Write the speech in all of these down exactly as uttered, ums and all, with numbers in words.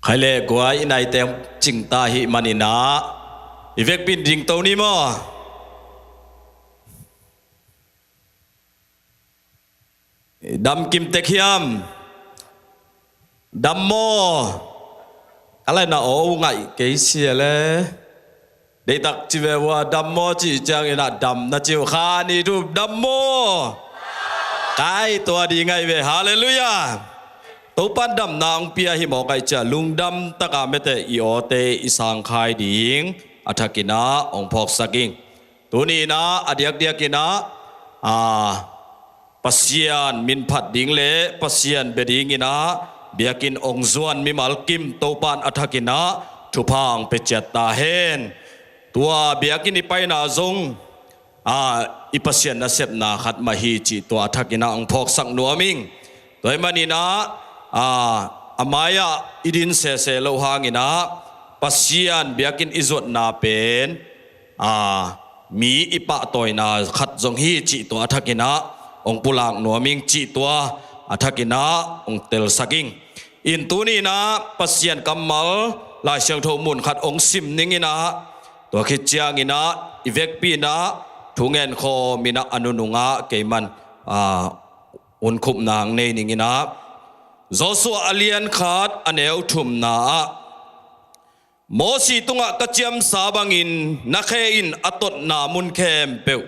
Khai le guai, i naite hong cingta ahih manin ah i vekpi in dingto ni maw? Dam kim tek hiam? Dam maw? Ka lai na aw, ngaih kei sia le. Deihtak ci ve ua, dam maw cih ciangin ah dam na ci uh, kha ni tu dam maw? Kai, tua ding ahi ve. Halleluiah. Topa'n damna hong pia hi mawk ahih ciang lungdam taka mete i awte i sangkhai ding a thakin ah hong phawksak ing. Tuni in ah a diakdiakin ah, a, Pasian min phat ding le Pasian bia dingin ah biakinn hong zuan mimal kim Topa'n a thakin ah thupha hong pia ciat ta hen. Tua biakinn i paina zong, a, i Pasian nasepna khat mah hi cih tua a thakin ah hong phawksak nuam ing. Tua ahih manin ah, a, a mai-ah i din sese loh hangin ah Pasian biakinn i zuatna pen, a, mi i pahtawina khat zong hi cih tua a thakin ah hong pulak nuam ing cih tua a thakin ah hong telsak ing. In tuni in ah Pasian kammal Lai Siangtho mun khat hong sim ning in ah, tua khit ciangin ah i vekpi in ah thungen khawm in ah a nunung ah keiman, a, hun khupna hong nei ning in ah, Joshua a lian khat a neu thumna ah, Mosi tungah ka ciamsa bangin na khe in a totna mun khempeuh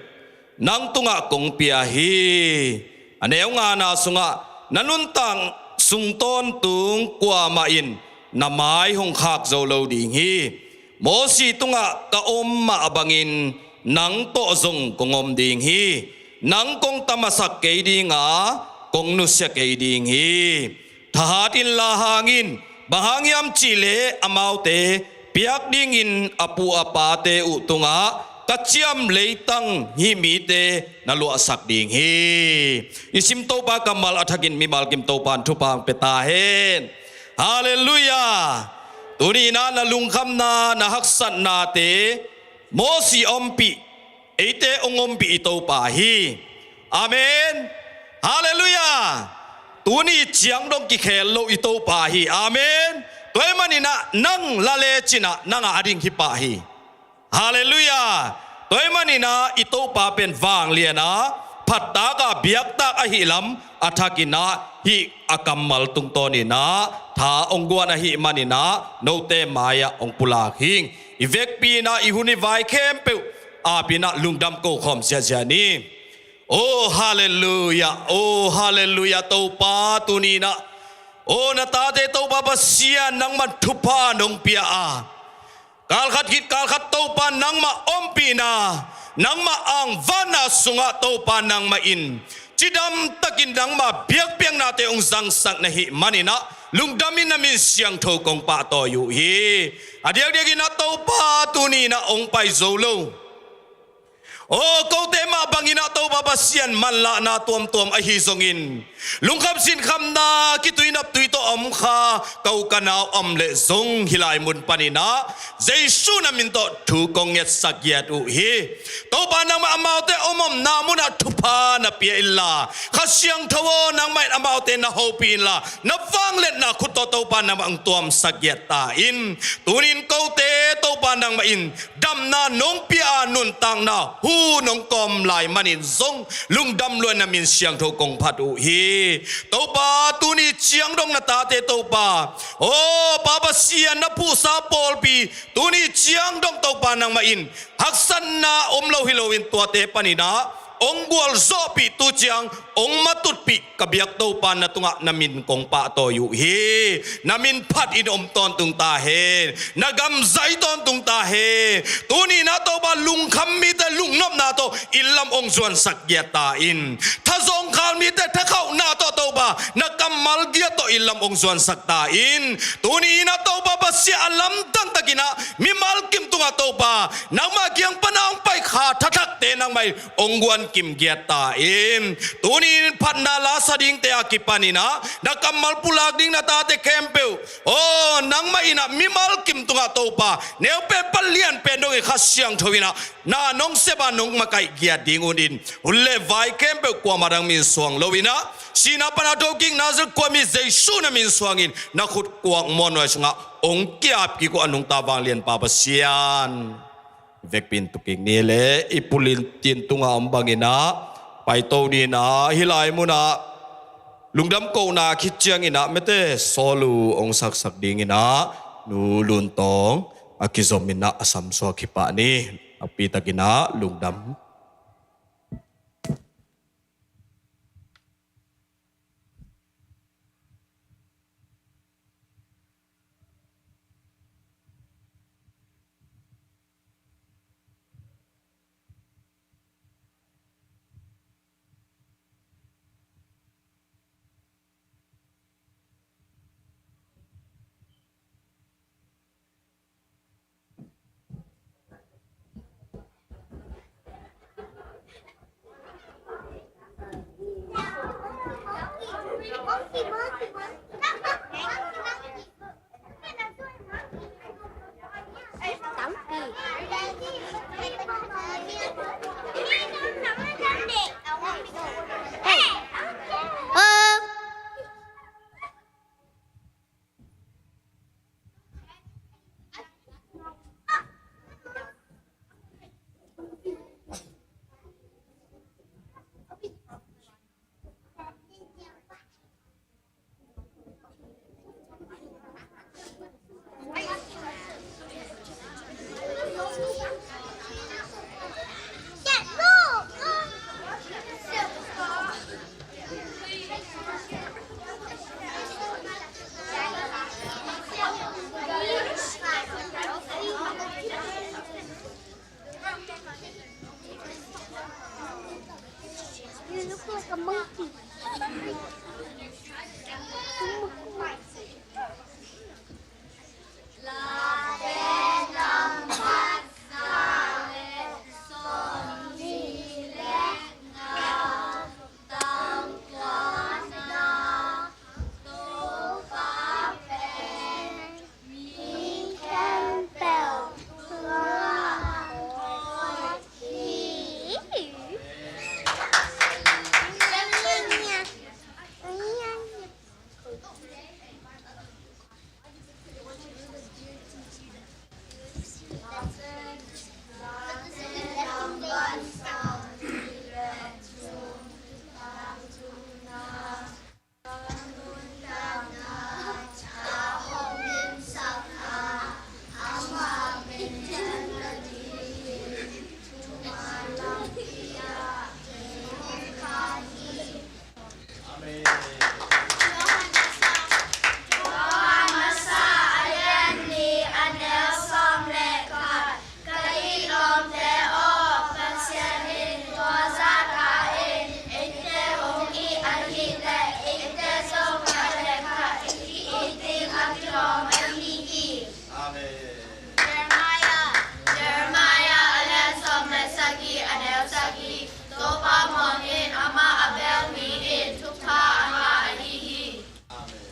nang tungah kong pia hi. A neu ngana sungah, na nuntak sung tawntung kuamah in na mai hong khak zo lo ding hi. Mosi tungah ka om mah bangin nang tawh zong kong om ding hi. Nang kong tamasak kei ding a, kong nusia kei ding hi. Thahat inla hang in, bang hang hiam cih leh amaute piak dingin a pu a pate uh tungah ka ciam leitang hih mite na luahsak ding hi. I sim Topa kammal a thakin mimal kim Topa'n thupha hong pia ta hen. Halleluiah. Tuni in ah na lungkhamna, na haksatnate Mosi ompih, eite hong ompih i Topa hi. Amen. Halleluiah. Tuni ciang dong kikhel lo i Topa hi. Amen. Tua ahih manin ah nang la lecin ah nang a ding hi pah hi. Halleluiah. Tua ahih manin ah i Topa pen vanglian a, phattak a, biaktak ahih lam a thakin ah hih a kammal tungtawnin ah tha hong guan ahih manin ah note mai-ah hong pulak hi ing. I vekpi in ah i hun i vai khempeuh ap in ah lungdam ko khawm ziahziah ni. Oh halleluiah, oh halleluiah, Topa tuni in ah, oh na tate Topa Pasian nangmah in thupha nong pia a, kalkhat khit kalkhat Topa nangmah ompihna, nangmah angvanna sungah Topa nangmah in cidam takin nangmah biakpiaknate hong zangsak na hih manin ah lungdam in na min siangtho kong pahtawi uh hi. A diakdiakin ah Topa tuni in ah hong pai zo lo, oh kote mah bangin ah Topa Pasian manlahna tuamtuam ahi zongin, lungkham sinkhamna kituinaptui tawh om kha ko ka nau om leh zong hih lai mun panin ah Jesu na min tawh thu kong ngetsak giat uh hi. Topa nangmah amaute omomna munah thupha na pia inla, Kha Siangtho aw, nangmah in amaute na hopih inla, na vangliatna khut tawh Topa nangmah hong tuamsak giat ta in. Tuni in kote Topa nangmah in damna nong pia a, nuntakna hu nong kawm lai manin zong lungdam lua in na min siangtho kong phat uh hi. Topa tuni ciang dong na tate Topa, oh Pa Pasian na phuhsa pawlpi tuni ciang dong Topa nangmah in haksatna om lo hi loin tuate panin ah hong gualzawhpih, tu ciang hong matutpih ka biak Topa na tungah na min kong pahtawi uh hi. Na min phat in om tawntung ta hen. Na gam zai tawntung ta hen. Tuni in ah Topa lungkham mite lungnopna tawh inn lam hong zuansak giat ta in. Thazawngkhal mite thakhauhna tawh Topa na kammal giat tawh inn lam hong zuansak ta in. Tuni in ah Topa Pasian a lamdang takin ah mimal kim tungah Topa nangmah kiang pan a hong pai kha thathakte nangmah in hong guan kim giat ta in. Tuni in phatna lasa dingte a kipan in ah na kammal pulak ding na tate khempeuh, oh nangmah in ah mimal kim tungah Topa neupeuh pan lianpen dong in Kha Siangtho in ah na nong sep a nong makaih giat ding un in, hun le vai khempeuh kuamah dang min suang lo in ah sihna pan a Thokikna zil kua mi Jesu na min suangin na khut kuak muanhuai sungah hong kiap kik uh a nungta vanglianpa Pasian. Vekpi in tuk kik ni le i pulin tin tunga om bangin ah paito ni in ah hih lai munah lungdam kohna khit ciangin ah mete sawl uh hong saksak dingin ah Nu Lun Tawng a kizom in ah a samsuak hi pah ni. Nakpi takin ah lungdam. You look like a monkey. Amen. Johan masa a lian nih a neu sawm le khat. Ka it lawmte aw, Pasian in tua zahtak in eite hong it ahih leh eite zong khat le khat i ki-it ding a kilawm ahi hi. Amen. Jeremiah, Jeremiah a lian sawm le sagih a neu sagih. Topa muang in amah a bel mi in thupha a ngah ahi hi. Amen.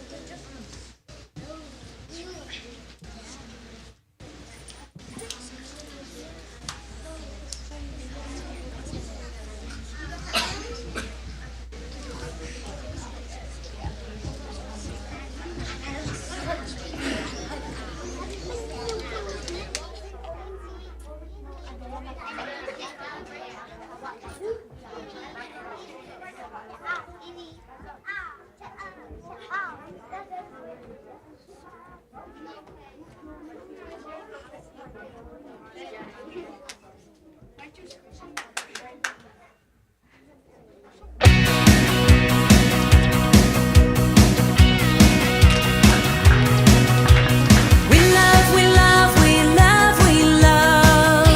We love, we love, we love, we love.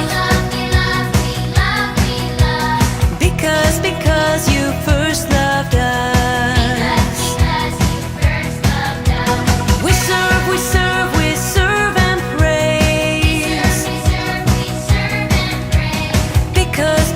Because, because you first loved us. We serve, we serve, we serve and praise. Because,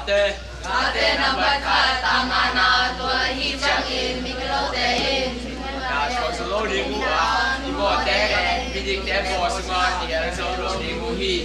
Gate nambat khat tangana tua hi ciangin migilote in migilo lo ding uh a, i bawte le midikte baw sungah i el zo lo ding uh hi.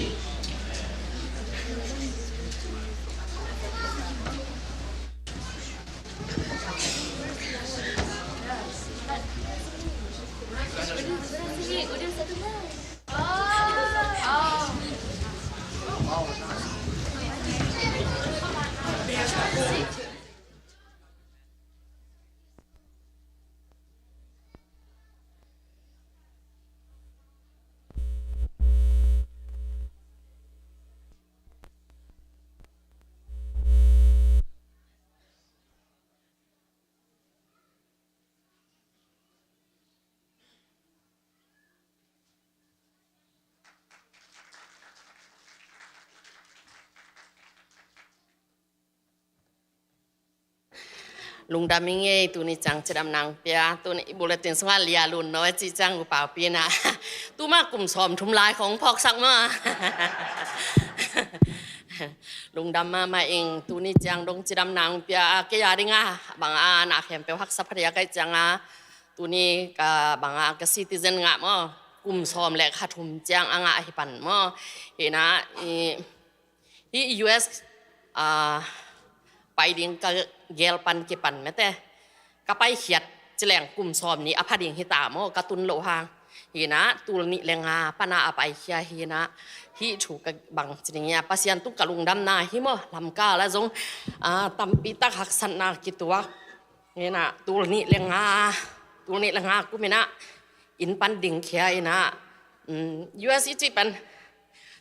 Lungdam ing ei, tuni ciang cidamna hong pia, tuni i bulletin sungah lia lun no e ci ciang u pau pina. Tuma kum sawm thum lai khong phawksak ma. Lungdam mahmah ing, tuni ciang dong cidamna hong pia a, kei a ding a bang a na khempeuh haksa phadiak ai ciang a, tuni ka bang a ka citizen ngah maw, kum sawm le kha thum ciang a ngah hi pan maw. Hina i Hih U S a pai ding ka gel pan kipan mete ka paikhiat cileng kum sawm nih a pha ding hita maw, ka tun loh hang. Hina tul nih le nga pana a paikhia hina hih thu ka bang ci ding ia, Pasian tung ka lungdamna hi maw, lamka la zong a tampi tak haksatna kituak. Hina tul nih le nga, tul nih le nga kum hina inn pan dingkhia hina, um, U S i cih pen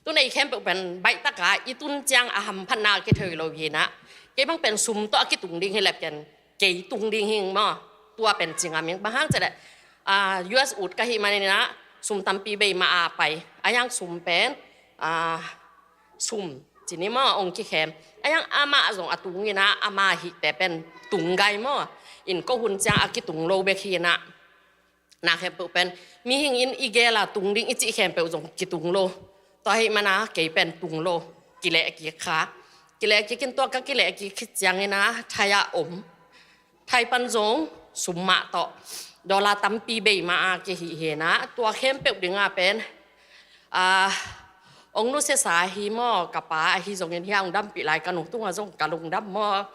tun ei khempeuh pen baih taka i tun ciang a hamphatna kithei lo hina. Kei bang pen sum tawh a kitung ding hi le pen kei tung ding hing maw. Tua pen cingam ing bang hang cileh, a, U S ut ka hih manin a sum tampi bei mah a pai a, yang sum pen, a, sum cini maw ong kikhem a, yang amah zong a tung hina, amah hihte pen tung gai maw. In ko hun ciang a kitung lo bek hina. Na khempeuh pen mihing in i gela tung ding i cih khempeuh zong kitung lo. Tua hih mana kei pen tung lo. Kileh kik kha. Kileh kik in tua ka kileh kik khit ciangin a thai a om. Thai pan zong sum mah tawh dollar tampi bei mah a kihih hina. Tua khempeuh dinga pen, a, ong nusiasa hi maw, ka pa ahi zongin hia ong dampih lai ka nu tunga zong ka lungdam maw.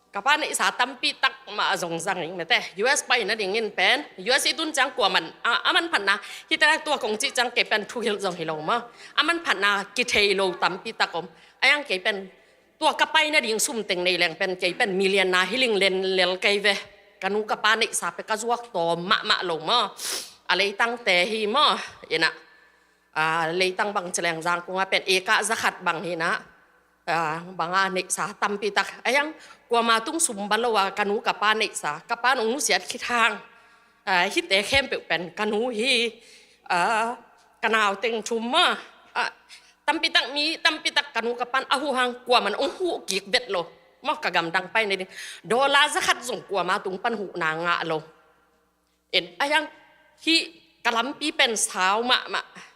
Ka pa neihsa tampi tak mah a zong zang ing mete. U S pai nadingin pen, U S i tun ciang kuaman a, a manphatna, hita tua kong cih ciang kei pen thuhilh zong hi lo maw. A manphatna kithei lo tampi tak om. A yang kei pen tua ka pai nading sum teng nei leng pen kei pen million na hi ling len lel kei ve. Ka nu ka pa neihsa pe ka zuak tawm mahmah lo maw. A leitangte hi maw. Ina, a, leitang bang cileng zangkunga pen eka zakhat bang hina. A, banga neihsa tampi tak a yang kuama tung sum ba lo a ka nu ka pa neihsa, ka pa nong nusiat khit hang, a, hite khempeuh pen ka nu hi, a, ka nau teng thum ma, a, tampi tak mi tampi tak ka nu ka pan a huh hang kuaman ong huh kik vet lo. Maw ka gamdang pai nading dollar zakhat zong kuama tung pan huhna ngah lo. In a yang hih ka lampi pen sau mahmah.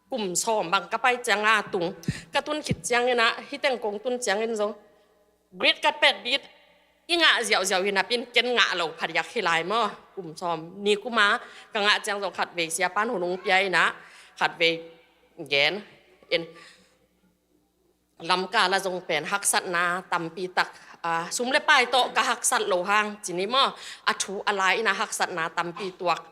Kum sawm bang ka pai cianga tung ka tun khit ciangin a, hih teng kong tun ciangin zong great cut pet bit i ngah ziauziau hi napin ken ngah lo phadiak hi lai maw. Kum sawm ni kuma ka ngah ciang zong khatvei sia pan hunung pia ina khatvei gen in lamka la zong pen haksatna tampi tak, a, sum le pai tawh ka haksat lo hang cini maw, a thu a lai ina haksatna tampi tuak,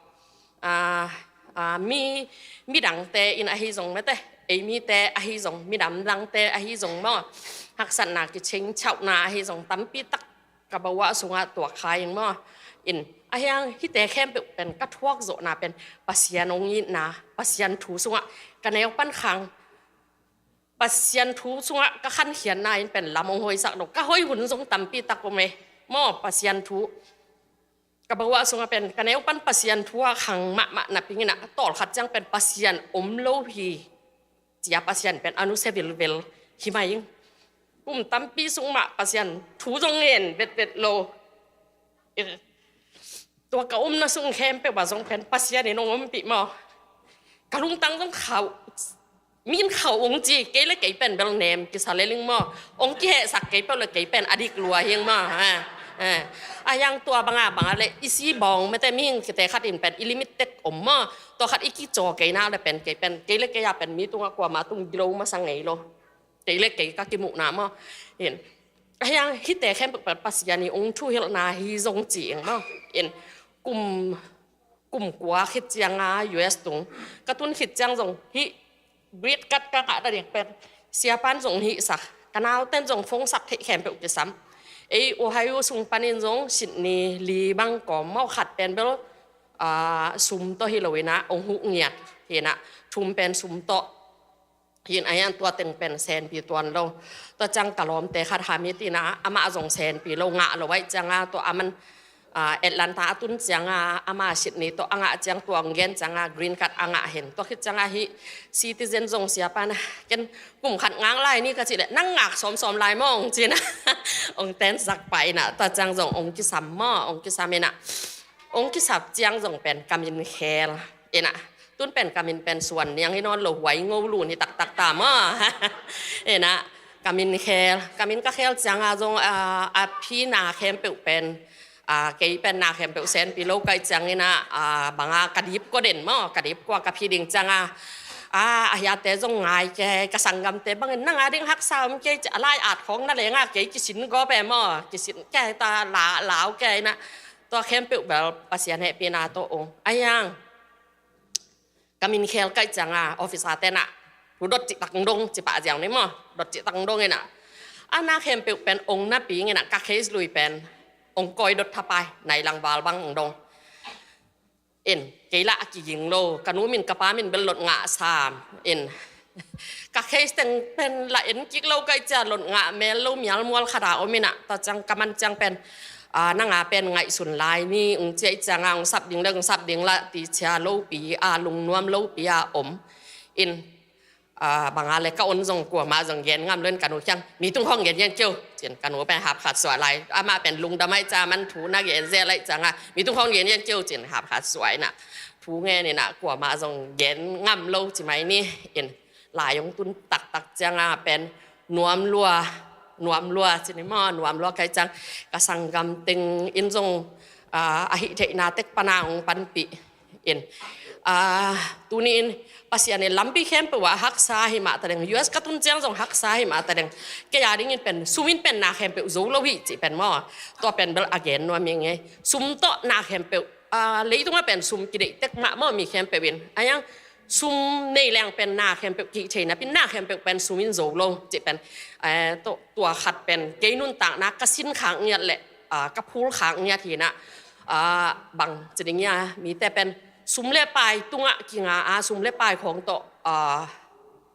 a, a, mi, midangte in ahi zong mete, ei mite ahi zong, midam dangte ahi zong maw, haksatna kiching chauhna ahi zong tampi tak ka bawa sungah tuak kha ing maw. In a hiang hite khempeuh pen ka thuak zawhna pen Pasian ong itna, Pasian thu sungah ka neu pan khang, Pasian thu sungah ka khankhiatna in pen lam ong hoisak lo. Ka hoi hun zong tampi tak om e. Maw Pasian thu. Ka bawa sungah pen ka neu pan Pasian thu a khang mahmah napingin a tawlkhat ciang pen Pasian om lo hi. Cia Pasian pen a nusia vilvel hi mai ing. Kum tampi sung mah Pasian thu zong ngen vetvet lo. Tua ka omna sung khempeuh ah zong pen Pasian in ong ompih maw. Ka lungtang zong khauh min khauh ung ci, kei le kei pen bel nem kisa le ling maw. Ong kihehsak kei peuh le kei pen a dik lua hing maw. A hiang tua banga banga le i si bawng mete mihing kite khat in pen i limit tek om maw. Tua khat i kicaw kei na le pen kei pen kei le kei a pen mi tungah kuama tung gilo masa ngei lo. Kei le kei ka kimuhna maw. In a hiang hite khempeuh pen Pasian i ong thuhilhna hi zong ci ing maw. In kum kum kua khit cianga U S tung ka tun khit ciang zong hih green card ka ngah nading pen siapan zong hihsak, ka nauten zong phone sak theih khempeuh kisam. Ei Ohio sung panin zong Sydney li bang kawm maw khat pen bel sum tawh hi lo inah ong huh ngiat hinah thum pen sum tawh. Hin a hian tua teng pen senpi tuan lo. Tua ciang ka lawmte khat Hamid inah amah zong senpi lo ngah lo aih cianga tua aman Atlanta a tun cianga ama Sydney tawh a ngah ciang tua ong gen cianga green card a ngah hin tua khit cianga hih citizen zong siapan ken kum khat ngang lai ni ka cih leh nang ngak sawmsawm lai maw ong cinah ong tensak pah inah tua ciang zong ong kisam maw ong kisam inah ong kisap ciang zong pen ka min khel inah tun pen ka min pen Suan Niang hi nawn lo, Huai Ngo Lun hi taktak ta maw. Inah ka min khel, ka min ka khel cianga zong a phi na khempeuh pen kei pen na khempeuh senpi lo kaih ciang inah banga ka dip kua den maw, ka dip kua ka phi ding cianga a hiate zong ngai kei, ka sanggamte bangin nanga ding haksa om kei ci a lai at khawng na lenga kei kisin gawp e maw, kisin kei ta lau kei inah tua khempeuh bel Pasian hehpihna tawh ong a hiang ka min khel kaih cianga officer tenah thu dot cih tak dong ci pah ziau ni maw, dot cih tak dong inah a na khempeuh pen ong napi inah ka case lui pen ong kawi dot thapai nai lang val bang ong dong. In kei lah a kiging lo, ka nu min ka pa min bel lot ngah sam in ka case teng pen la en kik lo kaih cia lot ngah mel lo mial mual khata om inah tua ciang ka man ciang pen nanga pen ngaihsun lai ni ung ciah cianga ung sap ding le ung sap ding la ti cia lopi a lungnuam lopi a om in banga le ka on zong kuama zong gen ngam lo in ka nu kiang mi tung khawng gen gen keu cin ka nu pen hap khat suah lai amah pen lungdam aih cia man thu na gen zel aih cianga mi tung khawng gen gen keu cin hap khat suah inah thu ngen inah kuama zong gen ngam lo ci mai ni in lai ong tun taktak cianga pen nuam lua nuam lua cini maw nuam lua kaih ciang ka sanggam teng in zong a hih theihna tek pana ong panpih in tuni in Pasian in lampi khempeuh ah haksa hi mah ta deng, U S ka tun ciang zong haksa hi mah ta deng. Kei a dingin pen sum in pen na khempeuh zo lo hi cih pen maw tua pen bel a gen nuam ing e. Sum tawh na khempeuh leitungah pen sum kideih tek mah maw mi khempeuh in a hiang sum nei leng pen na khempeuh kihih thei napi na khempeuh pen sum in zo lo cih pen tua khat pen kei nuntakna ka sin khak ngiat le ka phul khak ngiat hinah bang ci ding ia mite pen sum le pai tungah kinga a sum le pai khawng tawh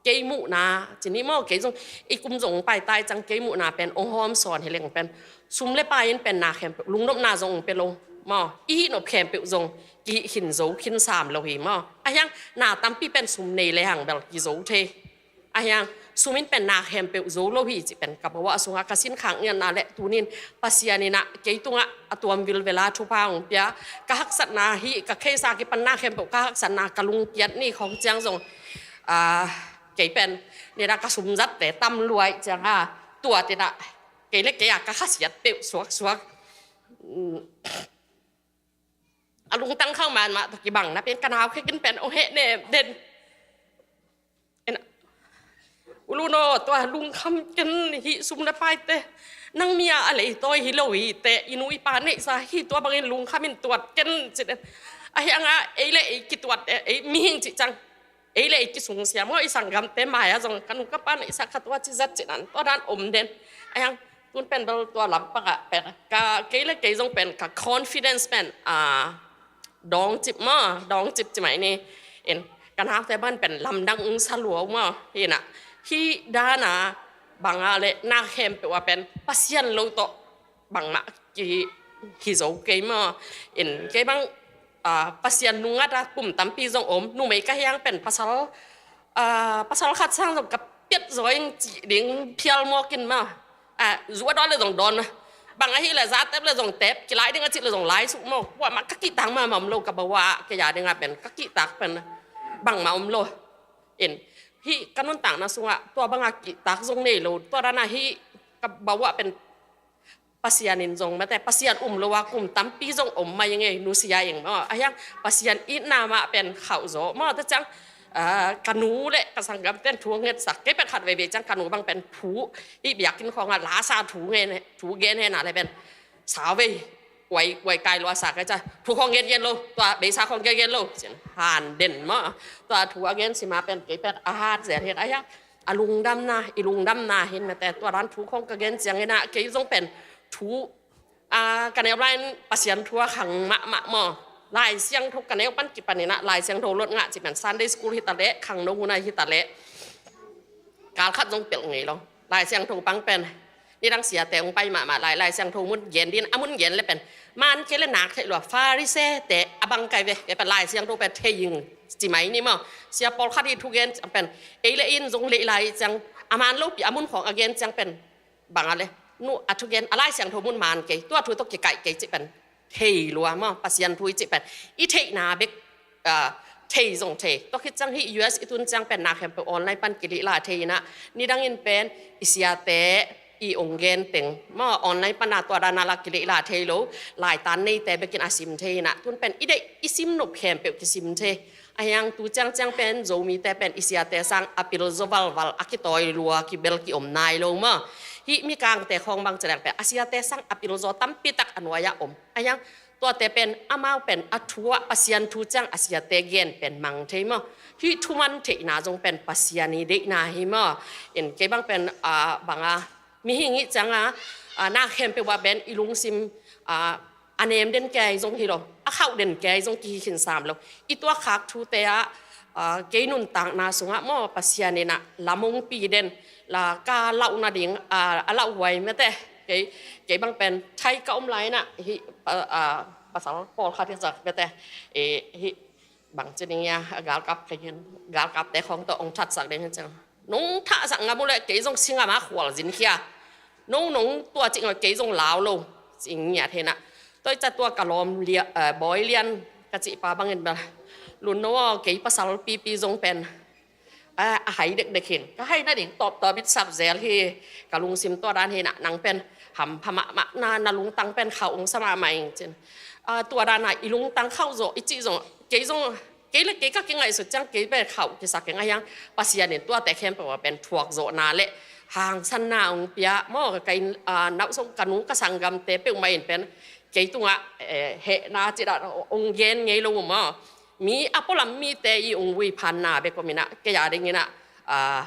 kei muhna cini maw kei zong i kum zong paitai ciang kei muhna pen ong hawm sawn hi leng pen sum le pai in pen na khempeuh lungnopna zong ong pe lo maw i hih nop khempeuh zong kihih khin zo khin sam lo hi maw a hiang na tampi pen sum nei le hang bel kizo thei a hiang sum in pen na khempeuh zo lo hi cih pen ka bawah sungah ka sin khak ngiatna le tunin Pasian inah kei tungah a tuam vilvela thupha ong pia ka haksatna hi ka case a kipan na khempeuh ka haksatna ka lungkiat ni khawng ciang zong kei pen nina ka sumzatte tam luai cianga tua tinah kei le kei a ka khasiat peuh suaksuak a lungtang khauh man mah tawh kibang na pen ka nau khekin pen ong heh nem den. Ulu no tua lungkham ken hi sum le paite nang mi a a leitawi hi lo hi te i nu i pa neihsa hi tua bangin lungkham in tuat ken ci den a hianga ei le ei kituat ei mihing cih ciang ei le ei kisungsia maw i sanggamte mai-ah zong ka nu ka pa neihsa khat ua ci zat ci nan tua dan om den a hiang tun pen bel tua lam pangah pen ka kei le kei zong pen ka confidence pen dawng cip maw dawng cip ci mai ni in ka naute ban pen lamdang ung sa lua maw hinah hih dana banga le na khempeuh a pen Pasian lo tawh bangmah kihi zo kei maw in kei bang Pasian nungat a kum tampi zong om numei ka hiang pen pasal pasal khat sang zong ka piat zaw in cih ding phial mawk in maw zuah dawn le zong dawn bang ahi le za tep le zong tep kilai ding a cih le zong lai suk maw kuamah ka kihtak mahmah om lo ka bawa kei a dingah pen ka kihtak pen bangmah om lo in Hih ka nuntakna sungah tua banga kihtak zong nei lo, tua dana hih ka bawah pen Pasian in zong mate, Pasian um lo a kum tampi zong om mai ing ei, nusia ing maw. Ahiang Pasian itna mah pen khauh zaw maw. Tua ciang ka nu le ka sanggamten thu hong ngetsak, kei pen khat veivei ciang ka nu bang pen thu, hih biakinn khawngah lasa thu gen, thu gen hena le pen sauvei uai, uai kai luasa kai ca, thu khawng gen gen lo, tua beisa khawng gen gen lo, cian han den maw. Tua thu a gen sima pen kei pen a hat zel hin ahiang a lungdamna, i lungdamna hin mate, tua dan thu khawng ka gen ciang ina kei zong pen thu, a, ka neu lai-in Pasian thu a khang mahmah maw. Lai Siangtho ka neu pan kipan ina Lai Siangtho lot ngah ci pen Sunday school hita leh, khangno hun a hita leh, kal khat zong pelh ngei lo. Lai Siangtho pang pen nidang siate hong pai mahmah lai, Lai Siangtho mun gen din, a mun gen le pen man kei le nak theih lua, Pharisee te a bang kai ve, kei pen Lai Siangtho pen thei ing ci mai ni maw. Sia pawlkhat hi thu gen ciang pen ei le in zong leih lai ciang a man lopi a mun khawng a gen ciang pen bang a le, nu a thugen a Lai Siangtho mun man kei, tua thu tawh kikaih kei cih pen thei lua maw. Pasian thu i cih pen i theihna bek, ah, thei zong thei. Tua khit ciang hih U S i tun ciang pen na khempeuh online pan kilihla thei ina, nidang in pen i siate i ong gen teng maw, online pan a tua dana la kilihla thei lo, laitan neite bekin a sim thei ina, tun pen i deih i sim nop khempeuh kisim thei. Ahiang tu ciangciang pen Zomite pen i siate sang a pilzaw valval a kitawi lua kibel kiom nai lo maw. Hih Mikangte khawng bang ci leng pen a siate sang a pilzaw tampi tak a nuai-ah om. Ahiang tuate pen amau pen a thu ah Pasian thu ciang a siate gen pen mang thei maw. Hih thuman theihna zong pen Pasian i deihna hi maw. In kei bang pen, ah, banga mihing ih cianga, ah, na khempeuh ah pen i lungsim, ah, a nem den kei zong hi lo, a khauh den kei zong kihi khin sam lo. I tuakkhak thute ah, ah, kei nuntakna sungah maw Pasian inah lam hong pi den, la ka lauh nading, ah, a lauh huai mete. Kei, kei bang pen Thai ka om lai inah hih, ah, ah, pasal pawlkhat hi zak mete. Eh, hih bang ci ding ia, a galkap ka hin, galkapte khawng tawh hong thatsak ding hin ciang. Nong thahsak ngam uh leh kei zong singam a khual zin khia. Nong, nong tua cih ngawh kei zong lau lo. Ci ngiat hinah. Tua i ca tua ka lawm lia, eh, bawi lian ka cih pa bangin bel. Lun no aw, kei pasal pipi zong pen. Eh, a hai dekdek hin. Ka hai nading tawptawp it sap zel hi. Ka lungsim tua dan hinah nang pen hampha mahmah na, na lungtang pen khauh ung sa mahmah ing cin. Ah, tua dana i lungtang khauh zawh i cih zong, kei zong, kei le kei ka kingaihsut ciang kei bek khauh kisak keng ahiang Pasian in tuate khempeuh a pen thuak zawhna le hangsanna hong pia maw. Ka in, ah, nauhsong ka nu ka sanggamte peuhmah in pen kei tungah, eh, hehna cih dan hong gen ngei lo uh maw. Mi a pualam mite i hong vuiphanna bek om inah kei a ding inah, ah,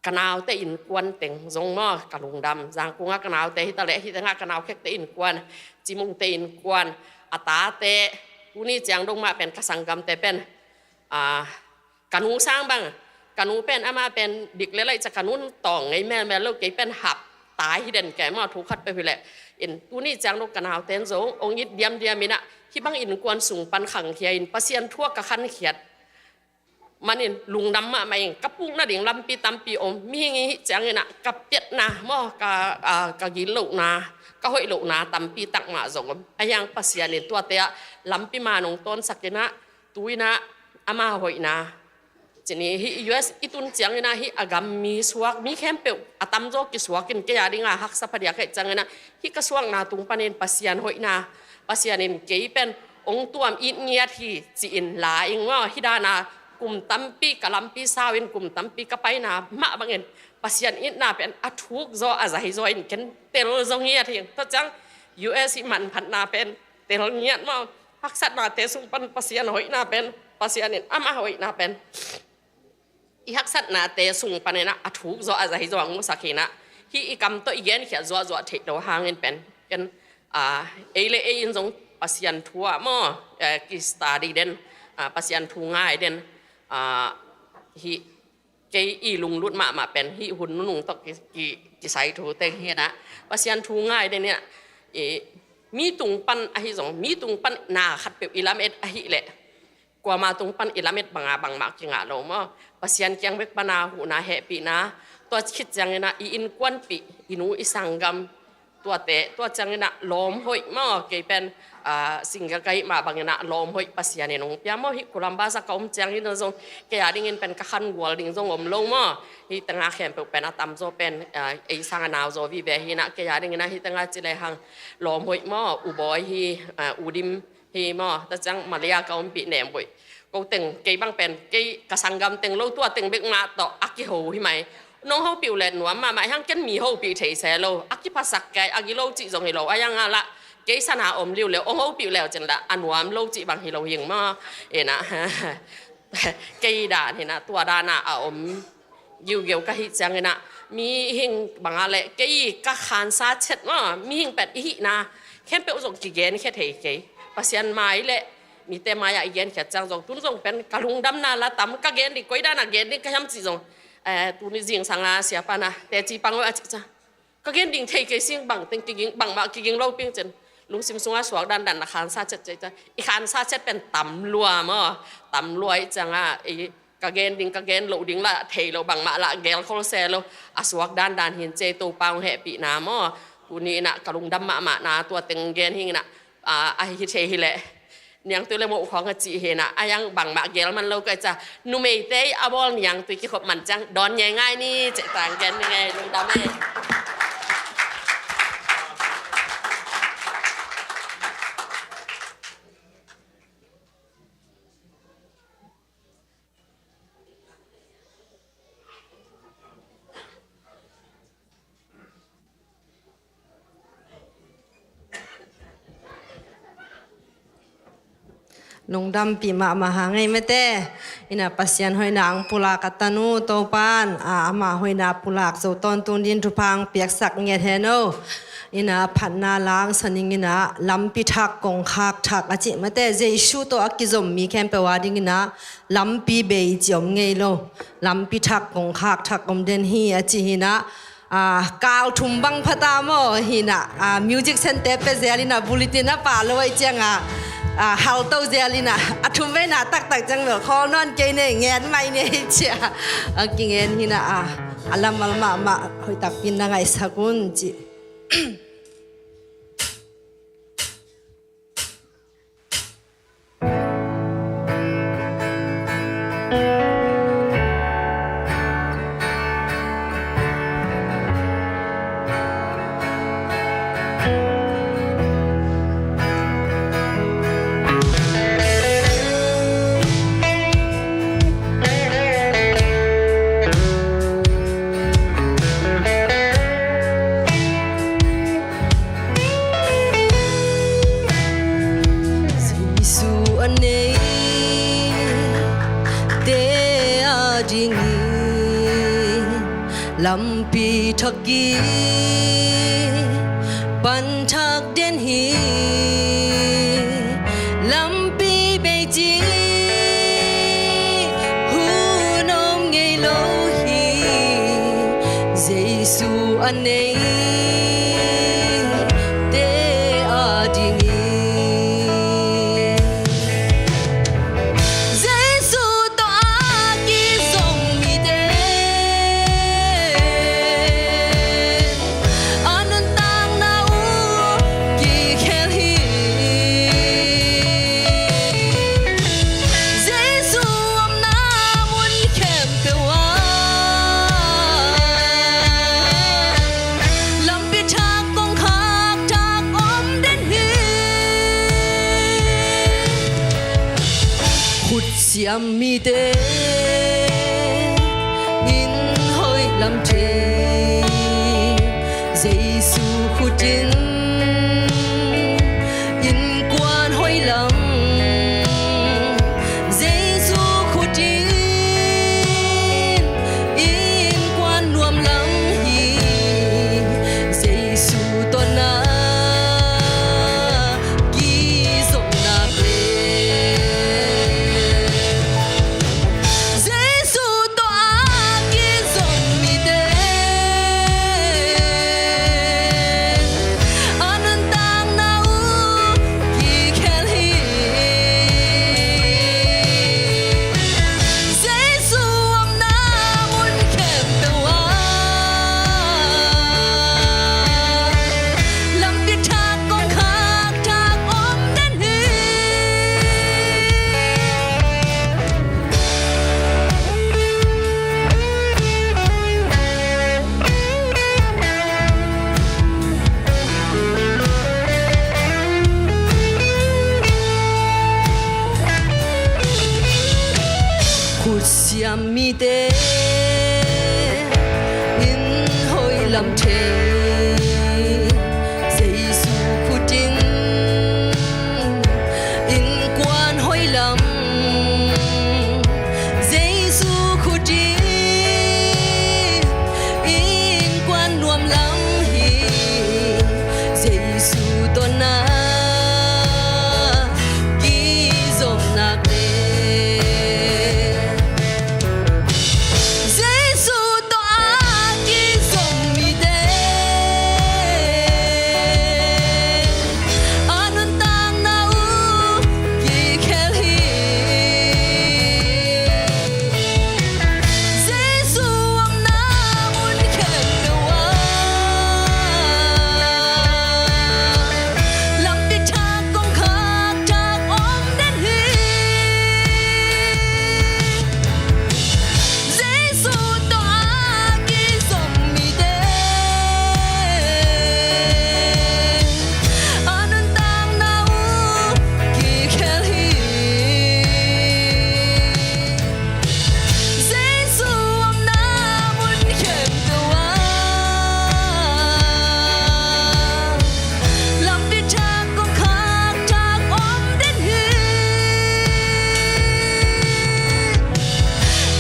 ka naute innkuan teng zong maw ka lungdam. Zangkungah ka naute hita leh hih tengah ka naukhekte innkuan, Cimungte innkuan, a tate, tuni ciang dong mah pen ka sanggamte pen, ah, ka nu sang bang, ka nu pen amah pen dik le laih ca ka nun tawng ngei melmel lo, kei pen hap tai hi den kei maw thu khat peuh hi leh. In tuni ciang dong ka naute in zong hong it diamdiam inah hih bang innkuan sung pan khangkhia in Pasian thu ah ka khankhiat manin lungdam mahmah ing. Ka puk nading lampi tampi om, mihing i hih ciang inah ka piatna maw, ka, ah, ka gil lohna, ka hoih lohna tampi tak mah zong om. Ahiang Pasian in tuate ah lampi man hong tawnsak inah tu inah ama hoihna. Cini hih U S i tun ciang inah hih a gam mi suak, mi khempeuh a tamzaw kisuak in kei a dingah haksa phadiak heh ciang inah hih ka suakna tung panin Pasian hoihna, Pasian in kei pen hong tuam it ngiat hi ci-in la ing maw. Hih dana kum tampi ka lampi sau in kum tampi ka paina mah bangin Pasian itna pen a thuk zaw a zai zaw in ken tel zaw ngiat hi. Tua ciang U S i manphatna pen tel ngiat maw. Haksatnate sung pan Pasian hoihna pen, Pasian in ama hoihna pen i haksatnate sung paninah a thuk zaw a zai zaw a nguhsak hinah hih i kam tawh i genkhiat zuahzuah theih lo hangin pen ken, ah, ei le ei in zong Pasian thu ah maw, eh, ki study den, ah, Pasian thu ngai den, ah, hih kei i lunglut mahmah pen hih hun nunung tawh ki, ki, kisai thu teng hinah Pasian thu ngai den inah, i, mi tung pan ahi zong, mi tung pan na khatpeuh i lamet ahi leh kuama tung pan i lamet banga bangmah kingah lo maw. Pasian kiang bek pana huhna hehpihna, tua khit ciang inah i innkuanpih, i nu i sanggam, Tuate, tua ciangin ah lawm hoih maw, kei pen, ah, single ka hih mah bangin ah lawm hoih Pasian in hong pia maw. Hih Columbus ah ka om ciangin ah zong kei a dingin pen ka khangual ding zong om lo maw. Hih tengah khempeuh pen a tamzaw pen, ah, ei sang a nau zaw vive hi in ah, kei a dingin ah hih tengah ci lehang lawm hoih maw, U Bawi hi, ah, U Dim hi maw, tua ciang Malaysia ka ompih nem buih. Ko teng, kei bang pen, kei ka sanggam teng lo, tua teng bek mah tawh a kiho hi mai. Nong hopih uh leh nuam mahmah hi hang, ken mi hopih thei se lo. A kiphasak kei, a gilo cih zong hi lo. A yang a lah, kei sana om liu leh, ong hopih uh leh cin lah, a nuam lo cih bang hi lo hing maw. Ena. Kei dan hi na, tua dan a a om giugeu ka hih ciangin ah, mihing bang a leh, kei ka khansa chet maw, mihing pen i hihna khempeuh zong kigenkhia thei kei. Pasian mai leh mite mai-ah i genkhiat ciang zong, tun zong pen ka lungdamna la tam, ka gen ding, koi dan a gen ding ka hiam cih zong, eh, tuni zingsang a siapa na teci pang uh a cih ciang, ka gen ding thei kei sing, bang teng kiging, bangmah kiging lo ping cin. Lungsim sungah suak dandan na khansa chet cih ciang, i khansa chet pen tam lua maw, tam lua i ciang a, i ka gen ding, ka gen loh ding lah thei lo, bangmah lah gelkhol se lo. A suak dandan hi in, ci-a Topa hong hehpihna maw. Tuni in ah ka lungdam mahmah na, tua teng gen hi in ah, a, a hi thei hi leh. Niangtui leh moh khawng a cih hi in ah, a yang bangmah gel man lo ka hih ciang, numeite a bawl niangtui kikhop man ciang dawn ngeingai ni, cih tang gen ni ngei, lungdam ei. Lungdampih mahmah hang ei mate. Ina Pasian hoihna ang pulak a tanu Topan, a, ama hoihna pulak zo tawntung din thupha ang piaksak ngiat hen o. Ina phatna lang saning ina lampi thak kongkhak thak a cih mate. Jesu tawh a kizom mi khempeuh a ding ina lampi bei ci om ngei lo. Lampi thak kongkhak thak om den hi a ci hi ina, a, kal thum bang phata maw hi ina, a, music center pe zel ina bulletin a pa lo ai cianga, a, hal to zel ina, a thum veina taktak ciang bel khawl nawn kei ne, ngen mai ne hi cia. A kingen hi ina, a, a lamal mahmah hoih takpi na ngaihsak un ci. Jesu a neite a dingin lampi thak hi, pan thak den hi. Lampi bei ci hun om ngei lo hi, Jesu a neite a dingin. Jesu tawh a kizom mite a nuntakna uh kikhel hi. Jesu omna mun khempeuh ah lampi thak kongkhak thak om den hi. Khut siam mite in hoih lam thei, Jesu khut in innkuan hoih lam, Jesu khut in innkuan nuam lam hi. Jesu tawh na kizom nak leh te in hoih lam thei, Jesu khut in innkuan hoih lam, Jesu khut in innkuan nuam lam hi, Jesu tawh na kizom nak le. Jesu tawh a kizom mite a nuntakna uh kikhel hi. Jesu omna mun khempeuh ah lampi thak kongkhak thak om den hi. Jesu tawh a kizom mite a nuntakna uh kikhel hi. Jesu omna mun khempeuh ah lampi thak kongkhak thak om den hi.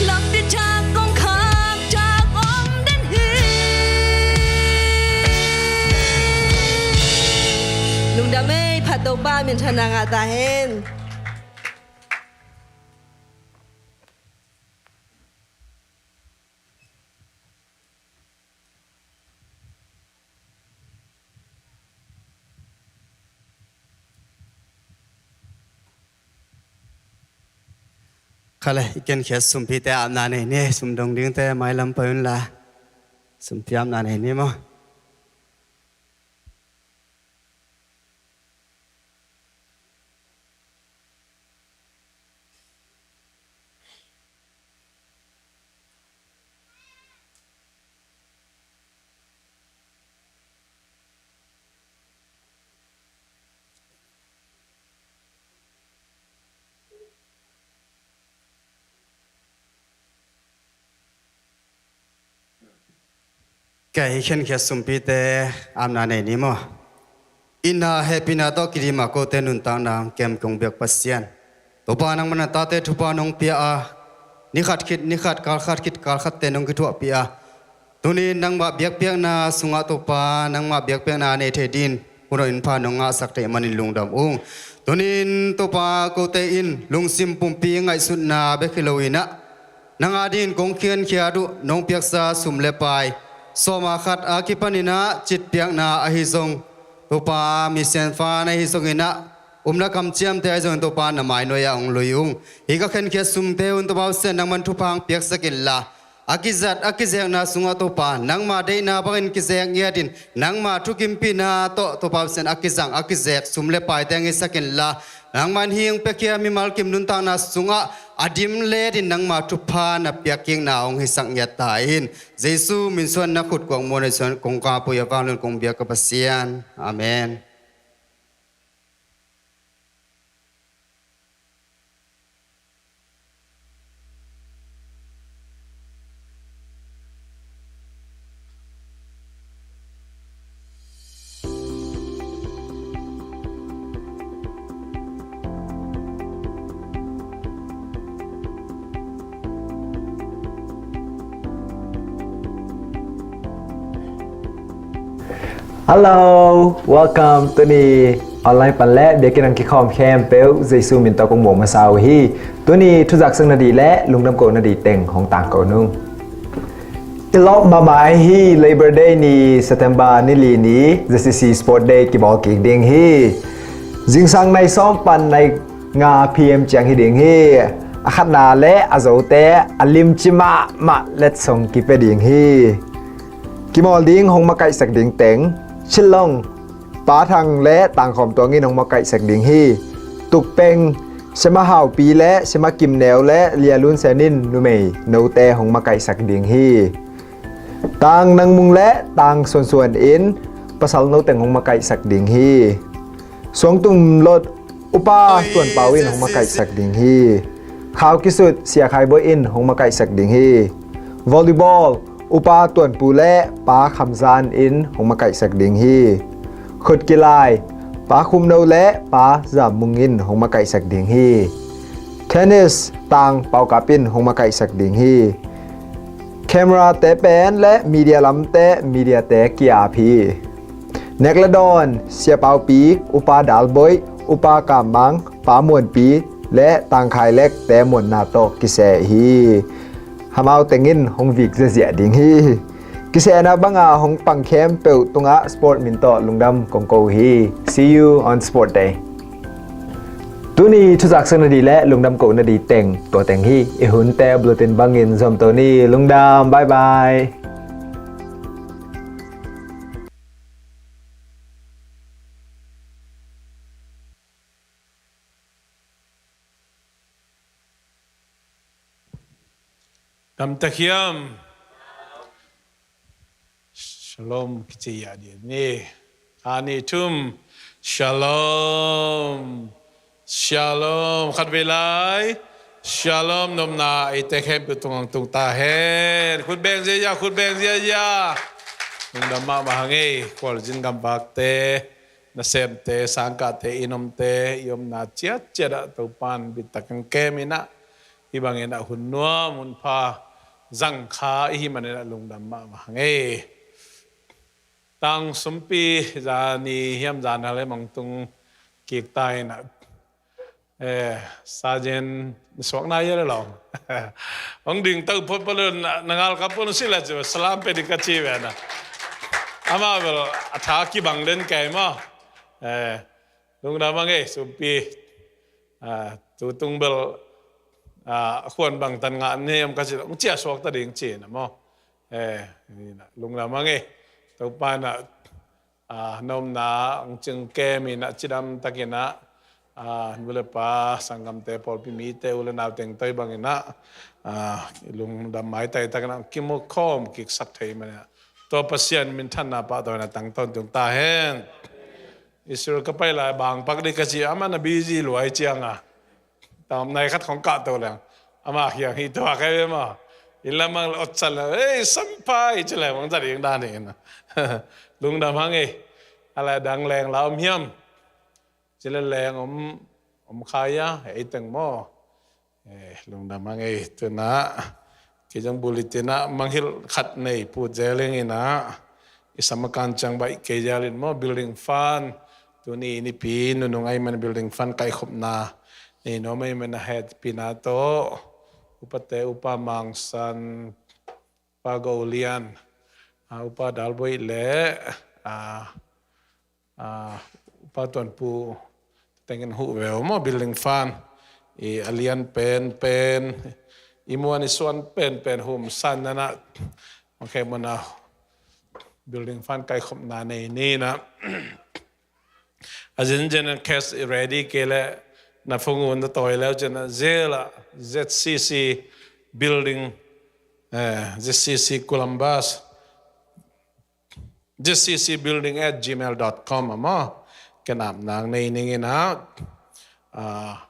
Lampi thak kongkhak thak om den hi. Lungdam ei, phat Topa minthanna ngah ta hen. Kha le, i kenkhiat sumpite apna nei ni, sum dong dingte mailam pai un la, sumpi apna nei ni maw. Kei kenkhiat sumpite apna nei ni maw. Itna hehpihna tawh kidim a kote nuntakna kem kong biak Pasian, Topa nangmah na tate thupha nong pia a, ni khat khit ni khat, kal khat khit kal khatte nong kithuahpih a, tuni nangmah biakpiakna sungah Topa nangmah biakpiakna nei thei dingin hun hong pha nong ngahsak thei manin lungdam ung. Tuni in Topa kote in lungsim pumpi ngaihsutna bek hi lo in ah, nang a dingin kong kenkhiat uh nong piaksa sum le pai sawm a khat a kipan in ah citpiakna ahi zong, Topa, mi sianfa na hi zongin ah, umna kamciamte ahi zongin Topa na mainuai ah hong lui ung. Hih ka kenkhiat sumte un Topa Pasian nangman thupha hong piaksak inla, a kizat a kizekna sungah Topa nangma deihna bangin kizek ngiatin, nangma thukimpihna tawh Topa Pasian a kizang a kizek sum le paite hong hisak inla, nangman hih hong piakhia mimal kim nuntakna sungah a dim letin nangma thupha na piakkikna hong hisak ngiat ta in. Jesu min suang na khut kuak muan a suan kong kapui a vanglian kong biak ka Pasian. Amen. Hello, welcome. Tuni online pan le biakinn ah kikhawm khempeuh Jesu min tawh kong muak masa uh hi. Tuni thuzak sak nading le lungdam ko nading teng hong tangko nung. I lawp mahmah ahi Labor Day ni, September ni li ni, Z C C Sport Day kibawl kik ding hi. Zingsang nai sawm pan nai nga P M ciang hi ding hi. A khatna le a zote a limci mahmah letsong kipia ding hi. Kimawl ding hong makaihsak ding teng, Chin Long, Pa Thang le Tang Khawm Tuang in hong makaihsak ding hi. Tuk Peng, Sema Hau Pi le Sema Kim Neu le Lia Lun Sen in numei note hong makaihsak ding hi. Tang Nang Mung le Tang Suan Suan in pasal no teng hong makaihsak ding hi. Suang Tum Lot, Upa Tuan Pau in hong makaihsak ding hi. Khau kisut Sia Khai Bawi in hong makaihsak ding hi. Volleyball Upa Tuanpu le Pa Kham Zan in hong makaihsak ding hi. Khut kilai Pa Khum No le Pa Zam Mung in hong makaihsak ding hi. Tennis Tang Pau Kap in hong makaihsak ding hi. Camera te pen le media lamte media te ki-ap hi. Nek le dawn Sia Pau Pik, Upa Dal Bawi, Upa Kam Mang, Pa Muan Pi le Tang Khai Lek te muanna tawh kiseh hi. Hamau teng in hong vik ziahziah ding hi. Kisehna banga hong pang khempeuh tungah sport min tawh lungdam kong ko uh hi. See you on sport day. Tuni thuzak sung nadih le lungdam kohna dih teng tua teng hi. I hunte bulletin bangin zuamto ni. Lungdam, bye bye. Damtak hiam? Shalom kici a dih ni. A ni thum. Shalom. Shalom. Khat vei lai. Shalom. Nopna eite khempeuh tungah tung ta hen. Khut beng ziahziah, khut beng ziahziah. Lungdam mahmah hang ei. Khualzin gamvakte, nasemte, sangkahte, i nomte, i omna ciatciat ah Topan bittakin kem in ah, hih bangin ah hun nuam hun pha zang kha i hih manin ah lungdam mahmah hang ei. Tang sumpi zani hiam zan hal hiam hong tung kik ta in ah, eh, Sergeant suakna ia le lo. Hong ding tau phot pah le na, na ngal ka pun si le cu salam pe ding ka ci ve na. Amah bel a tha kibang den kei maw. Eh, lungdam hang ei sumpi. Ah, tutung bel, ah, khuan bang tan ngah ni hiam ka ci lo, hong ciah suak ta ding ci na maw. Eh, ni na, lungdam hang ei. Topa na, ah, na omna hong cing kem in ah cidam takin ah, ah, nu le pa, sanggamte, pawlpi mite, u le nau teng toi bangin ah, ah, lungdam maitai takin ah hong kimu khawm kiksak thei manin ah, tua Pasian minthanna pahtawi na tang tawntung ta hen. Israel ka pai lai bang pak dih ka ci, amah na busy luai ciang a. Tam nai khat khong kah to leng. Amah kiang hi tua kai ve maw. Inn lam mang le ot chan le, "Ei, sampai," ci le, mang zat ing dan hi na. Lungdam hang ei. A lai dang leng la om hiam? Ci le leng om, om khai a, ei teng maw. Eh, lungdam hang ei, tu na. Kei zong bulletin ah manghilh khat nei put zel ing in ah, i summer camp ciang baih kei zel in maw, building fund. Tuni nipi nunung ahih man building fund kaikhopna nei nuam ahih man a hehpihna tawh, upate, Upa Mang San, Upa Go Lian, ah, Upa Dal Bawi le, ah, ah, Upa Tuanpu teng in huh ve uh maw, building fund. I a lian penpen, i muan i suan penpen huh san na na, mang khe mun a building fund kaikhopna nei ni na. A zinzen in cash i ready kei le, na phone un na tawi le uh cin a, zel a Z C C building, eh, Z C C Columbus, Z C C building at gmail dot com a maw. Ken ap nang nei ning in ah, ah,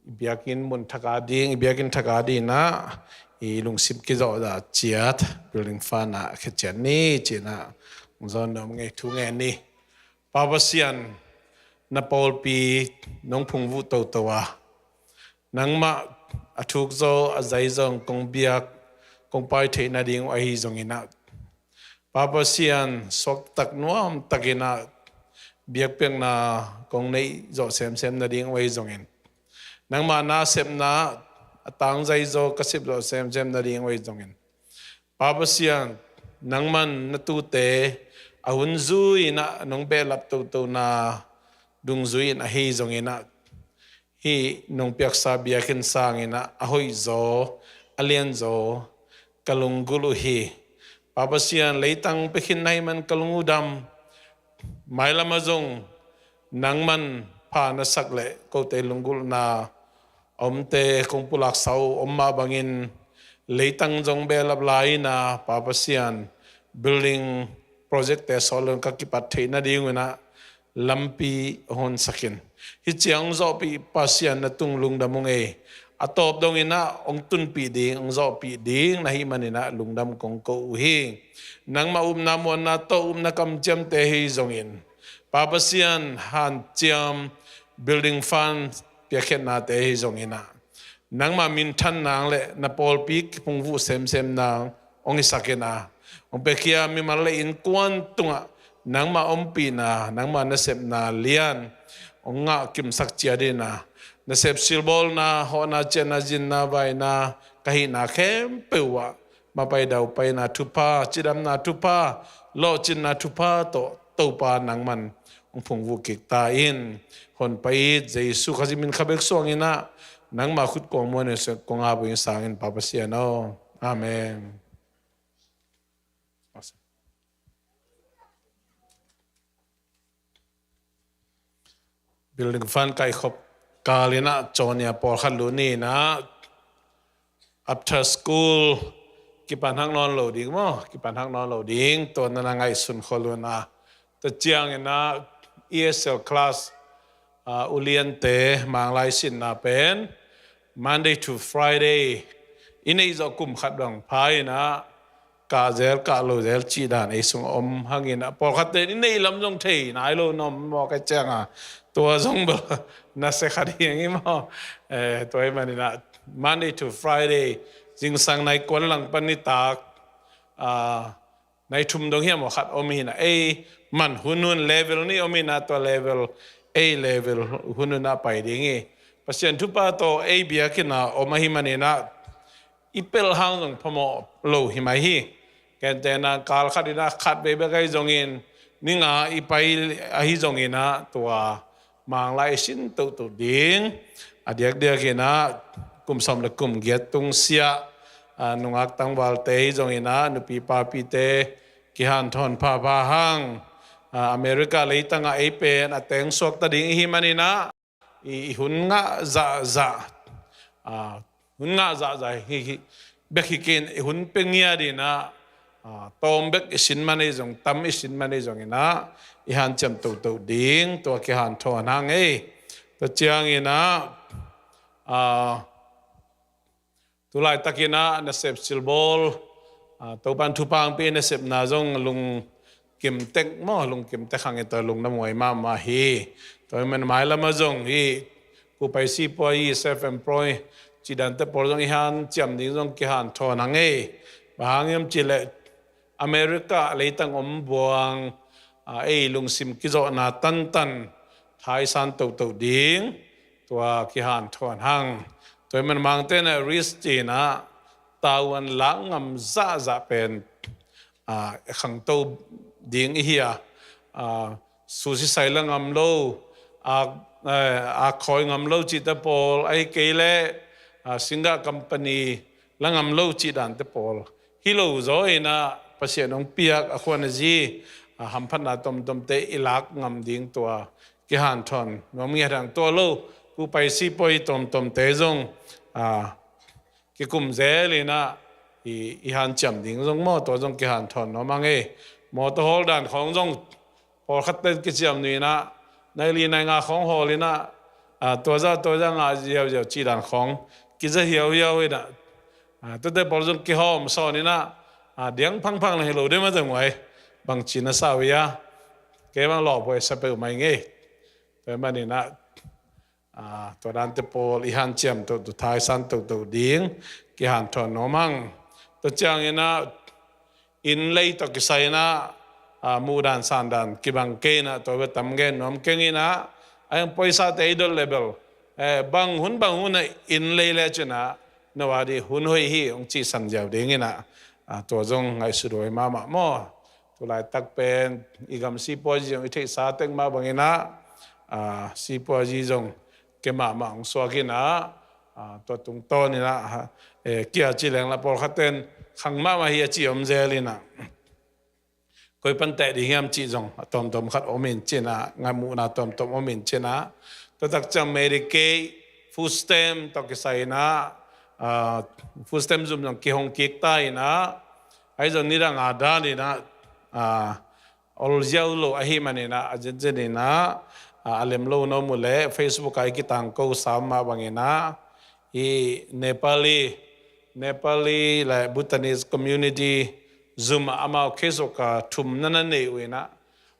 i biakinn mun thak a ding, i biakinn thak a ding ah, i lungsim kizawh dah ciat building fund ah khia ciat ni ci-in ah, hong zawn nuam ngei thu ngen ni. Pa Pasian, na pawlpi nong phungvuh toto a, nangmah a thuk zaw, a zai zaw kong biak, kong pai theih nading uh ahi zongin ah, Pa Pasian, suaktak nuam takin ah biakpiakna kong neih zawh semsem nading uh ahi zongin, nangmah na sepna a tangzai zaw ka sep zawh semsem nading uh ahi zongin, Pa Pasian, nangman na tute a hun zui in ah nong behlap totona dungzui in ahi zongin ah, hih nong piaksa biakinn sangin ah a hoih zaw, a lian zaw ka lunggulh uh hi. Pa Pasian, leitang pia khin na hih man ka lung uh dam. Mailam ah zong nangman pha na sak leh kote lunggulhna a omte kong pulaksa uh om mah bangin, leitang zong behlap lai in ah, Pa Pasian, building project te sawt lo in ka kipat theih nading un ah lampi hon sak in. Hih ciang zawhpih Pasian na tung lungdam ung ei. a tawp dongin ah hong tunpih ding, hong zawhpih ding na hih manin ah lungdam kong ko uh hi. Nangmah upna muanna tawh upna kamciamte hi zongin, Pa Pasian, hanciam, building fund piakkhiatnate hi zongin ah, nangmah minthan nang le na pawlpi kiphungvuh semsem nang hong hisakin ah, hong piakhia mimal le innkuan tungah nangmah ompihna, nangmah nasepna lian hong ngah kimsak ciat in ah, nasep silbawlna, hawhna, ciahna, zinna, vaina ka hihna khempeuh ah mapai daupaina thupha, cidamna thupha, lawhcinna thupha tawh Topa nangman hong phungvuh kik ta in. Honpa it Jesu Khazih min kha bek suangin ah, nangmah khut kuang muan in kong ap uh hi sangin, Pa Pasian aw. Amen. Building fund kaikhop kal in ah, Cawnia pawlkhat lut ni in ah, after school kipan hak nawn lo ding maw, kipan hak nawn lo ding, tua na na ngaihsun khol un ah. Tua ciangin ah, E S L class, ah, uliante Manglai sinna pen Monday to Friday i neih zawh kum khat bang pha in ah, kah zel kah lo zel cih dan ei sung a om hangin ah, pawlkhatte in i neih lam zong thei nai lo na om maw, ka ciang a, tua zong bel nasia khat hi ing maw. Eh, tua hi manin ah, Monday to Friday, zingsang nai kuan langpan nitak, ah, nai thum dong hiam aw khat om hi in ah, ei man hun hun level nih om hi in ah, tua level, ei level hun hun ah pai ding hi. Pasian thupha tawh ei biakinn ah om ahih manin ah, i pelh hang zong phamawh lo hi mai hi. Gentehna, kal khat in ah khat vei bek ahi zongin, ni nga i pai ahi zongin ah, tua Manglai i sin toto ding, a diakdiak in ah kum sawm le kum giat tung siah, ah, nungak tangvalte hi zongin ah, nupi papite kihanthawn phapha hang, ah, America leitang ah ei pen a teng suakta ding i hih manin ah, i, i hun ngah zahzah, ah, hun ngah zahzah hi, hi, bek hi kei in, i hun pia ngiat in ah, ah, tawm bek i sin man ei zong, tam i sin man ei zongin ah, i hanciam toto ding, tua kihanthawn hang ei. Tua ciangin ah, ah, tu laitakin ah nasep silbawl, ah, Topan thupha hong pia nasepna zong lungkim tek maw, lungkim tek hang in, tua lungdam huai mahmah hi. Tua hi manin mailam ah zong hih kupai sipuai, self employ cih dante pawl zong i hanciam ding zong kihanthawn hang ei. Bang hang hiam cih leh America leitang om buang, ah, ei lungsim kizawhna tantan thaisan toto ding, tua kihanthawn hang. Tua hi manin Mangte in ah risk ci in ah, tavuan lak ngam zahzah pen, ah, khangto ding i hi a, ah, susisai la ngam lo, ak, eh, ak khawi ngam lo cihte pawl, ahih kei leh, ah, singgah company la ngam lo cih dante pawl hi lo zaw in ah, Pasian hong piak a khuan a zi, ah, hamphatna tomtomte i lak ngam ding, tua kihanthawn nuam ngiat hang. Tua lo, kupai sipuai tomtomte zong, ah, kikum zel in ah, i, i hanciam ding zong maw, tua zong kihanthawn nuam hang ei. Mawtaw hawl dan khawng zong pawlkhatte in kiciam nuih in ah, nai li nai nga khawng hawl in ah, ah, tua zah tua zah ngah ziauziau cih dan khawng kiza hiauhiau in ah, ah, tuate pawl zong kihawm sawn in ah, ah, diang phangphang na hi lo ding mah zong huai, bangci na sa uh hia, kei bang lawphuai sa peuhmah ing ei. Tua hi manin ah, ah, tua dante pawl i hanciam toto, thaisan toto ding, kihanthawn nuam hang. Tua ciangin ah, inn lei tawh kisai in ah, ah, muhdan sandan kibang kei in ah, tua bek tam gen nuam keng in ah, a hang poisate i dot leh bel, eh, bang hun bang hun ah inn lei lecin ah, no a dih hun hoih hi hong cihsan ziau ding in ah, ah, tua zong ngaihsut huai mahmah maw. Tu laitak pen i gam sipuazi zong i theihsa tek mah bangin ah, ah, sipuazi zong ke mahmah hong suak in ah, ah, tua tungtawn in ah, eh, kia ci leng la pawlkhatte in khang mahmah hi a ci om zel in ah, koi pan teh ding hiam cih zong a tomtom khat om in ci in ah, ngaihmuhna tomtom om in ci in ah, tua tak ciang Medicaid, food stamp tawh kisai in ah, ah, food stamp zum zong kihong kik ta in ah, ahi zong nidang a dan in ah, ah, ol ziau lo ahih manin ah, a zenzen in ah, ah, a lem lo na om uh leh Facebook ah i kitangko sam mah bangin ah, hih Nepali, Nepali le Bhutanese community zum ah amau case worker thum na na nei uh inah,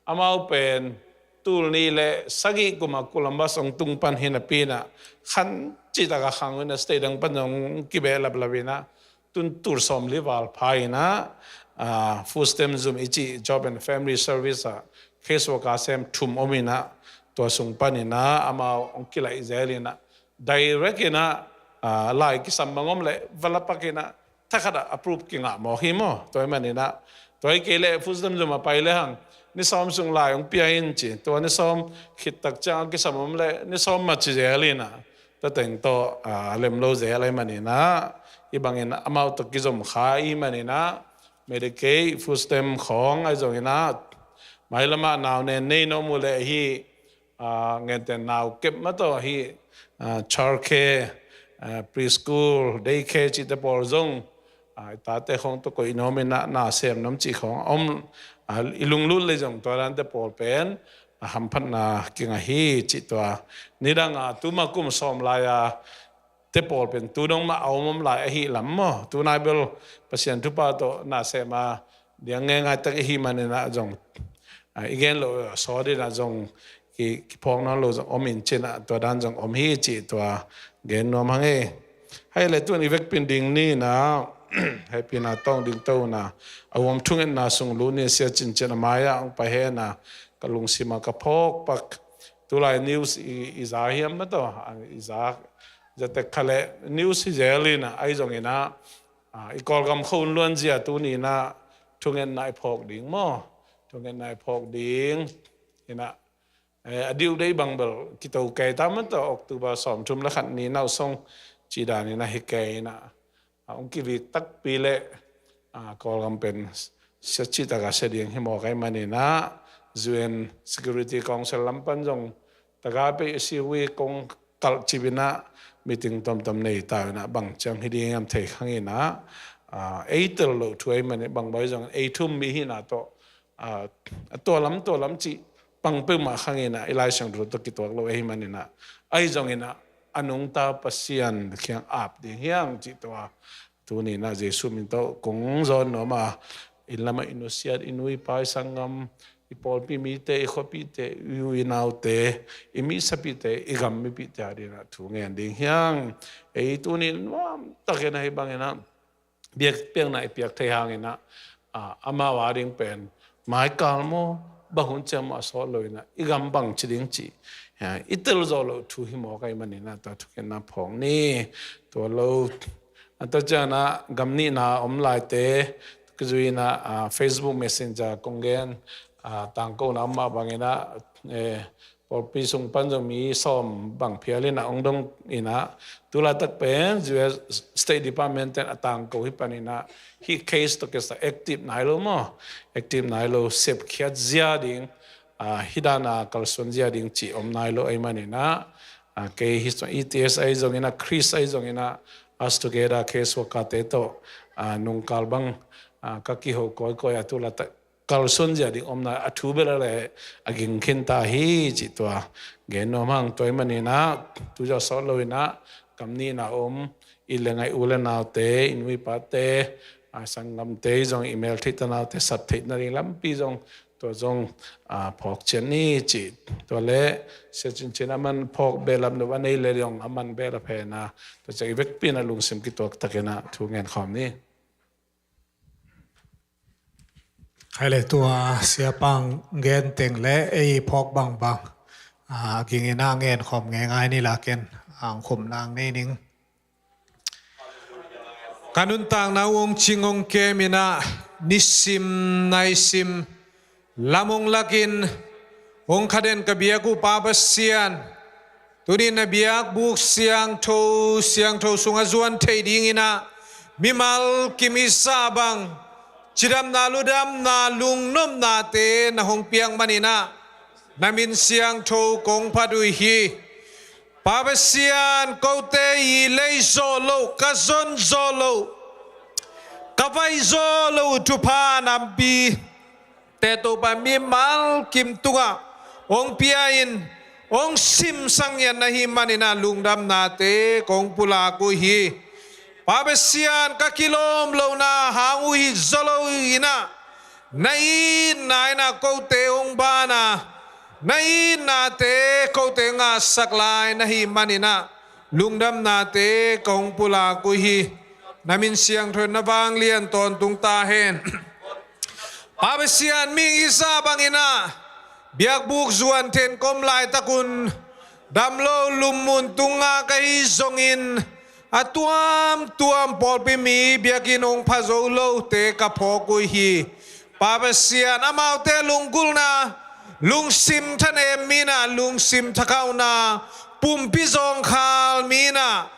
amau pen tul nih le sagih kum a Columbus hong tung pan hi napi inah, khan cihtak a khang uh inah state dang pan zong kibehlaplap inah, tun tul sawmli val pha inah, ah, food stamp zum i cih Job and Family Service ah case worker sem thum om inah, tua sung pan inah amau hong kilaih zel inah, direct inah, ah, lai kisam bang om leh va la pak inah, thakhat ah approve kingah mawk hi maw. Tua ahih man inah, tua hi kei leh food stamp zum a pai le hang, ni sawm sung lai hong pia in ci, tua ni sawm khit tak ciang a kisam om leh ni sawm mah ci zel inah, tua teng tawh, ah, lem lo zel ahih man inah, hih bangin amau tawh kizom kha ahih man inah, Medicaid, food stamp khawng ahi zong inah, mailam ah nau nen nei na om uh leh hih, ah, ngente nau kep mah tawh hih, ah, childcare, ah, preschool, daycare cihte pawl zong, ah, i tate khawng tawh koih nuam inah, na sem nuam cih khawng om, ah, i lunglut le zong tua dante pawl pen, ah, hamphatna kingah hi cih tua. Nidang a, tuma kum sawm lai a te pawl pen tu dong mah a om om lai ahih lam maw. Tunai bel Pasian thupha tawh na sem a diang ngeingai tak i hih man inah zong, ah, i gen loh sawt inah zong ki, kiphawk nawn lo zong om in ci inah, tua dan zong om hi cih tua gen nuam hang e. Hai le tuan i vekpi-in ding ni inah, hehpihna tawng ding to inah, a huam thungetna sung lut ni, Sia Cin Cin a mai-ah hong pai hen a, ka lungsim ah ka phawk pak. Tulai news i, i za hiam mah tawh, ah, i za, za tek kha leh news hi zel inah, ahi zong inah, ah, i Kawlgam khua hun luanzia tuni inah thungetna i phawk ding maw. Thungetna i phawk ding inah, eh, a due date bang bel kito kei ta mah tawh, October sawmthum le khat ni nausong cih dan inah hi kei inah, ah, hong kivik takpi leh, ah, Kawlgam pen sia cihtak a sia ding hi mawk ahih man inah, U N Security Council lam pan zong tagapi si wi kong kalh cip inah, meeting tomtom nei ta inah, bang ciang hi ding hiam thei kha ing inah, ah, ei tel loh thu ahih man inah, bang bang zong ei thum mi hihna tawh, ah, a tua lam, tua lam cih pang peuhmah kha ing inah, i Lai Siangtho tawh kituak lo ahih man inah, ahi zong inah, a nungta Pasian kiang ap ding hi hang cih tua tuni inah Jesuh min tawh kong zawn nuam a, inn lam ah i nusiat, i nu i pa, i sanggam, i pawlpi mite, i khuapite, i u i naute, i mihsapite, i gam mipite a ding inah thu ngen ding hi hang. Ei tuni nuam tak inah hih bang inah biakpiakna i piak thei hang inah, ah, amau a ding pen maikal maw, bang hun ciang maw a sawt lo inah, i gam bang ci ding cih, ah, i tel zawh loh thu hi mawk ahih man inah, tua thungetna phawk ni. Tua lo, a tua ciang inah gam nihna om laite, ka zui inah, ah, Facebook Messenger kong gen, ah, tangkona om mah bang inah, eh, pawlpi sung pan zong mi sawm bang phial inah hong dong inah, tulaitak pen U S State Department ten a tangko hi pan inah, hih case tawh kisai active nai lo maw, active nai lo, sepkhiat zia ding, ah, hih dan a kalsuan zia ding cih om nai lo ahih man inah, ah, kei hih E T S ahi zong inah, Chris ahi zong inah, Us Together case worker te tawh, ah, nungkal bang, ah, ka kiho kawikawi a, tulaitak kalsuan zia ding om nai, a thu bel a leh a ging khin ta hi cih tua gen nuam hang. Tua ahih man inah, tu zah sawt lo inah, gam nihna om, i le ngai u le naute, i nu i pate, ah, sanggamte zong, i mel theih ta naute sat theih nading lampi zong, tua zong, ah, phawk ciat ni cih. Tua leh Sia Cin Cin a man phawk behlap nop a nei le zong a man behlap hen a, tua ciang i vekpi inah lungsim kituak tak inah thu ngen khawm ni. Hai le tua siapa gen teng le ei phawk bangbang, ah, ging inah ngen khawm ngeingai ni, la ken ang khum nang nei ning. Ka nuntakna uh hong cing hong kem inah, nisim naisim lam hong lakin hong kha den ka biak uh Pa Pasian, tuni na biakbuk siangtho siangtho sungah zuan theih ding inah, mimal kim i zah bang cidamna, ludamna, lungnopnate na hong piak man inah, na min siangtho kong phat uh hi. Pa Pasian, kote i lei zawh loh, ka zon zawh loh, ka vai zawh loh thupha nampi te Topa mimal kim tungah hong pia in, hong simsak ngiat na hih manin ah lungdamnate kong pulak uh hi. Pa Pasian, ka kilawm lohna hang uh hi zaw lo in ah, na itna in ah kote hong ban a, na itnate kote ngahsak lai na hih manin ah lungdamnate kong pulak uh hi. Na min siangtho in na vanglian tawntung ta hen. Pa Pasian, mihing i zah bangin ah biakbuk zuan thei in ka om laitak un, dam lo lum mun tunga ka hi zongin, a tuamtuam pawlpi mi biakinn hong pha zo lote ka phawk uh hi. Pa Pasian, amaute lunggulhna, lungsim thanem mi in ah lungsim thakhauhna, pumpi zawngkhal mi in ah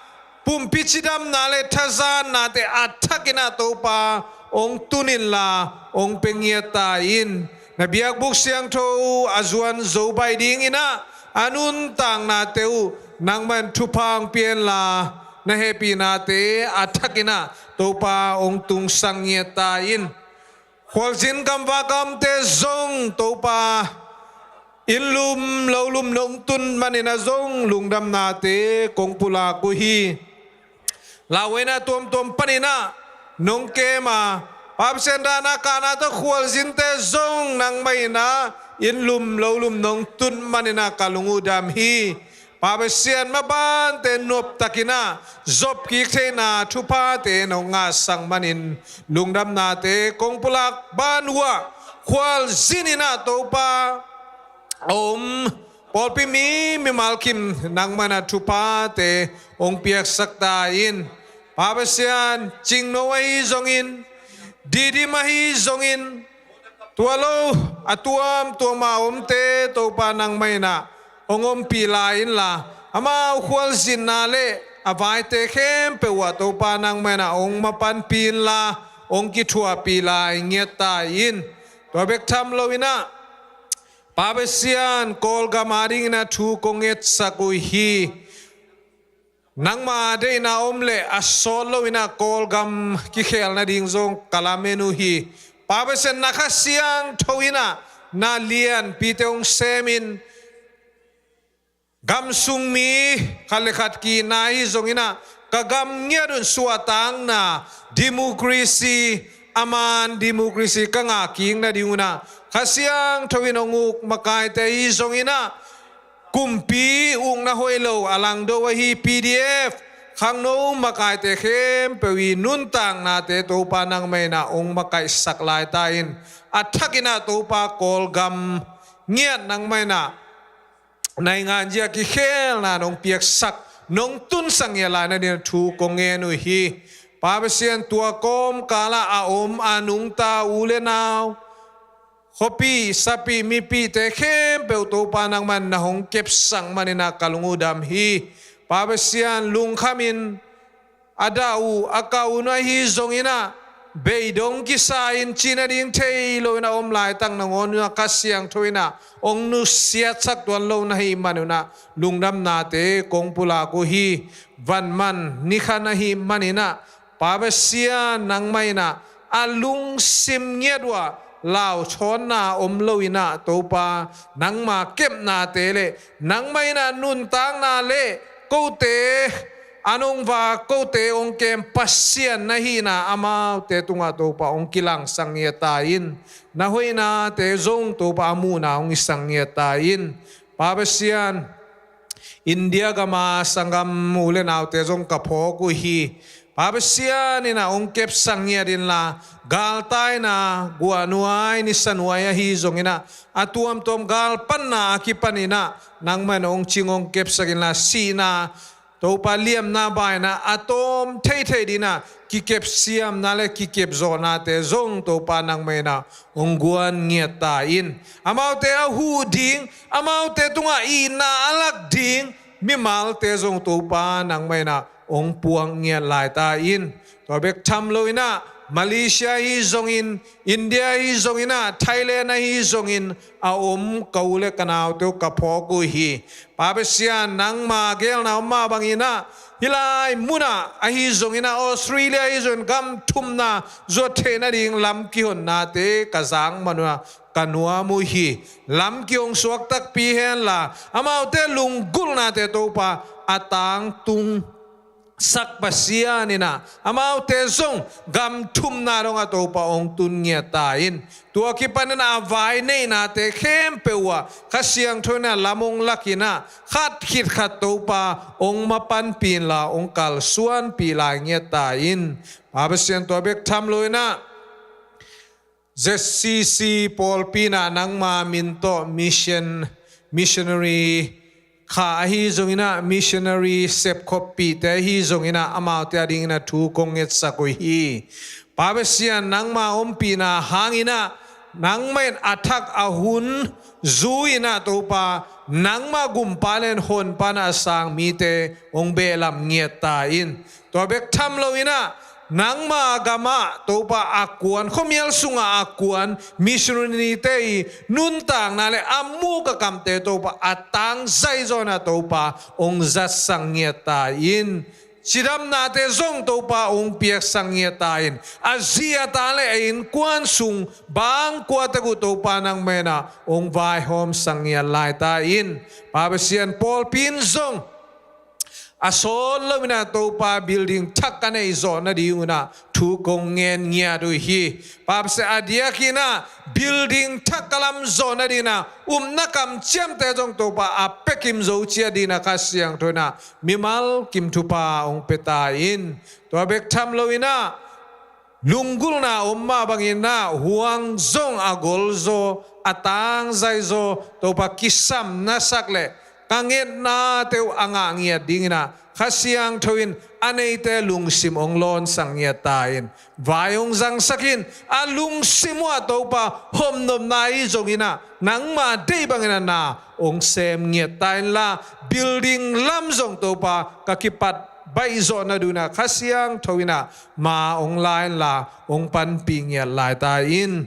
pumpi cidamna le thazatnate a thakin ah Topa hong tun inla hong pia ngiat ta in. Na biakbuk siangtho a zuan zo baih dingin ah a nuntaknate uh nangmah in thupha hong pia inla, na hehpihnate a thakin ah Topa hong tungsak ngiat ta in. Khualzin gamvak a omte zong Topa, inn lum lo lum nong tun manin ah zong lungdamnate kong pulak uh hi. Lauhuaina tuamtuam panin ah nong kem a, Pa Pasian, dahna kahna tawh khualzinte zong nangmah in ah inn lum lo lum nong tun manin ah ka lung uh dam hi. Pa Pasian, mabante noptakin ah zop kik theihna thuphate nong ngahsak manin lungdamnate kong pulak ban uh ah, khualzin in ah Topa a om pawlpi mi, mimal kim nangmah in ah thuphate hong piaksak ta in. Pa Pasian, Cingno ahi zongin, Didim ahi zongin, tua lo a tuamtuam a omte Topa nangmah in ah hong ompih lai inla, amau khualzinna le a vaite khempeuh uh ah Topa nangmah in ah hong mapanpih inla, hong kithuahpih lai ngiat ta in. Tua bek tham lo in ah, Pa Pasian, Kawlgam adingin ah thu kong ngetsak uh hi. Nangma deihna om leh a sawt lo in ah Kawlgam kikhel nading zong ka lamen uh hi. Pa Pasian, na Kha Siangtho in ah na lianpite hong sem in, gam sung mi khat le khat ki-itna ahi zongin ah, ka gam ngiat un suahtakna, democracy, a man democracy ka ngah kik nading un ah, Kha Siangtho in hong uk makaite ahi zongin ah, kumpi ukna hoih lo a langdo ahi P D F, khangno makaite khempeuh i nuntaknate Topa nangmah in ah hong makaihsak lai ta in, a thakin ah Topa Kawlgam ngiat nangmah in ah naingan zia kikhelna nong piaksak, nong tunsak ngiat lai nading thu kong ngen uh hi. Pa Pasian, tua kawmkal ah a om a nungta u le nau, khuapih sapih mipihte khempeuh Topa nangmah in na hong kepsak manin ah ka lung uh dam hi. Pa Pasian, lungkham in, a dah uh a kah uh nuai hi zongin ah, beidong kisa in cih nading thei lo in a om laitak nangawn un ah Kha Siangtho in ah hong nusiatsak tuan lo na hih man un ah lungdamnate kong pulak uh hi. Vanman ni khat na hih manin ah, Pa Pasian, nangmah in ah a lungsim ngiat uh ah lauthawnna om lo in ah, Topa, nangma kepnate le nangmah in ah nuntakna le kote a nong vak, kote hong kem Pasian na hihna amaute tungah Topa hong kilangsak ngiat ta in. Na hoihnate zong Topa a muhna hong hisak ngiat ta in. Pa Pasian, India gam a sanggam u le naute zong ka phawk uh hi. Pa Pasian in ah hong kepsak ngiat inla, galtaina guah nuai, nisa nuai ahi zongin ah, a tuamtuam galpanna a kipan in ah nangmah in hong cing hong kepsak inla, sihna, Topa, liamna baina a tawm theithei dingin ah kikep siamna le kikep zawhnate zong Topa nangmah in ah hong guan ngiat ta in. Amaute a huh ding, amaute tungah itna a lak ding mimalte zong Topa nangmah in ah hong puak ngiat lai ta in. Tua bek tham lo in ah Malaysia ahi zongin, India ahi zongin ah, Thailand ahi zongin a om ka u le ka naute uh ka phawk uh hi. Pa Pasian, nangma geelna om mah bangin ah, hih lai munah ahi zongin ah, Australia ahi zongin gam thumna zuat theih nading lam kihonnate ka zak man un ah, ka nuam uh hi. Lamki hong suak takpi henla, amaute lunggulhnate Topa a tangtung sak Pasian in ah, amaute zong gam thumna dong ah Topa hong tun ngiat ta in. Tua kipan in ah a vai neihnate khempeuh ah Kha Siangtho in ah lam hong lak in ah, khat khit khat Topa hong mapanpih inla hong kalsuanpih lai ngiat ta in. Pa Pasian, tua bek tham lo in ah Z C C pawlpi in ah nangma min tawh mission, missionary kha ahi zongin ah, missionary sepkhoppihte ahi zongin ah, amaute adingin ah thu kong ngetsak uh hi. Pa Pasian, nangma ompihna hangin ah, nangmah in a thak a hun zui in ah Topa, nangma gumpa le honpa in ah a sang mite hong behlap ngiat ta in. Tua bek tham lo in ah, nangma gam ah Topa a kuan, khuamial sungah a kuan missionary-te i nuntakna le a muk a kamte Topa a tangzai zaw in ah Topa hong zatsak ngiat ta in. Cidamnate zong Topa hong piaksak ngiat ta in. A zi a ta le a innkuan sung bang kua tek uh Topa nangmah in ah hong vaihawmsak ngiat lai ta in. Pa Pasian, pawlpi in zong a sawt lo in ah Topa building thak ka neih zawh nading un ah thu kong ngen ngiat uh hi. Pa Pasian, a diakin ah building thak ka lam zawh nading in ah upna kamciamte zong Topa a pia kim zo ciat ding in ah Kha Siangtho in ah mimal kim thupha hong pia ta in. Tua bek tham lo in ah lunggulhna om mah bangin ah huang zong a golzaw, a tangzaizaw, Topa kisam na sak le ka ngetnate uh a ngah ngiat ding in ah Kha Siangtho in a neite lungsim hong lawnsak ngiat ta in. Vai hong zangsak in, a lungsim uh ah Topa hopnopna ahi zongin ah nangma deih bangin ah na hong sem ngiat ta inla, building lam zong Topa ka kipat baih zawh nading un ah Kha Siangtho in ah ma hong la inla hong panpih ngiat lai ta in.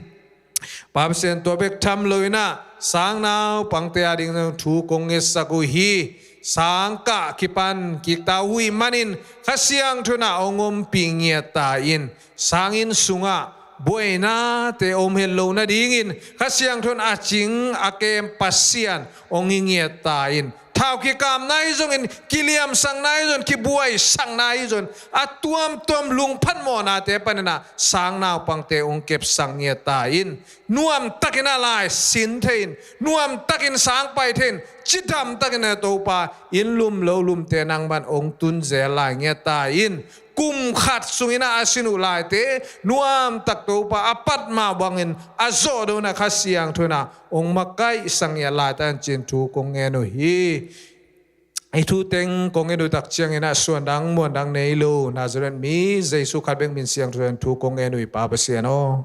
Pa Pasian, tua bek tham lo in ah sangnaupangte ading zong thu kong ngetsak uh hi. Sangkah kipan kikta uh ahih manin Kha Siangtho in ah hong ompih ngiat ta in. Sanginn sungah buainate om het lo nadingin Kha Siangtho in a cing a kem Pasian hong hi ngiat ta in. Thau kikapna ahi zongin, kiliamsakna ahi zongin, kibuaisakna ahi zongin, a tuamtuam lungphat mawhnate panin ah sangnaupangte hong kepsak ngiat ta in. Nuamtakin ah laisin thei in, nuamtakin sang pai thei in, cidamtakin ah Topa inn lum lo lumte nangman hong tun zel lai ngiat ta in. Kum khat sungin ah a sin uh laite nuamtak Topa a pat mah bangin a zawhdo in ah Kha Siangtho in ah hong makaihsak ngiat lai ta in ci-in thu kong ngen uh hi. Hih thu teng kong ngen uh tak ciangin ah suandang muandang nei lo Nazareth mi Jesu khat bek min siangtho in thu kong ngen uh hi, Pa Pasian aw.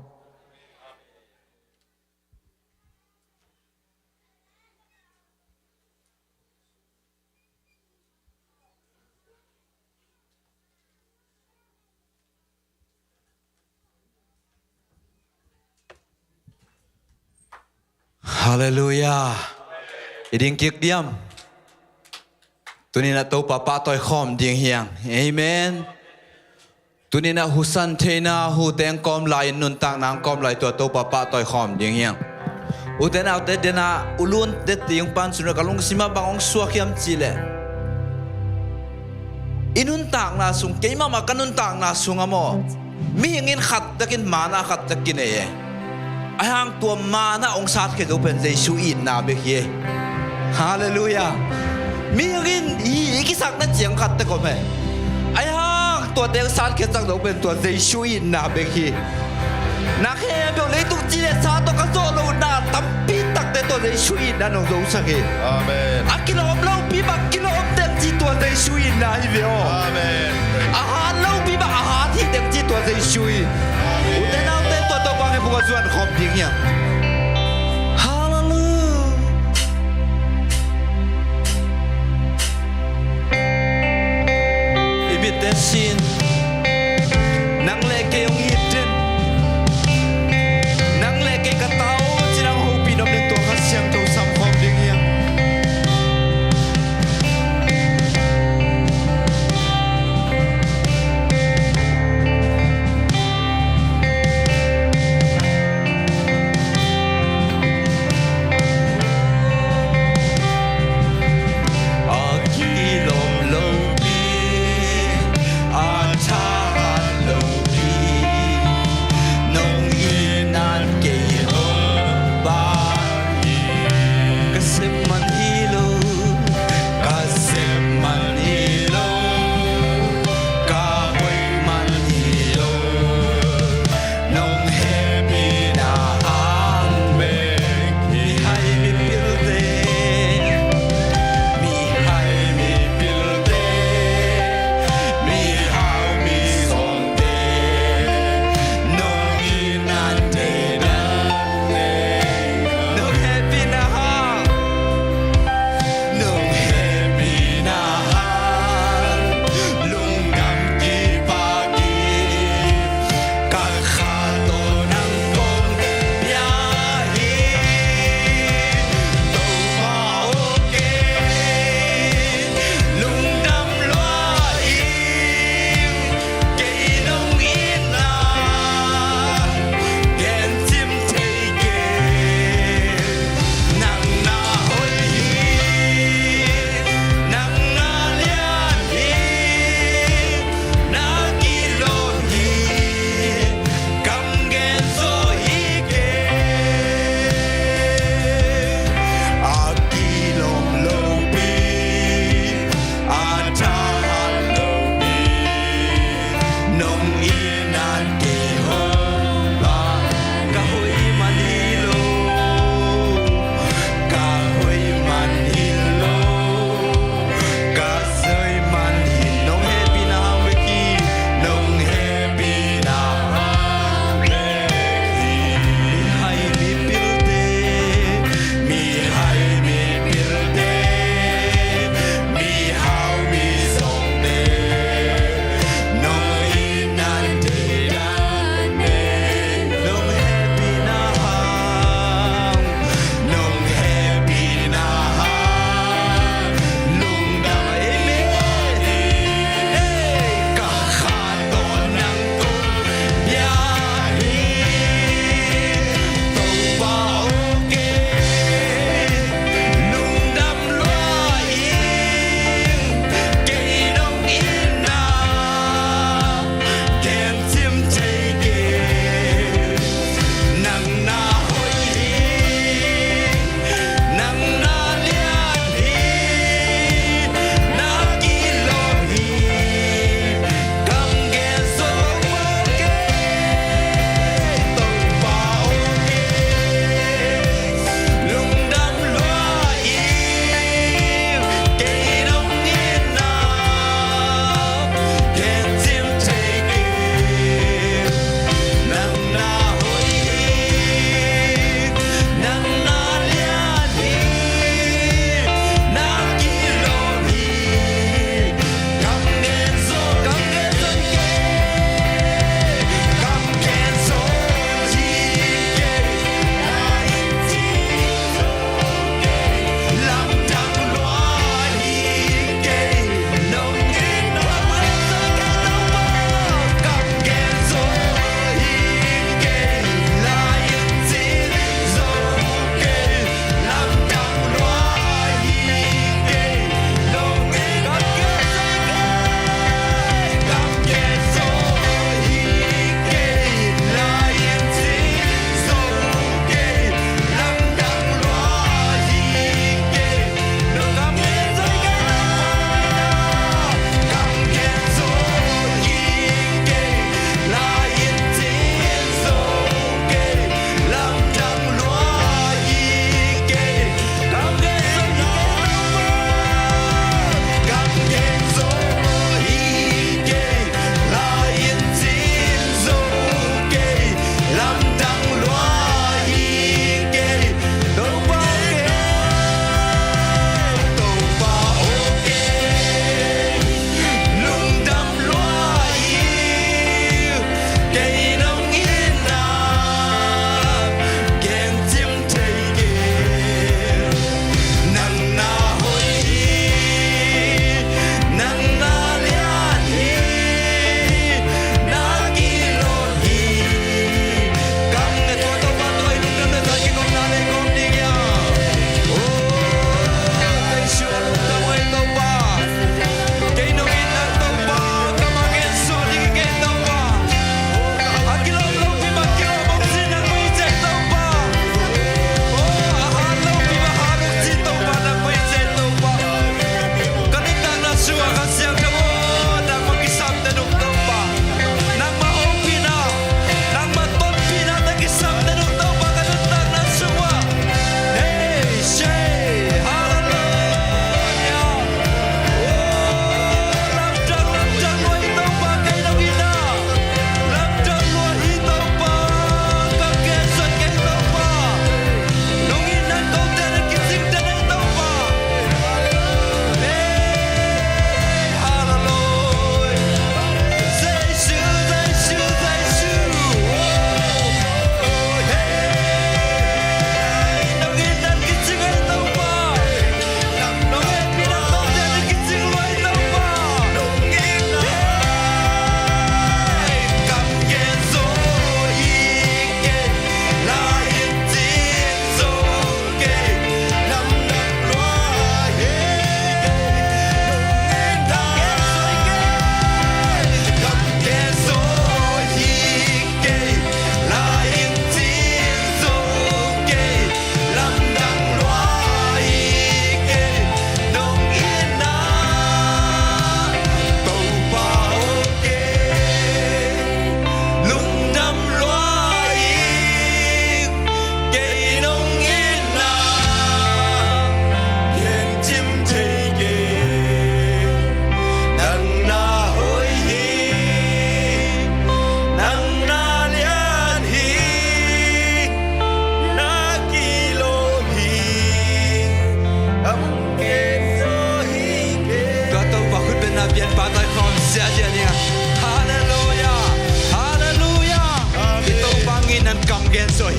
Halleluiah. I ding kik diam. Tuni-in ah Topa pahtawi khawm ding hi hang. Amen. Tuni-in ah husan theihna, hu teng kawm lai-in, nuntakna kawm lai, tua Topa pahtawi khawm ding hi hang. Ute naute, den a ulun det ding pan sun ka lungsim ah bang hong suak hiam cih leh, i nuntakna sung, keimah mah ka nuntakna sung ah maw, mihing in khat takin mana khat tak kinei e. Ahi hang tua mana hong satkhia zo pen Jesu itna bek hi e. Halleluiah. Mihing in i, i kisakna ciang khat tak om e. Ahi hang tua teng satkhia cang zo pen tua Jesu itna bek hi. Na khempeuh leitung ci le sa tawh ka zawh lohna tampi takte tua Jesu itna in hong zosak hi. Amen. A kilawm lopi bang kilawm teng ci tua Jesu itna hi ve aw. Amen. A hat lopi bang a hat hi teng ci tua Jesu hi. Amen. Ute naute, tua Topa hong hehpihna zuan khawm ding hi hang. Halleluiah. I mitte sin, nang le kei hong it den, nang le kei ka ta aw ci-in hong hopih nop den, tua Kha Siangtho sam khawm ding hi hang.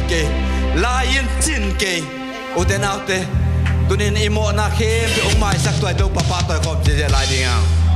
kei, lai-in cin kei. Ute naute, tunin i mawhna khempeuh hong maisak tuai Topa pahtawi khawm ziahziah lai ding a.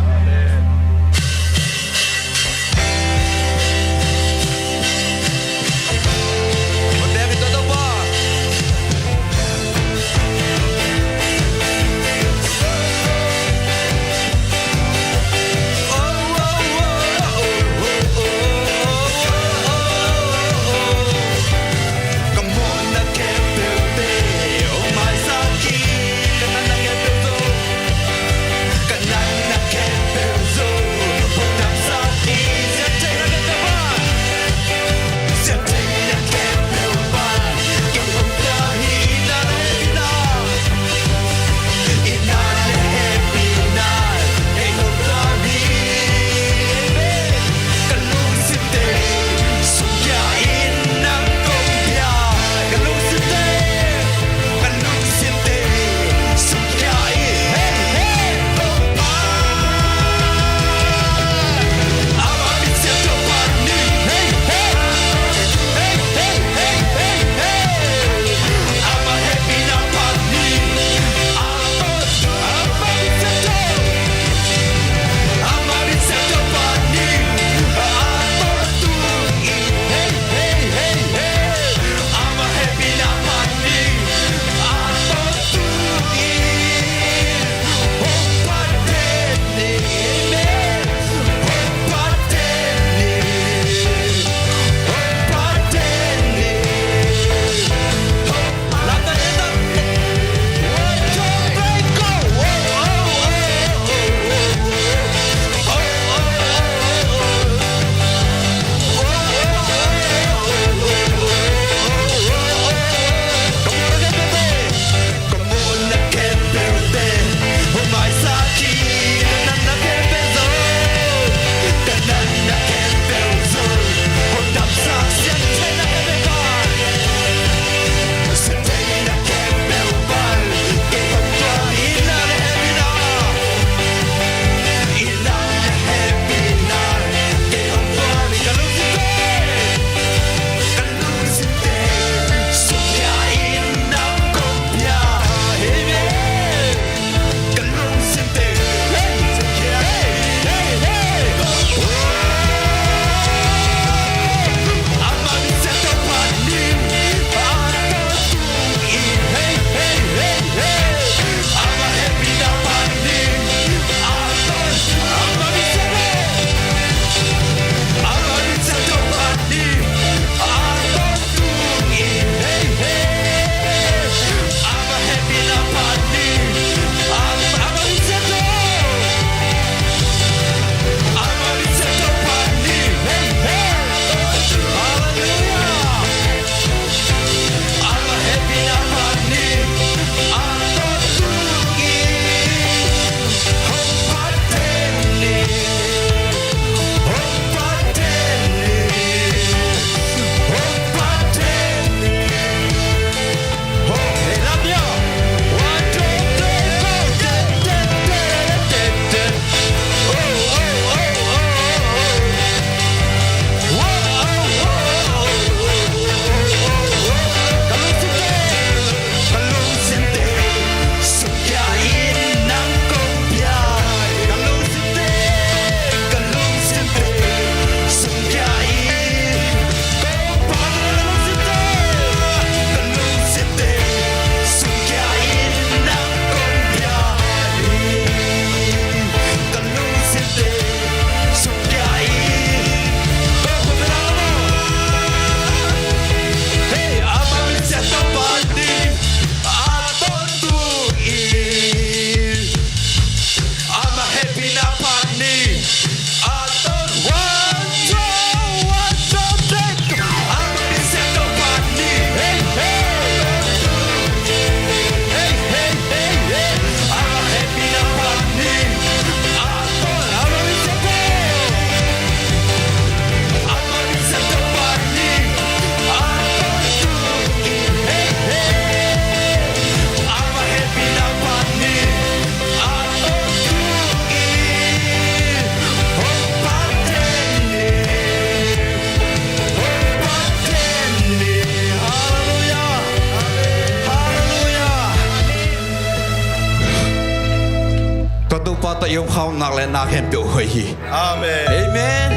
Pa tawh i om khawm nak leh na khempeuh hoih hi. Amen. Amen.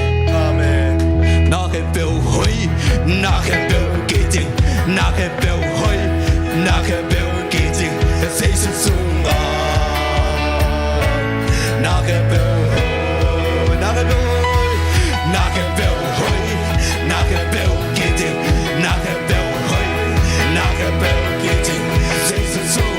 Amen. Na khempeuh hoih, na khempeuh kicing, na khempeuh hoih, na khempeuh kicing. Jesu sungah na khempeuh hoih, na khempeuh hoih, na khempeuh hoih, na khempeuh kicing, na khempeuh hoih, na khempeuh kicing. Jesu sungah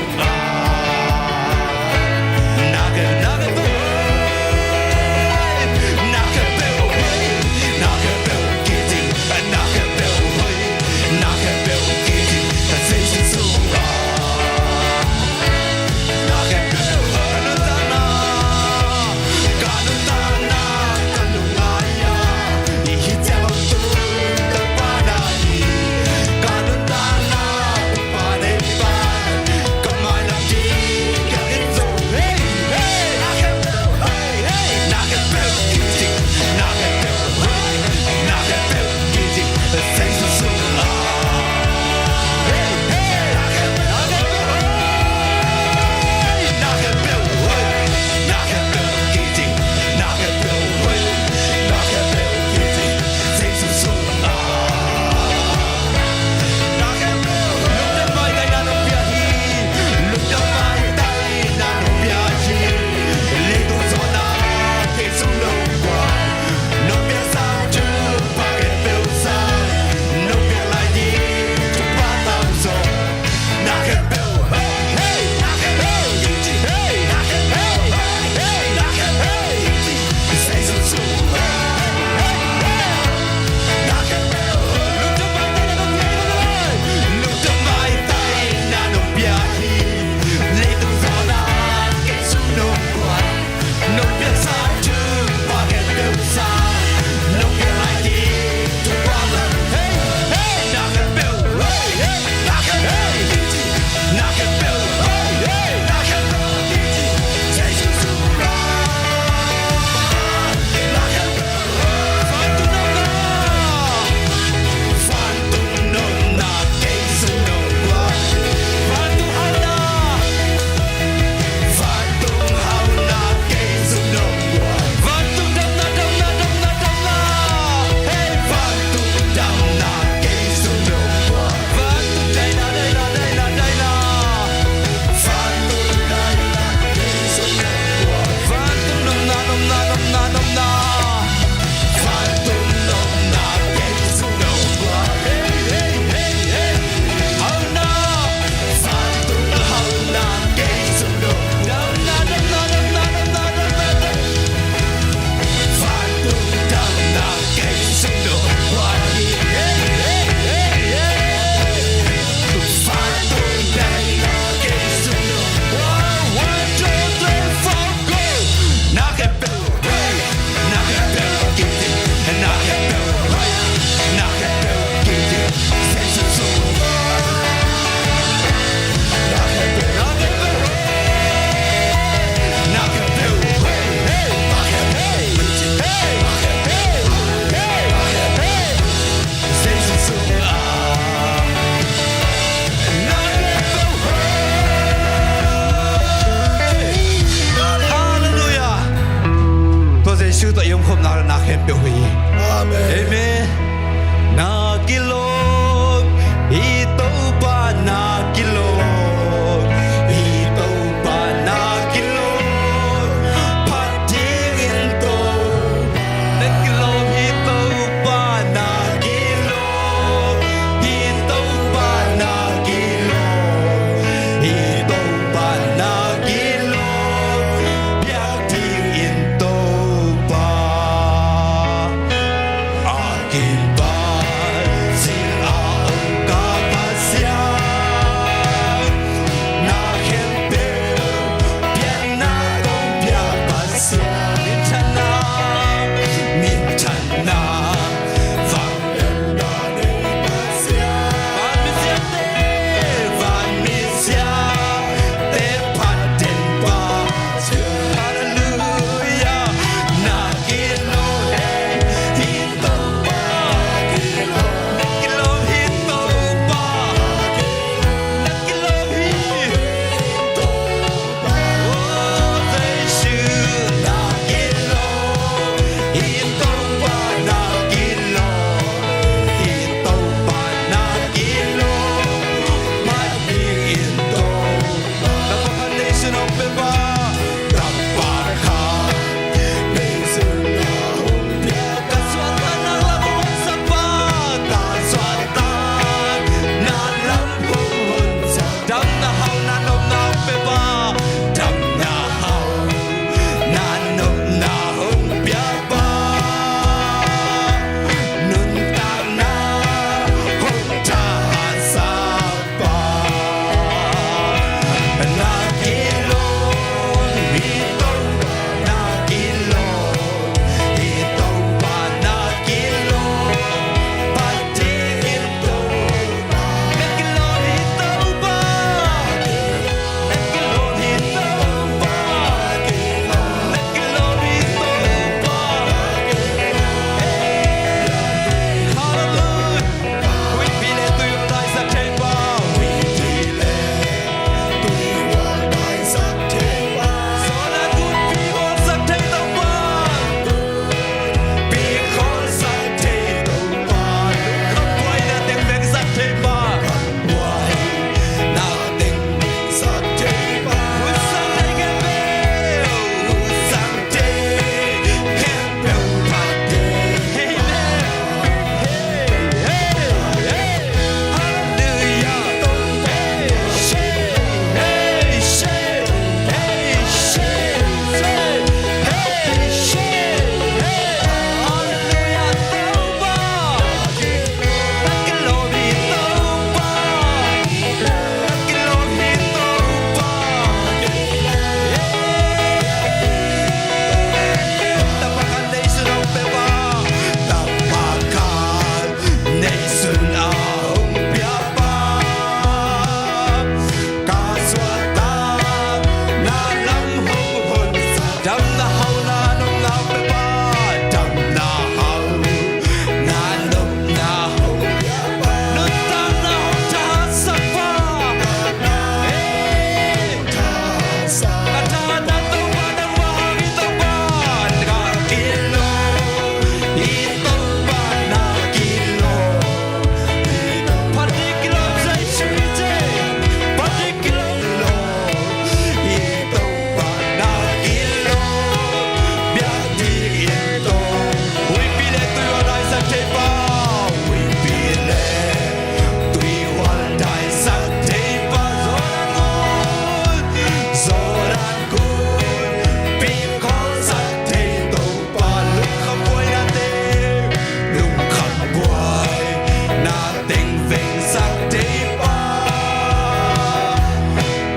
Teipa,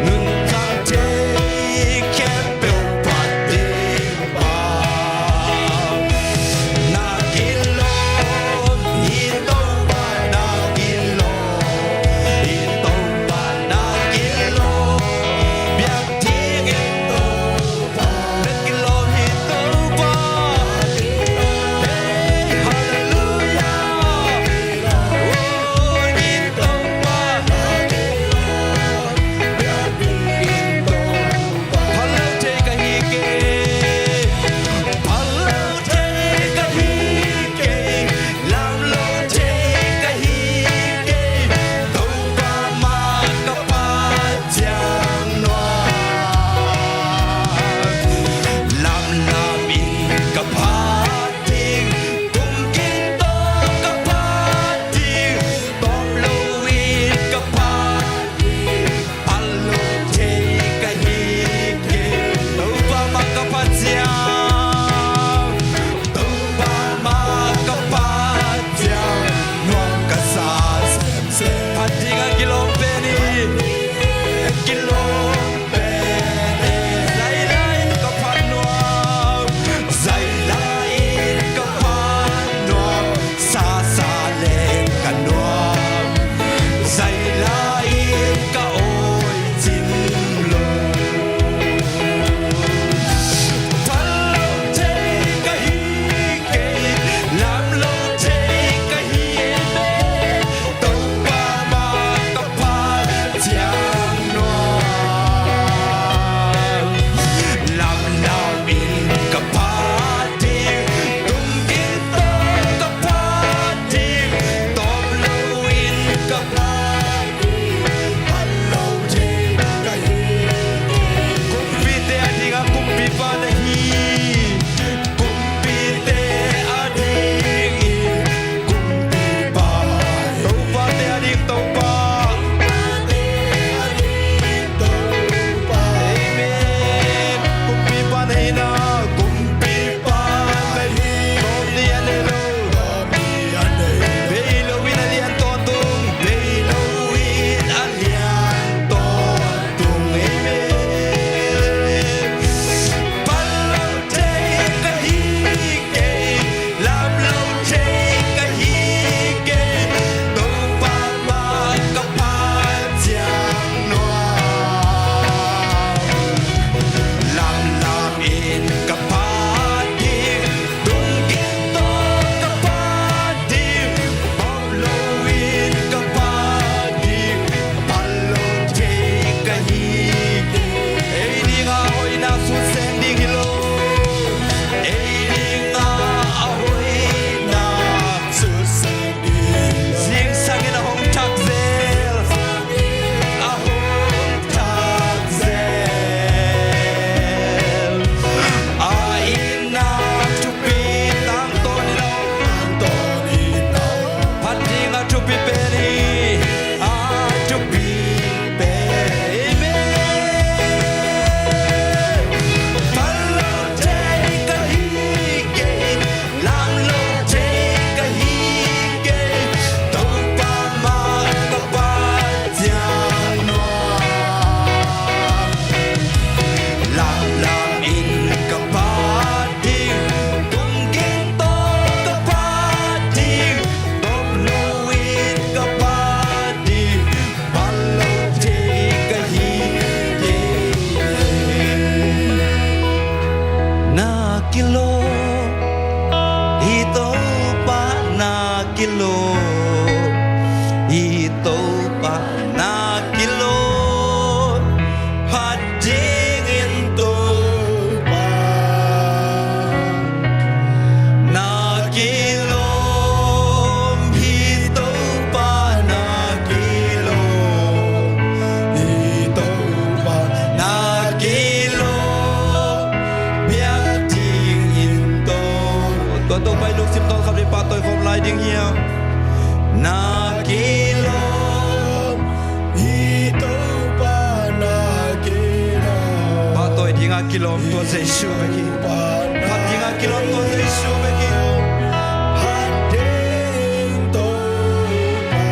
nuntak thei khempeuh phat ding Pa, na kilawm hi Topa, na kilawm hi Topa, na kilawm biak dingin Topa. Na kilawm hi Topa. Hey, hallelujah. Oh, hi Topa. Phal lo thei ka hi kei. Phal lo thei ka hi kei. Lam lo thei ka hi kei. Topa mah ka phat ciang nuam. Lamlam in ka phat ding, kum ging tawh ka phat ding, tawp lo in ka phat ding, phal lo thei ka hi kei. Topa mah ka phat ciang, Topa mah ka phat ciang nuam ka sa semsem. Phat ding a kilawm pen hi. Kilawm pen hi. Zai lai in ka phat nuam, zai lai in ka phat nuam, sa sa leng ka nuam, zai lai in ka awi cin lo. Phal lo thei ka hi kei, lam lo thei ka hi kei. Topa mah ka phat ciang nuam. Lamlam in ka phat ding, tung ging tawh ka phat ding, tawp lo in ka phat ding, phal lo thei ka hi. Kumpite a ding a kumpipa na hi. Kumpite a dingin kumpipa, topate a ding Topa. Amen. Kumpipa na hi na, kumpipa na hi. Tawp lian nei lo. Bei lo in a lian tawntung, bei lo in a lian tawntung. Amen. Phal lo thei ka hi kei, lam lo thei ka hi kei, Topa mah ka phat ciang nuam. Lamlam in ka phat ding, tung ging tawh ka phat ding, tawp lo in ka phat ding, phal lo thei ka hi kei. Ei ding a hoihna sutseng ding hi lo. Ei ding a hoihna sutseng ding. Zingsang in a hong thak zel. A hong thak zel. A itna thupi tangtawn hi lo. Phat ding a thupi pen hi. A thupi pen. Amen. Phal lo thei ka hi kei, lam lo thei ka hi kei, Topa mah ka phat ciang nuam. Lamlam in ka phat ding, tung ging tawh ka phat ding, tawp lo in ka phat ding, phal lo thei ka hi kei. Na kilawm hi Topa, na kilawm hi Topa, na kilawm phat dingin Topa. Na kilawm hi Topa, na kilawm hi Topa, na kilawm biak dingin Topa. Tua Topa i lungsim tawh khat vei pahtawi khawm lai ding hiam? Na kilawm hi Topa, na kilawm. Pahtawi ding a kilawm tua Jesu bek hi. Phat ding a kilawm tua Jesu bek hi. Phat ding Topa.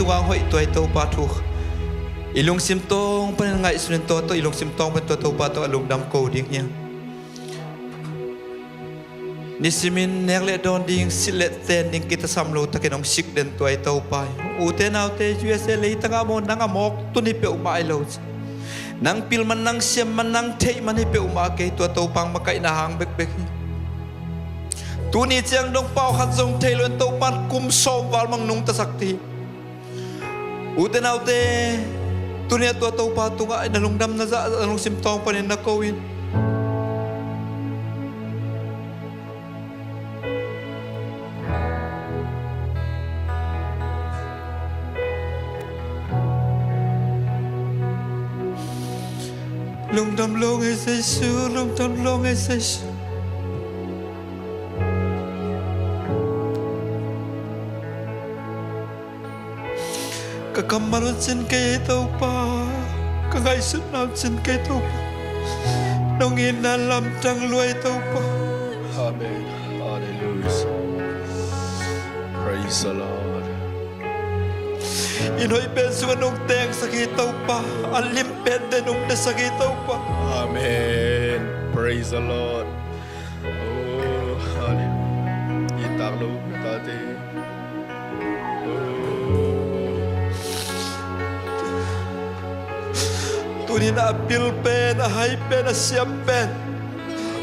tungah hoih tua i Topa thu i lungsim tawng panin ngaihsun in tua tawh i lungsim tawng panin tua Topa tawh a lungdam ko ding hi. Nisimin nek le dawn ding, silh le ten ding kitasam lo takin hong sik den tua i Topa hi. Ute naute, U S A leitangah maw, nang a mawk tuni peuhmah hi lo ci. Nang pil man, nang siam man, nang theih man hi peuhmah kei, tua Topa makaihna hang bekbek hi. Tuni ciang dong pau khat zong thei lo in Topa in kum sawm val mang nungtasak ding hi. Ute naute, tuni a tua Topa tungah na lungdam na zah, na lungsim tawng panin na ko in. Lungdam lo ngei Jesu, lungdam lo ngei Jesu. Ka kammal un cin kei Topa, ka ngaihsutna un cin kei Topa. Nong itna lamdang lua Topa. Amen. Hallelujah. Praise the Lord. Inn hoih pen sungah nong tengsak hi Topa. A lim pen teh nong desak hi Topa. Amen. Praise the Lord. Oh, hallelujah. Inn tak lo na tate. Tuni-in a pil pen, a hai pen, a siam pen,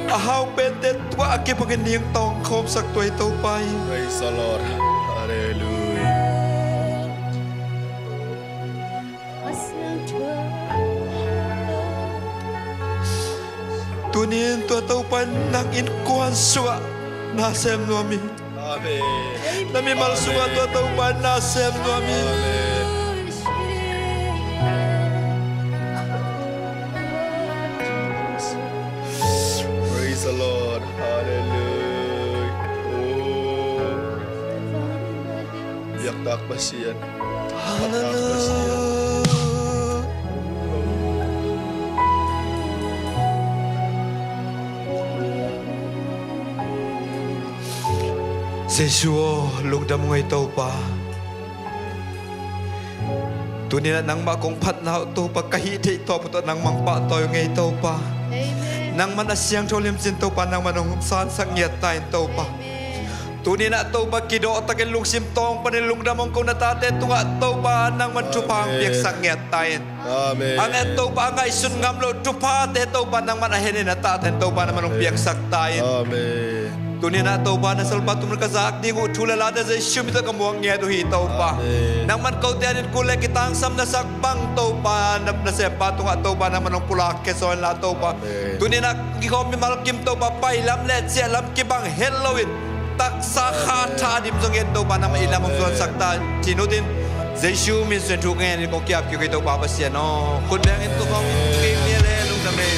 a hau pen te tua a kipakin ning tawng khawmsak tua i Topa hi. Praise the Lord. Hallelujah. Tuni-in tua Topa in nang innkuan sungah na sem nuam hi. Amen. Na mimal sungah tua Topa in na sem nuam hi. Amen. Praise the Lord. Hallelujah. Oh. Biaktak Pasian. Hallelujah. Jesu aw, lungdam ung ei Topa. Tuni-in ah nangmah kong phatna uh Topa, ka hih theih tawp uh tawh nangmah pahtawi ung ei Topa. Amen. Nangman a siangtho limcin Topa, nangman hong sansak ngiat ta in Topa. Amen. Tuni-in ah Topa, kidawh takin lungsim tawng panin lungdam hong ko na tate tungah Topa, nangman thupha hong piaksak ngiat ta in. Amen. A ngen Topa, a ngaihsun ngam loh thuphate Topa, nangman a henin a tahten Topa, nangman hong piaksak ta in. Amen. Tuni-in ah Topa, na salpa tumna ka zak ding uh thu le late Jesu min tawh ka muak ngiat uh hi Topa. Amen. Nangman kote adingin kul le kitangsam na sak bang Topa, na, na sempa tungah Topa, nangman hong pulak khia zaw inla Topa. Amen. Tuni-in ah kikhawm mimal kim Topa, pailam le ciahlam kibang het loin, taksa kha tha dim zong in Topa, nangmah i lam hong zuansak ta. Amen. Cih nutin Jesu min suang thu ngenin kong ki-ap kik uh hi Topa Pasian aw. Khut bengin tua kong in kik ni le lungdam e.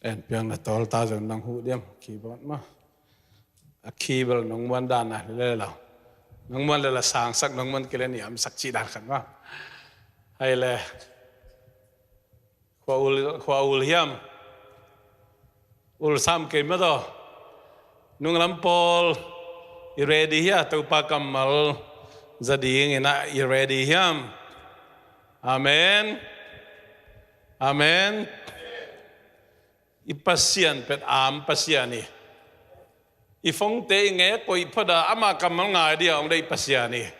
En piang na tawl ta zong nang huh diam, khi bang ma. A khi bel nong muan dan a le lo. Nong muan le la sangsak, nong muan kei le niamsak cih dan khat ma. Hai le. Khua ul, khua ul hiam. Ul sam kei ma taw. Nunglam pawl i ready hia, Topa kammal za dingin ah i ready hiam. Amen. Amen. I Pasian pen am Pasian hi. I phone-te i ngek koih phot a ama kammal ngai ding a hong deih Pasian hi.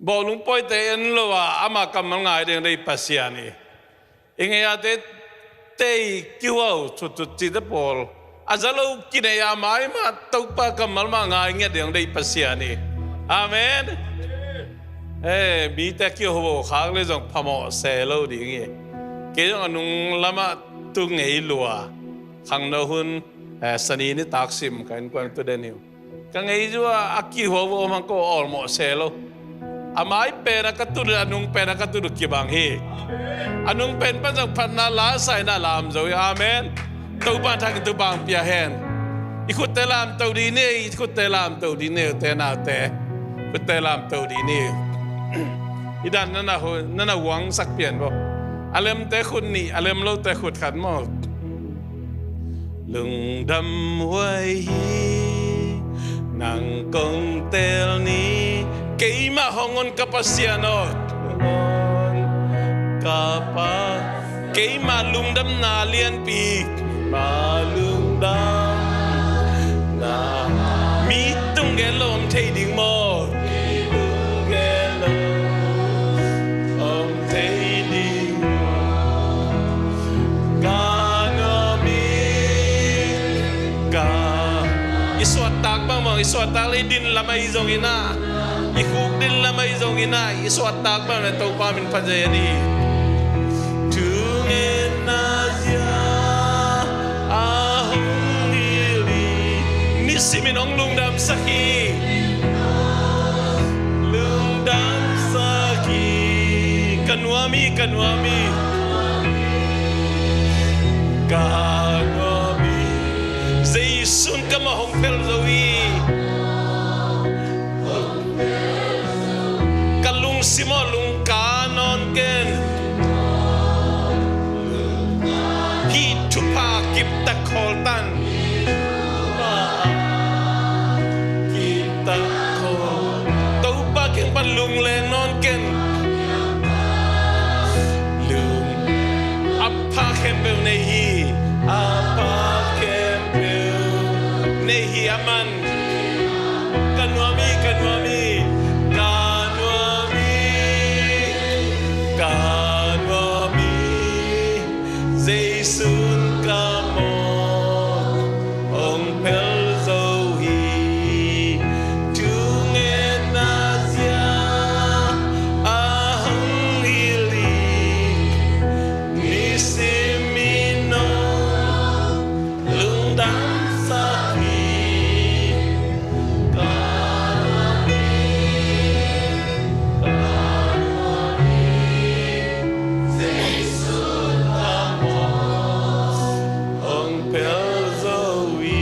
Bawlung pawite en lo a ama kammal ngai ding a hong deih Pasian hi. I ngei a te tei kihuau thutthut cihte pawl a za lo kinei a maimah Topa kammal mah ngai ngiat ding a hong deih Pasian hi. Amen. Eh, mite kihuau khak le zong phamawh se lo ding hi. Kei zong a nung lamah tu ngei lua. Khangno hun Eh, Sani ni taksim ka innkuan tu den hi uh. Ka ngei zua a kihuahuah om hang ko awlmawh se lo. A mai pen a ka tut uh, a nung pen a ka tut uh kibang hi. A nung pen pan zong phatna la saina lam zo hi. Amen. Topa thak in thupha pia hen. I khutte lamto dih ni, i khutte lamto dih ni, ute naute. Khutte lamto dih ni. I dan nana hu-, nana huangsak pian bo. A lemte khut nih, a lem lote khut khat maw. Lungdam huai hi, nang kong teel ni, keimah hong on ka Pasian aw. Ka Pa, keimah lungdamna lianpi, keimah lungdamna, mi tung gen lo om thei ding maw? Mi tung gen lo om thei ding. Ka nuam hi, ka. I suahtak bangmah, i suahtak le i din lam ahi zongin ah, i khuk din lam ahi zongin ah, i suahtak bangmah Topa min phat zaw ni. Thungetna zia a hong hilh hi. Nisimin hong lungdamsak hi. Lungdamsak hi. Ka nuam hi, ka nuam hi. Ka nuam hi. Jesu'n kamah hong phel zo hi. Ka lungsim aw, lungka nawn ken. Hih thupha kiptak khawl tan. Kiptak khawl. Topa kiang pan lungleng nawn ken. Lung. A pha khempeuh nei hi. A pha khempeuh nei hi a man. Ka nuam hi, ka nuam hi, ka nuam hi, ka nuam hi. Jesu'n ka mawh hong phel zo hi. Thungetna zia a hong hilh hi. Nisimin hong lungdamsak hi. Ka nuam hi, ka nuam hi, Jesu'n ka mawh hong phel zo hi.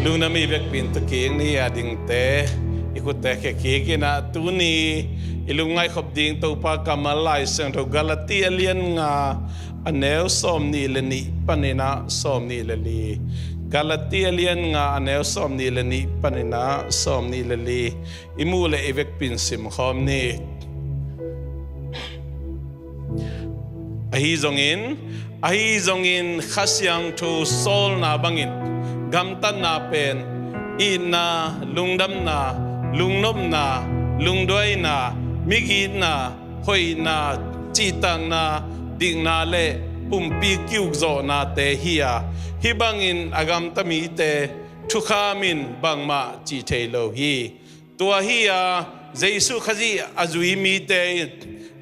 Lungdam hi. Vekpi in tu kik ni a dingte, i khutte khia kik in ah, tuni i lungngaih khop ding Topa kammal Lai Siangtho Galati a lian nga, a neu sawmnih le nih panin ah sawmnih le li. Galati a lian nga, a neu sawmnih le nih panin ah sawmnih le li. I muh leh i vekpi in sim khawm ni. Ahi zongin, ahi zongin Kha Siangtho sawlna bangin gamtatna pen itna, lungdamna, lungnopna, lungduaina, migitna, hoihna, cihtakna, dikna le pumpi kiukzawhnate hi a, hih bangin a gamta mite thukham in bangmah cih thei lo hi. Tua hi a, Jesuh Khazih a zui mite in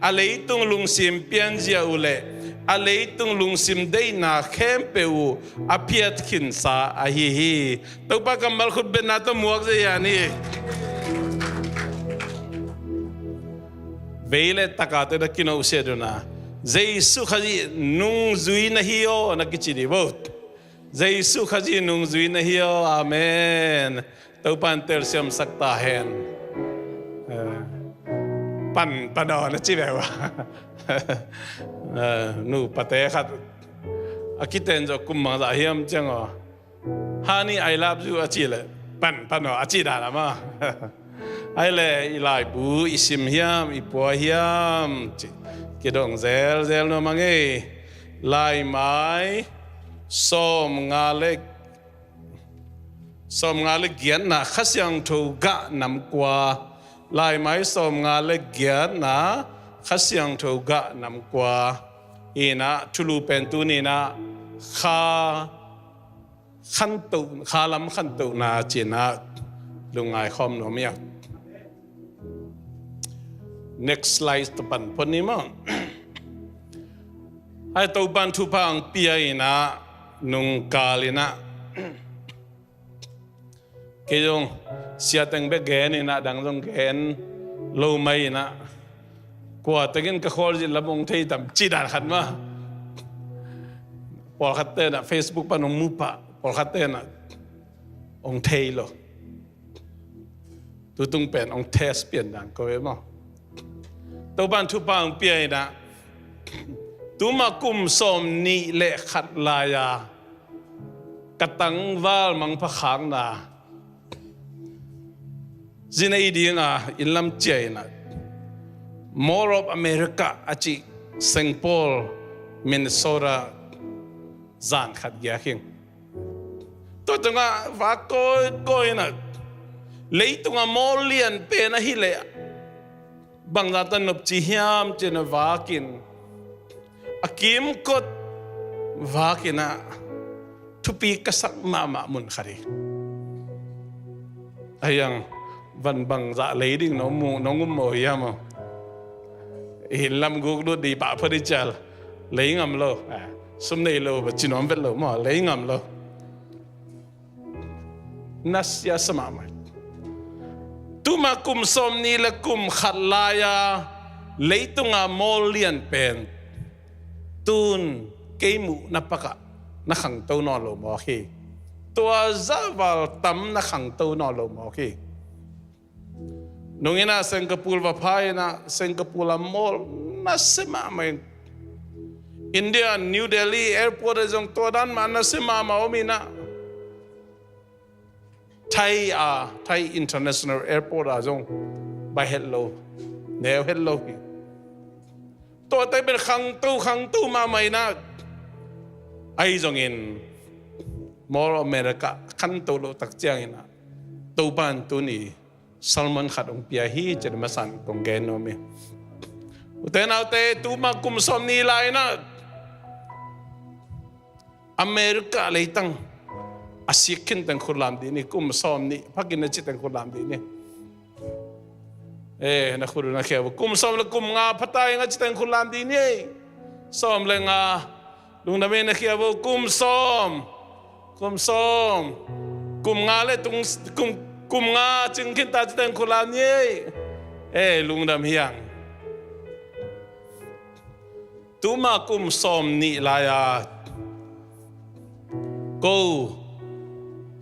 a leitung lungsim pianzia uh leh a leitung lungsim deihna khempeuh uh a phiatkhinsa ahi hi. Topa kammal khutbetna tawh muak zia ni. Vei le takate na kinohsiat un a, Jesuh Khazih nungzui na hi aw na kici dih bo. Jesuh Khazih nungzui na hi aw. Amen. Topa in telsiamsak ta hen. Eh, pan, pan aw na ci ve ua. Eh, nupate khat a kiten zo kum bangzah hiam ciang aw. Honey, I love you a ci leh pan, pan aw a ci dan a ma. Ai le i laibu i sim hiam, i pua hiam ci. Kidong zelzel nuam a ngei. Laimai sawmnga le, sawmnga le giatna Kha Siangtho gah nam kua. Laimai sawmnga le giatna Kha Siangtho gah nam kua. Inah thulu pen tuni inah kha khantoh, khalam khantohna ci-in ah lungngai khawm nuam hi a. Next slide tawh pan phot ni maw. Ai Topa'n thupha hong pia inah nungkal inah Kei zong siateng bek gen inah, dang zong gen lo mai inah, kua tengin ka khualzin lam hong thei tam cih dan khat mah. Pawlkhat tenah Facebook pan hong mu pah, pawlkhat tenah hong thei lo. Tutung pen hong test pian dan ko ve maw. Topan thupha hong pia inah, tuma kum sawm nih le khat lai-a ka tangval mangpha khakna zinei dinga inn lam ciah inah, Mall of America a cih Saint Paul, Minnesota zan khat giak hi. Tua tungah va kawikawi inah, leitunga mall lian pen ahih leh bangzah tan nopci hiam ci-in a vakin, a kimkot vakin ah, thupi ka sak mahmah mun khat hi. Ahi hang, van bangzah lei ding nong mu, nong um maw hiam maw? Inn lam guk lut dih pah phot dih cial, lei ngam lo. Ah, sum nei lo, va ci nuam vet lo maw, lei ngam lo. Nasia sa mahmah. Tuma kum sawm nih le kum khat lai-a leitunga mall lian pen, tun kei muhna pakah na khangto nawn lo mawk hi. Tua zah val tam na khangto nawn lo mawk hi. Nung inah Singapore va pha inah, Singapore a mall nasia mahmah in, India New Delhi airport ah zong tua dan mah nasia mahmah om inah, Thai a, Thai International Airport ah zong bai het lo, neu het lo hi. Tua teng pen khangto, khangto mahmah inah, ahi zongin Mall of America khangto loh tak ciang inah, Topan tuni sermon khat hong pia hi ci-in a masa-in kong gen nuam hi. Ute naute, tuma kum sawm nih lai inah, America leitang a sik khin teng khut lam dih ni, kum sawm nih pha khin a cih teng khut lam dih ni. Eh, na khut uh na khia uh, kum sawm le kum nga pha ta ing a cih teng khut lam dih ni. Sawm le nga, lungdam in na khia uh, kum sawm, kum sawm, kum nga le tung, kum, kum nga cing khin ta cih teng khut lam ni. Eh, lungdam hi hang. Tuma kum sawm nih lai-a ko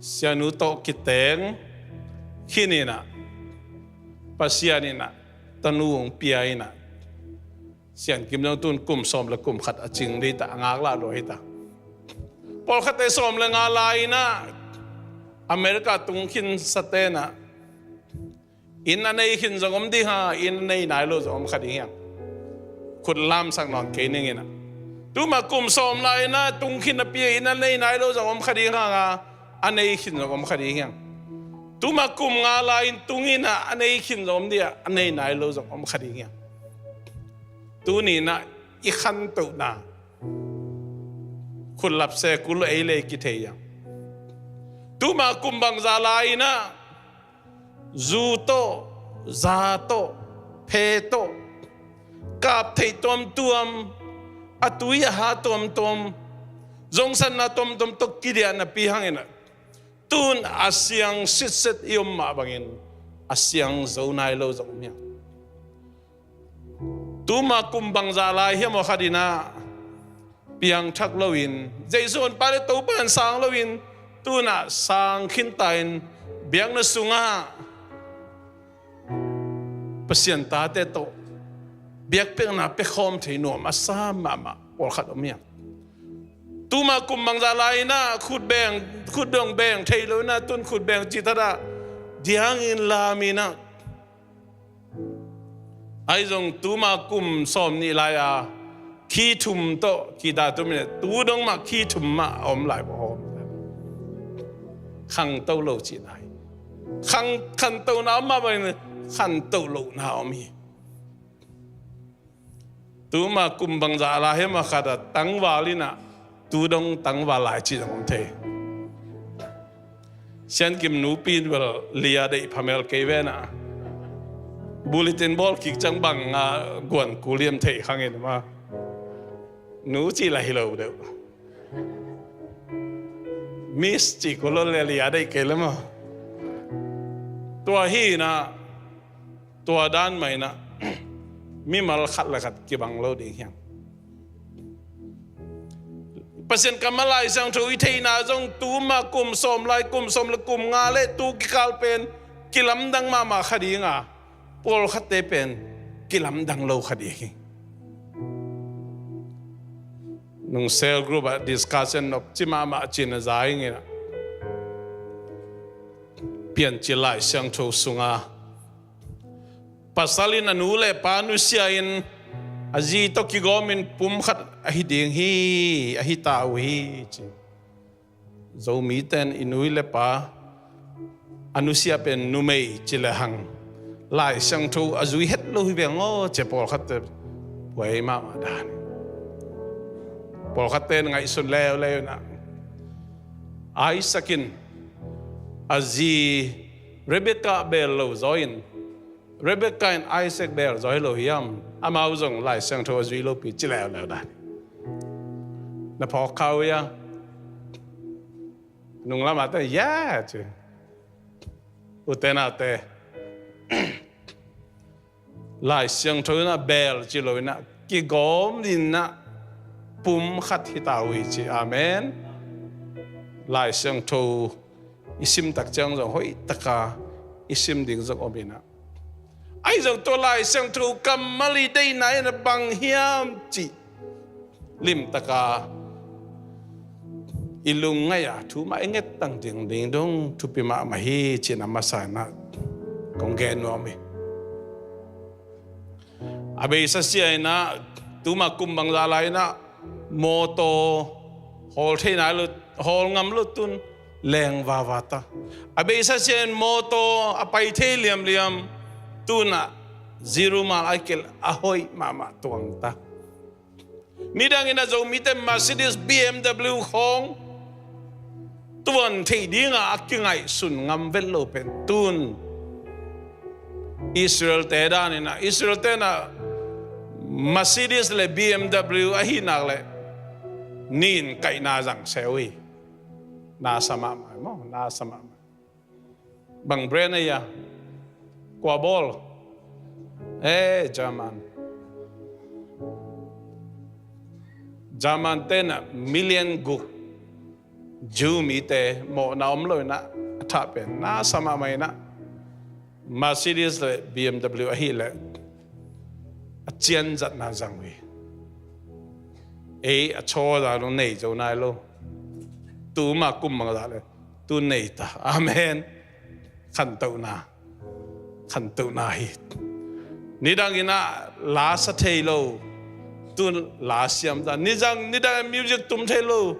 sianu tawh kiteng khin inah, Pasian inah tanu hong pia inah, Sian Kim zong tun kum sawm le kum khat a cing dih ta, a ngaklah lua hi ta. Pawlkhatte sawm le nga lai inah America tung khin sa tenah, inn a nei khin zong om ding hang a, inn a nei nai lo zong om kha ding hi hang. Khut lamsak nawn kei ning inah. Tuma kum sawm lai inah tung khin napi-a inn a nei nai lo zong om kha ding hang a, a nei khin zong om kha ding hi hang. Tuma kum nga lai in tung inah a nei khin zong om dih a, a nei nai lo zong om kha ding hi hang. Tuni inah i khantohna khut lap se kul ei le kithei hi hang. Tuma kum bangzah lai inah zu tawh, za tawh, phe tawh, kap theih tuamtuam, a tui a ha tuamtuam, zongsatna tuamtuam tawh kidiah napi hang inah, tun a siang sitset i om mah bangin a siang zo nai lo zong om hi hang. Tuma kum bangzah lai hiam aw khat inah piangthak loin, Jesu honpa le Topa in sang loin, tunah sang khinta in biakna sungah Pasian tate tawh biakpiakna piakhawm thei nuam a sa mahmah pawlkhat om hi hang. Tuma kum bangzah lai inah khut beng, khut dong beng thei lo inah, tun khut beng cithadah diangin lam inah, ahi zong tuma kum sawm nih lai-a khi thum tawh, khi ta tum inah, tu dong mah khi thum mah a om lai bawh hawm. Khangto lo cihna hi. Khang, khantohna om mah bangin khantoh lohna om hi. Tuma kum bangzah lai hiam aw khat a tangval inah, tu dong tangval lai cih zong om thei. Sian Kim nupi in bel lia deih phamel kei ve inah, bulletin bawl kik ciang bang a guan kul hiam thei khang in mah. Nu cih lah hi lo deuh. Miss cih kul lo le, a deih kei le maw. Tua hi inah, tua dan mah inah mimal khat le khat kibang lo ding hiam? Pasian kammal Lai Siangtho i theihna zong tuma kum sawm lai, kum sawm le kum nga le tu kikal pen kilamdang mahmah kha ding a, pawlkhatte pen kilamdang lo kha ding hi. Nung cell group ah discussion nop ci mahmah cin a za ing inah, Piancil Lai Siangtho sunga pasal in a nu le pa nusia in a zi tawh kigawm in pum khat ahi ding hi, ahi ta uh hi ci. Zomite in i nu le pa a nusia pen numei ci le hang Lai Siangtho a zui het lo hi veng aw ci a, pawlkhatte buai mahmah dan. Pawlkhatte in ngaihsun leuleu inah, Isaac in a zi Rebekah beel lo zaw in, Rebekah in Isaac beel zaw hi lo hiam? Amau zong Lai Siangtho a zui lopi ci leuleu dan. Na phawk kha uh hia? Nung lamah te, ya ci. Ute naute, Lai Siangtho inah beel ci lo inah kigawm inah pum khat hi ta uh hi ci. Amen. Lai Siangtho i sim tak ciang zong hoih taka i sim ding zong om inah, ahi zong tua Lai Siangtho kammal i deihna inah bang hiam cih limtaka i lungngaih a thu mah i ngettang ding ding dong thupi mahmah hi ci-in a masa inah kong gen nuam hi. A beisa sia inah tuma kum bangzah lai inah mawtaw hawl thei nai lo, hawl ngam lo, tun leng vava ta. A beisa sia in mawtaw a pai thei liamliam, tunah zirumal ai kel a hoih mahmah tuang ta. Nidang inah Zomite Mercedes, B M W khawng tuan theih dinga a kingaihsun ngam vet lo pen tun Israel te dan inah, Israel tenah Mercedes le B M W ahi nak le nin kaihna zang se uh hi. Nasa mahmah maw, nasa mahmah. Bang brand ahi a? Kua bawl? Eh, German. German tenah million guk Jew mite mawhna om lo inah a thah pen nasa mahmah inah Mercedes le B M W ahileh a cianzatna zang uh hi. Ei a chaw zah dong nei zo nai lo. Tuma kum bangzah le tu nei ta. Amen. Khantohna, khantohna hi. Nidang inah la sa thei lo, tun la siam ta. Nidang, nidang music tum thei lo,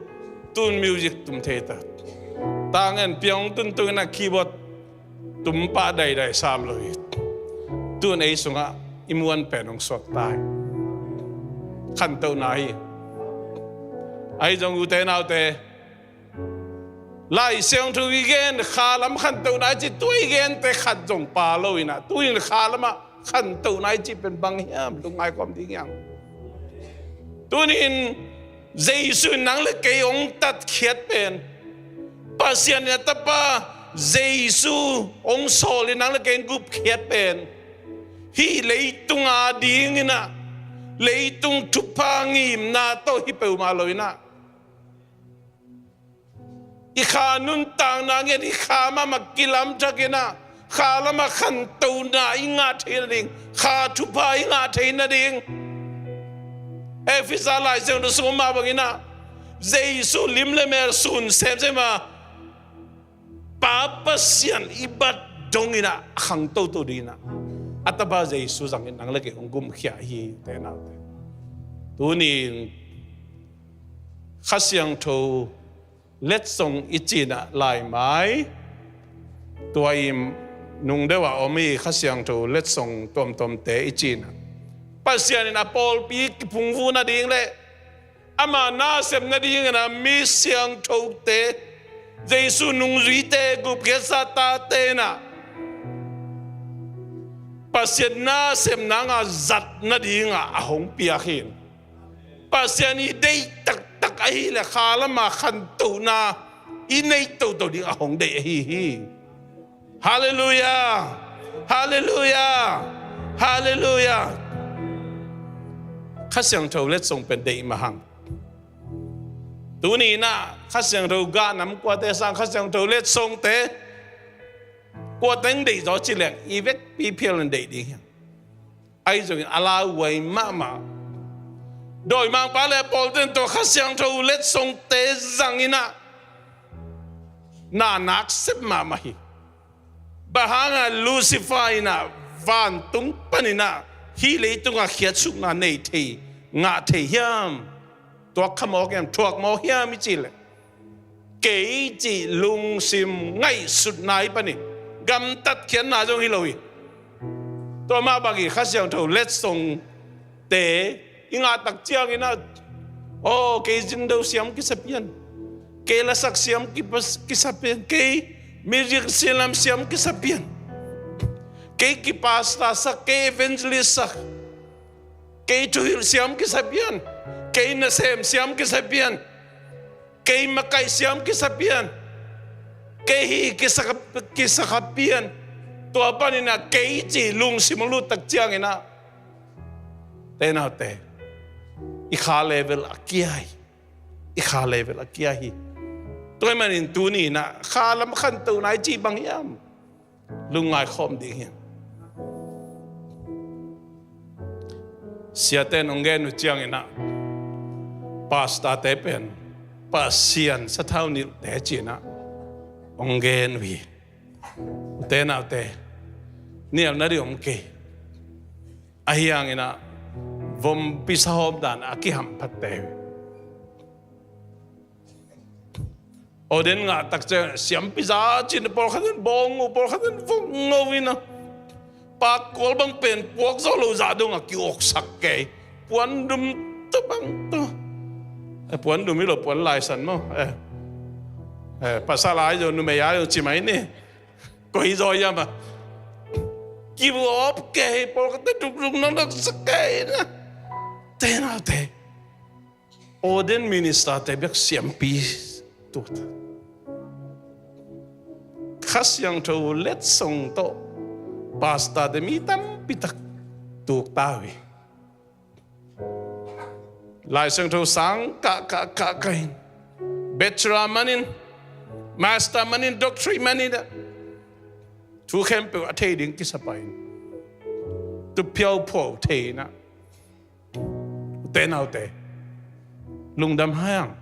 tun music tum thei ta. Tang en piang tun tung inah keyboard tum pah daidai sam lo hi. Tun ei sungah i muan pen hong suak ta hi. Khantohna hi. Ahi zong ute naute, Lai Siangtho i gen khalam khantohna i cih, tua i gente khat zong pha lo inah, tu in khalamah khantohna i cih pen bang hiam? Lungngai kawm ding hiam? Tunin Jesu in nang le kei hong tatkhiat pen, Pasian in a tapa Jesu hong sawl in nang le kei hong gupkhiat pen, hih leitung a ding inah, leitung thupha ngimna tawh hi peuhmah lo inah, i kha nuntakna ngen, i kha mahmah kilamthak inah, kha lamah khantohna i ngah theih nading, kha thupha i ngah theih nading. Efesa Lai Siangtho sung mah bang inah, Jesu lim le mel sun semsem a, Pa Pasian i bat dong inah a khang toto ding inah a tapa Jesu zangin nang le kei hong gumkhia hi, ute naute. Tunin Kha Siangtho letsong i cih inah laimai, tua i nung deuh ah om i Kha Siangtho letsong tuamtuamte i cih inah, Pasian in a pawlpi kiphungvuh nading le ama nasem nading inah mi siangthote, Jesu nungzuite, gupkhiatsa tate inah Pasian nasem nanga zat nadingah a hong piak hi. Pasian i deih taktak ahileh kha lama khantohna i nei toto ding a hong deih ahi hi. Halleluiah. Halleluiah. Halleluiah. Kha Siangtho letsong pen deih mah hang. Tuni inah Kha Siangtho gah nam kuate sang Kha Siangtho letsongte kuate hong deih zaw ci leng i vekpi phial in deih ding hi. Ahi zongin a lauhuai mahmah. Dawimangpa le a pawlte in tua Kha Siangtho letsongte zang inah na nak sep mahmah hi. Bang hanga Lucifer inah vantung pan inah hih leitungah khiatsukna nei thei, ngah thei hiam? Tuak kha mawk hiam, thuak mawk hiam i cih leh, kei cih lungsim ngaihsutna i panin gamtat khiatna zong hi lo hi. Tua mah bangin Kha Siangtho letsongte i ngah tak ciangin ah, aw, kei zindo siam kisa pian, kei lasak siam kipas-, kisa pian, kei music siam, siam kisa pian, kei kipasta sak, kei evangelist sak, kei thuhilh siam kisa pian, kei nasem siam kisa pian, kei makaih siam kisa pian, kei hih kisa, kisa kha pian. Tua panin ah kei cih lungsim hong lut tak ciangin ah, te naute, i kha level a kia hi. I kha level a kia hi. Tua ahih manin tuni inah kha lam khantohna i cih bang hiam? Lungngai khawm ding hi. Siate in hong gen uh ciangin ah, pastorte pen Pasian sathau nilhte ci-in ah hong gen uh hi. Ute naute, nialna ding om kei. Ahi hangin ah vompi sahawm dan a kihamphatte uh hi. Aw, den ngah tak ciang siampi za ci-in pawlkhat in bawng uh, pawlkhat in vok ngo in ah, pakkual bang pen puak zo lo zah dong a ki-awksak kei. Puandum tawh bang tawh. Eh, puandum hi lo, puan laisan maw. Eh. Eh, pasal ai zo, numei ai zo ci mai ni. Koi zaw hiam a ki-awp kei, pawlkhatte dukduk nonok sak kei na. Te naute, ordained ministerte bek siampi tuat. Kha Siangtho letsong tawh pastorte mi tampi tak tuk ta uh hi. Lai Siangtho sang kah, kah, kah, kah in, bachelor manin, master manin, doctorate manin ah, thu khempeuh a thei ding kisa pah in, tu phiauphuau thei in ah, ute naute, lungdam hang.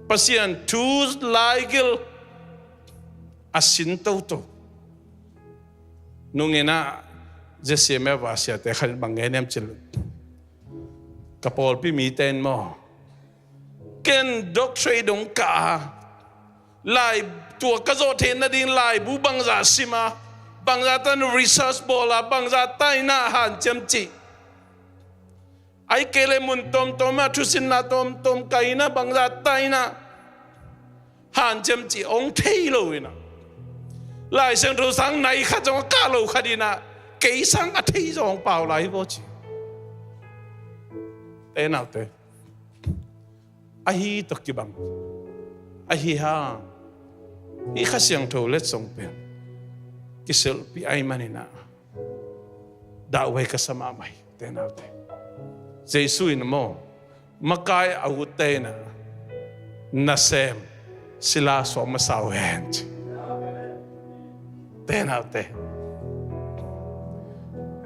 Pasian thu laigil a sin toto. Nung in ah, ZCMF a siate khat in bang gen hiam cih leh, ka pawlpi mite in maw, ken doctorate dong kah a, lai, tua ka zawh theih nading laibu bangzah sim a, bangzah tan research bawl a, bangzah tan in ah hanciam cih, ahih kei leh mun tawmtawm ah thusinna tawmtawm kai in ah, bangzah tan in ah hanciam cih hong thei lo in ah, Lai Siangtho sang nai khat zong a kah lo khat in ah, kei sang a thei zong hong pau lai hi vaw ci. Te naute, ahi tawh kibang, ahi hang hih Kha Siangtho letsong pen kiselhpih ahih manin ah, dahhuai ka sa mahmah hi, te naute. Jesu in maw, makai a utte in ah, nasem sila suak masa uh hen ci. Te naute,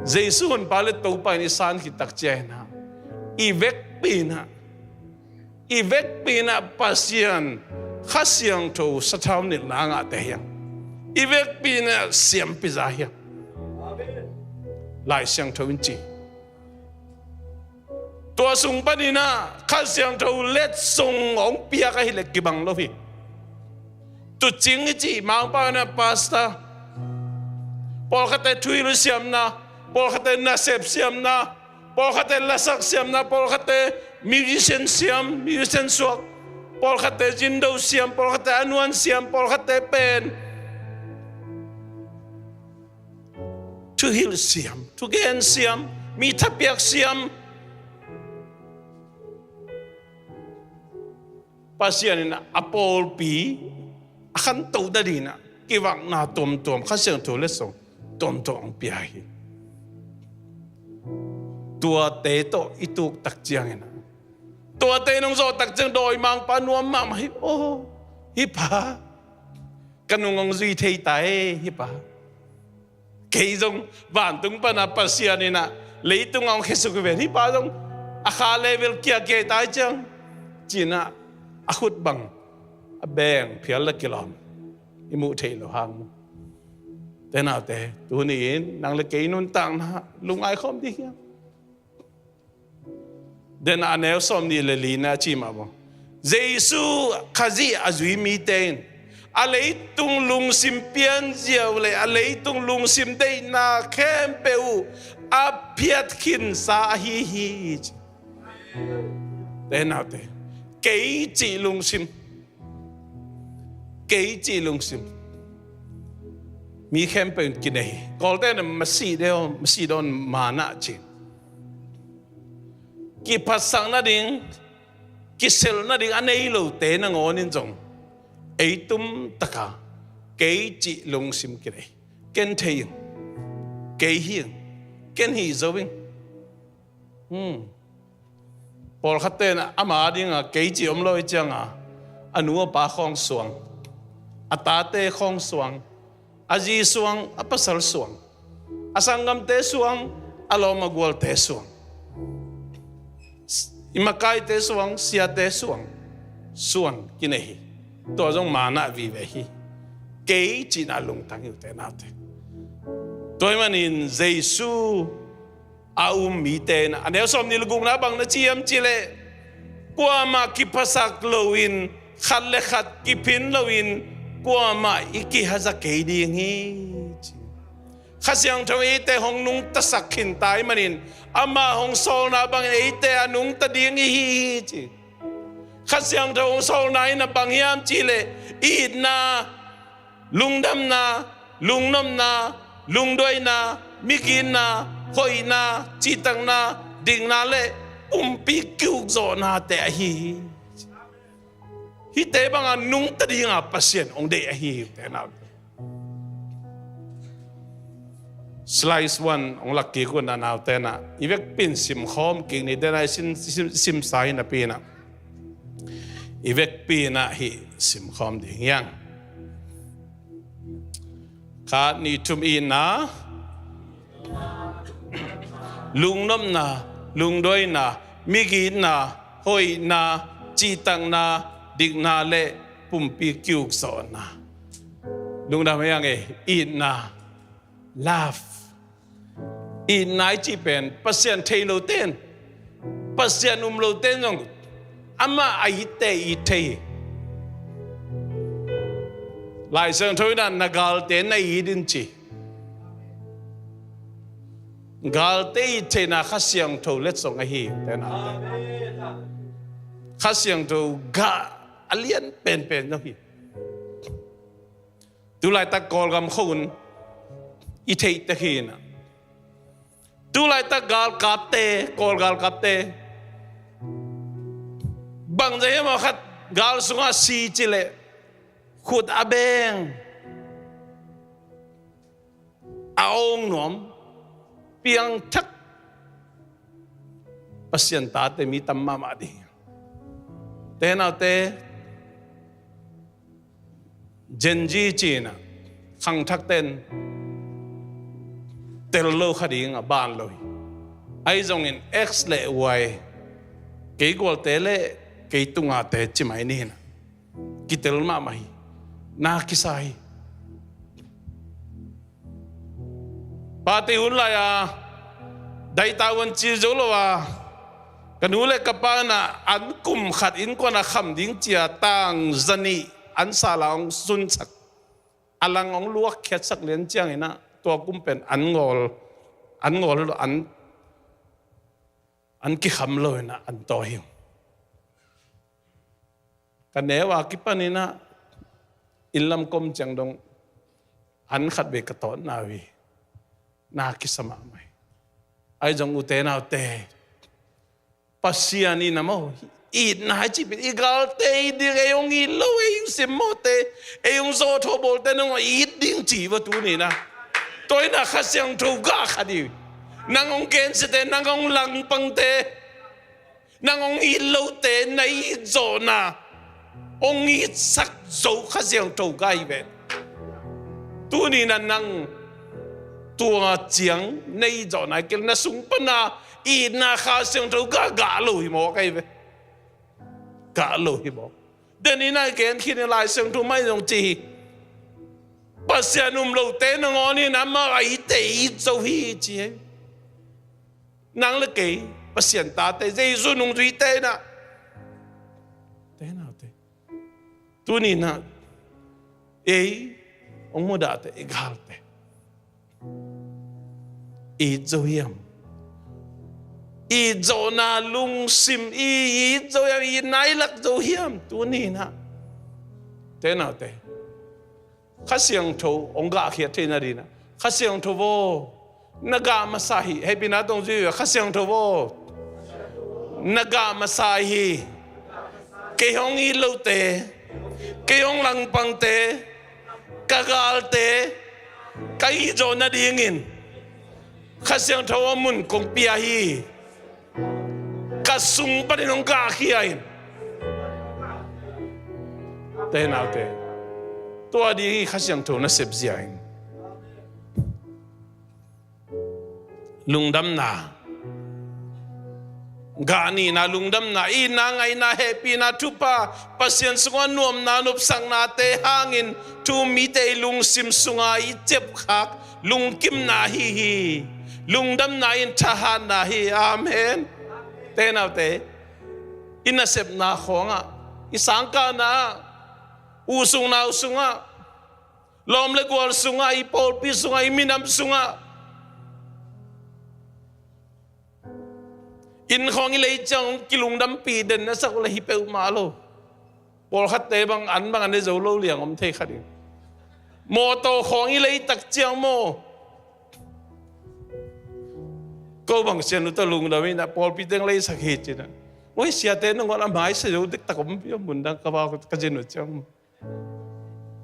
Jesu Honpa le Topa in i san khit tak ciangin ah, i vekpi in ah, i vekpi in ah Pasian Kha Siangtho sathau nilhna a ngahte hi hang. I vekpi in ah siampi za hi hang. Lai Siangtho in ci. Tua sung panin ah Kha Siangtho letsong hong piak ahih leh kibang lo hi. Tuucing i cih, Mangpau in ah pastor, pawlkhatte thuhilh siamna, pawlkhatte nasep siamna, pawlkhatte lasak siamna, pawlkhatte musician siam, musician suak, pawlkhatte zindo siam, pawlkhatte a nuan siam, pawlkhatte pen thuhilh siam, thugen siam, mi thapiak siam. Pasian in a pawlpi a khantoh nadingin ah kivakna tuamtuam, Kha Siangtho letsong tuamtuam hong pia hi. Tuate tawh i tuktak ciangin ah, tuate nong zawhtak ciang dawimangpa nuam mahmah hi. Aw, hih pa ka nung hong zui thei ta e, hih pa. Kei zong vantung pana Pasian in ah leitung ah hong khesuk hi ven, hih pa zong a kha level kiakia ta hi ciang, ci-in ah a khut bang a beng phial a kilawm i muh theih loh hang. Te naute, tuni-in nang le kei nuntakna lungngai khawm ding hiam? Then a neu sawmnih le lina a ci mah bang, Jesu Khazih a zui mite in a leitung lungsim pianzia uh le a leitung lungsim deihna khempeuh uh a phiatkhinsa ahi hi, ci. Te naute, kei cih lungsim, kei cih lungsim mi khempeuh in kinei hi. Kawlte in masi deu, masi dawn mana ci. Kiphatsak nading, kiselh nading a nei lote nangawn in zong ei tumtaka kei cih lungsim kinei. Ken thei ing, kei hi ing, ken hih zo ing. Hmm. Pawlkhat ten ama dinga kei cih om lo hi cianga, a nu a pa khawng suang, a tate khawng suang, a zi suang, a pasal suang, a sanggamte suang, a lawm a gualte suang, i makaite suang, siate suang, suan kinei hi. Tua zong mana vive hi. Kei cihna lungtang hi uh te naute. Tua ahih manin Jesu a um mite in a neu sawmnih le gukna bang na ci hiam cih leh, kuamah kiphasak loin, khat le khat kiphin loin, kuamah i kihaza kei ding hi, ci. Kha Siangtho eite hong nungtasak khinta ahih manin, amah hong sawlna bangin eite a nungta ding i hi hi, ci. Kha Siangtho hong sawlna in a bang hiam cih leh, i itna, lungdamna, lungnopna, lungduaina, migitna, hoihna, cihtakna, dikna le pumpi kiukzawhnate ahi hi. Hihte banga nungta dinga Pasian hong deih ahi hi, te naute. Slice one hong lak kik un a, naute na, i vekpi in simkhawm kik ni, te na i sim, sim, simsa hi napi in a, i vekpi in a hih simkhawm ding hi hang. Khat, nih, thum. Itna, lungnopna, lungduaina, migitna, hoihna, cihtakna, dikna le pumpi kiukzawhna. Lungdam hi hang e. Itna, love. Itna i cih pen Pasian thei lote in, Pasian um lote in zong amah a itte it thei hi. Lai Siangtho in a, na galte na it in, ci. Galte it theihna Kha Siangtho letsong ahi, te na. Kha Siangtho gah a lian penpen zong hi. Tulaitak Kawlgam khua un i theih tek hi in a, tulaitak galkapte, Kawl galkapte, bangzah hiam a khat gal sungah si cih leh khut a beng, a awng nuam, piangthak, Pasian tate mi tam mahmah ding. Te naute, Gen Z ci-in a, khangthakte in tel lo kha ding a ban lo hi. Ahi zongin X le Y, kei gualte le kei tungate ci mai ni hi in a, kitel mahmah hi. Na kisa hi. Pate hun lai-a daita uh an cil zo lo a, ka nu le ka pa in a, an kum khat innkuan a kham ding ci-a tang zanih an sal a hong sunsak, a lang hong luakkhiatsak lian ciangin a, tua kum pen an ngawl, an ngawl lo, an, an kikham lo in a, an taw hi. Ka neu a kipan in a, inn lam ka om ciang dong an khatvei ka tawtna uh hi. Na kisa mahmah hi. Ahi zong ute naute, Pasian in a maw, Itna i cih pen i galte it ding, ei hong it lo, ei hong simmawhte, ei hong zawhthawh bawlte nang hong it ding ci va tuni-in ah. Tua in ah Kha Siangtho gah kha ding. Nang hong gensiate, nang hong langpangte, nang hong it lote na it zawhna hong itsak zo Kha Siangtho gah hi ve. Tuni-in ah nang tua ciang na it zawhna hi kei leh na sung pan a itna Kha Siangtho gah gah lo hi mawk ahi ve. Gah lo hi mawk. Denin ah gen khin hi, Lai Siangtho mah in zong ci hi. Pasian um lote nangawn in amah a itte it zo hi ci hi. Nang le kei Pasian tate, Jesu nungzuite in ah, te naute, tuni-in ah ei hong mudahte, i galte it zo hiam? It zawhna lungsim i it zo hiam? Itna i lak zo hiam tuni-in ah? Te naute, Kha Siangtho hong gahkhiat theihna dingin ah, Kha Siangtho aw, na gah masa hi. Hehpihna tawh zui ve, Kha Siangtho aw, na gah masa hi. Kei hong it lote, kei hong langpangte, ka galte ka it zawh nadingin Kha Siangtho a mun kong pia hi. Ka sung panin hong gahkhia in. Te naute, tua ding hi Kha Siangtho nasep zia in. Lungdamna, gah nihna, lungdamna, itna, ngaihna, hehpihna, thupha, Pasian sungah nuamna, nopsaknate hangin thu-um mite i lungsim sunga i ciapkhak lungkimna ahi hi. Lungdamna in thahatna hi. Amen. Te naute, i nasepna khawngah, i sangkahna, u sung nau sungah, lawm le gual sungah, i pawlpi sungah, i minam sungah, inn khawng i lei ciang hong kilungdampih den na sak uh leh hi peuhmah lo. Pawlkhatte bang an bang an ne zo lo liang om thei kha ding. Mawtaw khawng i lei tak ciang maw, ko bang sianu tawh lungdam in ah pawlpi teng leisak hi ci-in ah, oi, siate nangawn a maisa zo diktak om pian, mun dang ka vak ka zin uh ciang maw,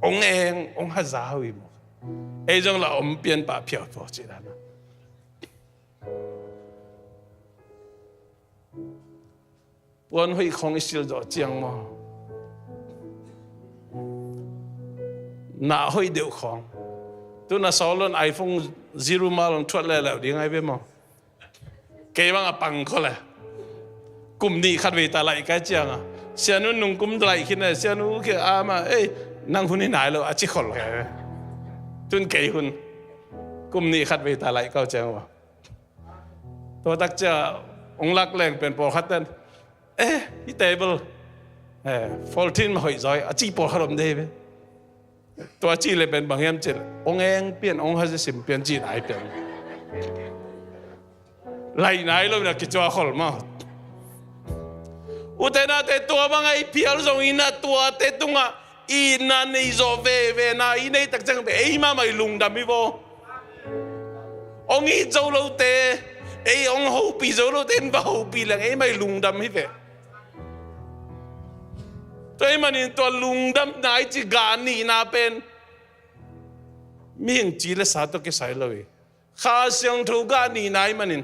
hong eng, hong haza uh hi maw. Ei zong lah om pian pah phiauphiau ci dan a. Puan hoih khawng i silh zawh ciang maw, nah hoih deuh khawng. Tu-in ah Solomon iPhone zero mal hong thuat leuleu ding ahi ve maw. Kei bang a pang khol e. Kum nih khat vei ta laih kai ciang a, sianu nung kum laih khin e, sianu kia ama, ei, nang hun hi nai lo a ci khol kai ve. Tu-in kei hun kum nih khat vei ta laih kau ciang uh a, tua tak ciang hong lak leng pen pawlkhat ten, eh, hih table, eh, fourteen mah hoih zaw hi a ci pawlkhat om dei ve. Tua cih leh pen bang hiam cih leh hong eng pian, hong haza sim pian cih nai pian. Laih nai lo in a kicuah khol maw. Ute naute, tua bang a i phial zongin ah tuate tungah itna nei zawh veve na i neih tak ciang pen ei mahmah i lungdam hi vaw. Hong it zo lote, ei hong hopih zo lote in va hopih leng ei mah i lungdam hi ve. Tua ahih manin tua lungdamna i cih gah nihna pen mihing ci le sa tawh kisai lo hi. Kha Siangtho gah nihna ahih manin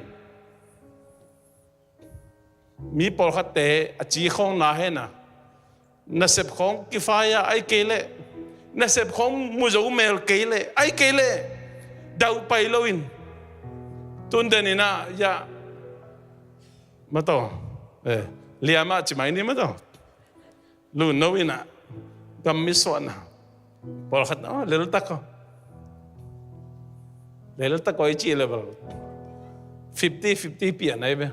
mi pawlkhatte a ci khawng na hen a, nasep khawng kifai a, ahih kei leh nasep khawng mu zo mel kei leh, ahih kei leh dauh pai loin tun den in ah, ya, mataw, eh, liamah ci mai ni mataw. Lunno in ah gam mi suahna. Pawlkhat, oh, leltak aw. Leltak aw i cih leh bel fifty fifty pian ahi ve.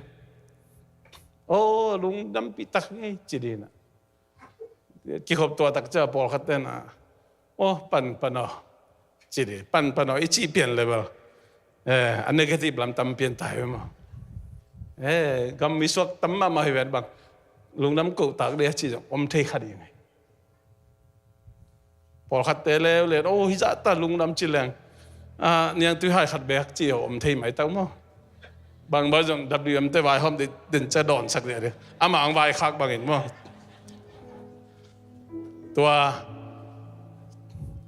Oh, lungdampih tak ngei ci ding in ah. Kikhop tua tak ciang pawlkhat ten ah, oh, pan pan aw ci ding, pan pan aw i cih pian leh bel, eh, a negative lam tam pian ta hi ve maw. Eh, gam mi suak tam mahmah hi ven bang lungdam koh tak ding a ci zong om thei kha ding hi. Pawlkhatte leuleu, oh, hih zah ta lungdam ci leng, ah, niangtui hai khat beek ci om thei maitak maw. Bang bang zong W M te vaihawm den cia dawnsak dih a dih. Amah ang vaikhak bangin maw. Tua,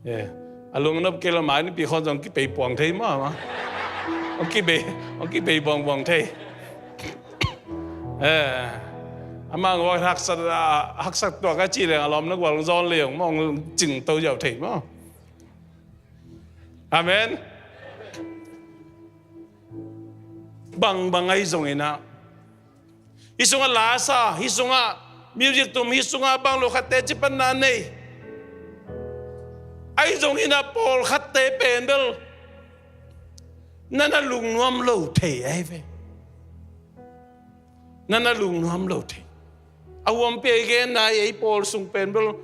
eh, a lungnop kei lo mai nipi khon zong kipei puang thei maw, maw. Ong kipei, ong kipei buangbuang thei. Eh, amah ang vai haksat, ah, haksat tua ka ci leng a lawm na gual zawn leng maw, ong cing to ziau thei maw. Amen. Bang bang ahi zongin ah, hih sungah lasa, hih sungah music tum, hih sungah bang lo khatte cipanna nei. Ahi zongin ah pawlkhatte pen bel na na lungnuam lo thei ahi ve. Na na lungnuam lo thei. A huampi a i genna ei pawl sung pen bel,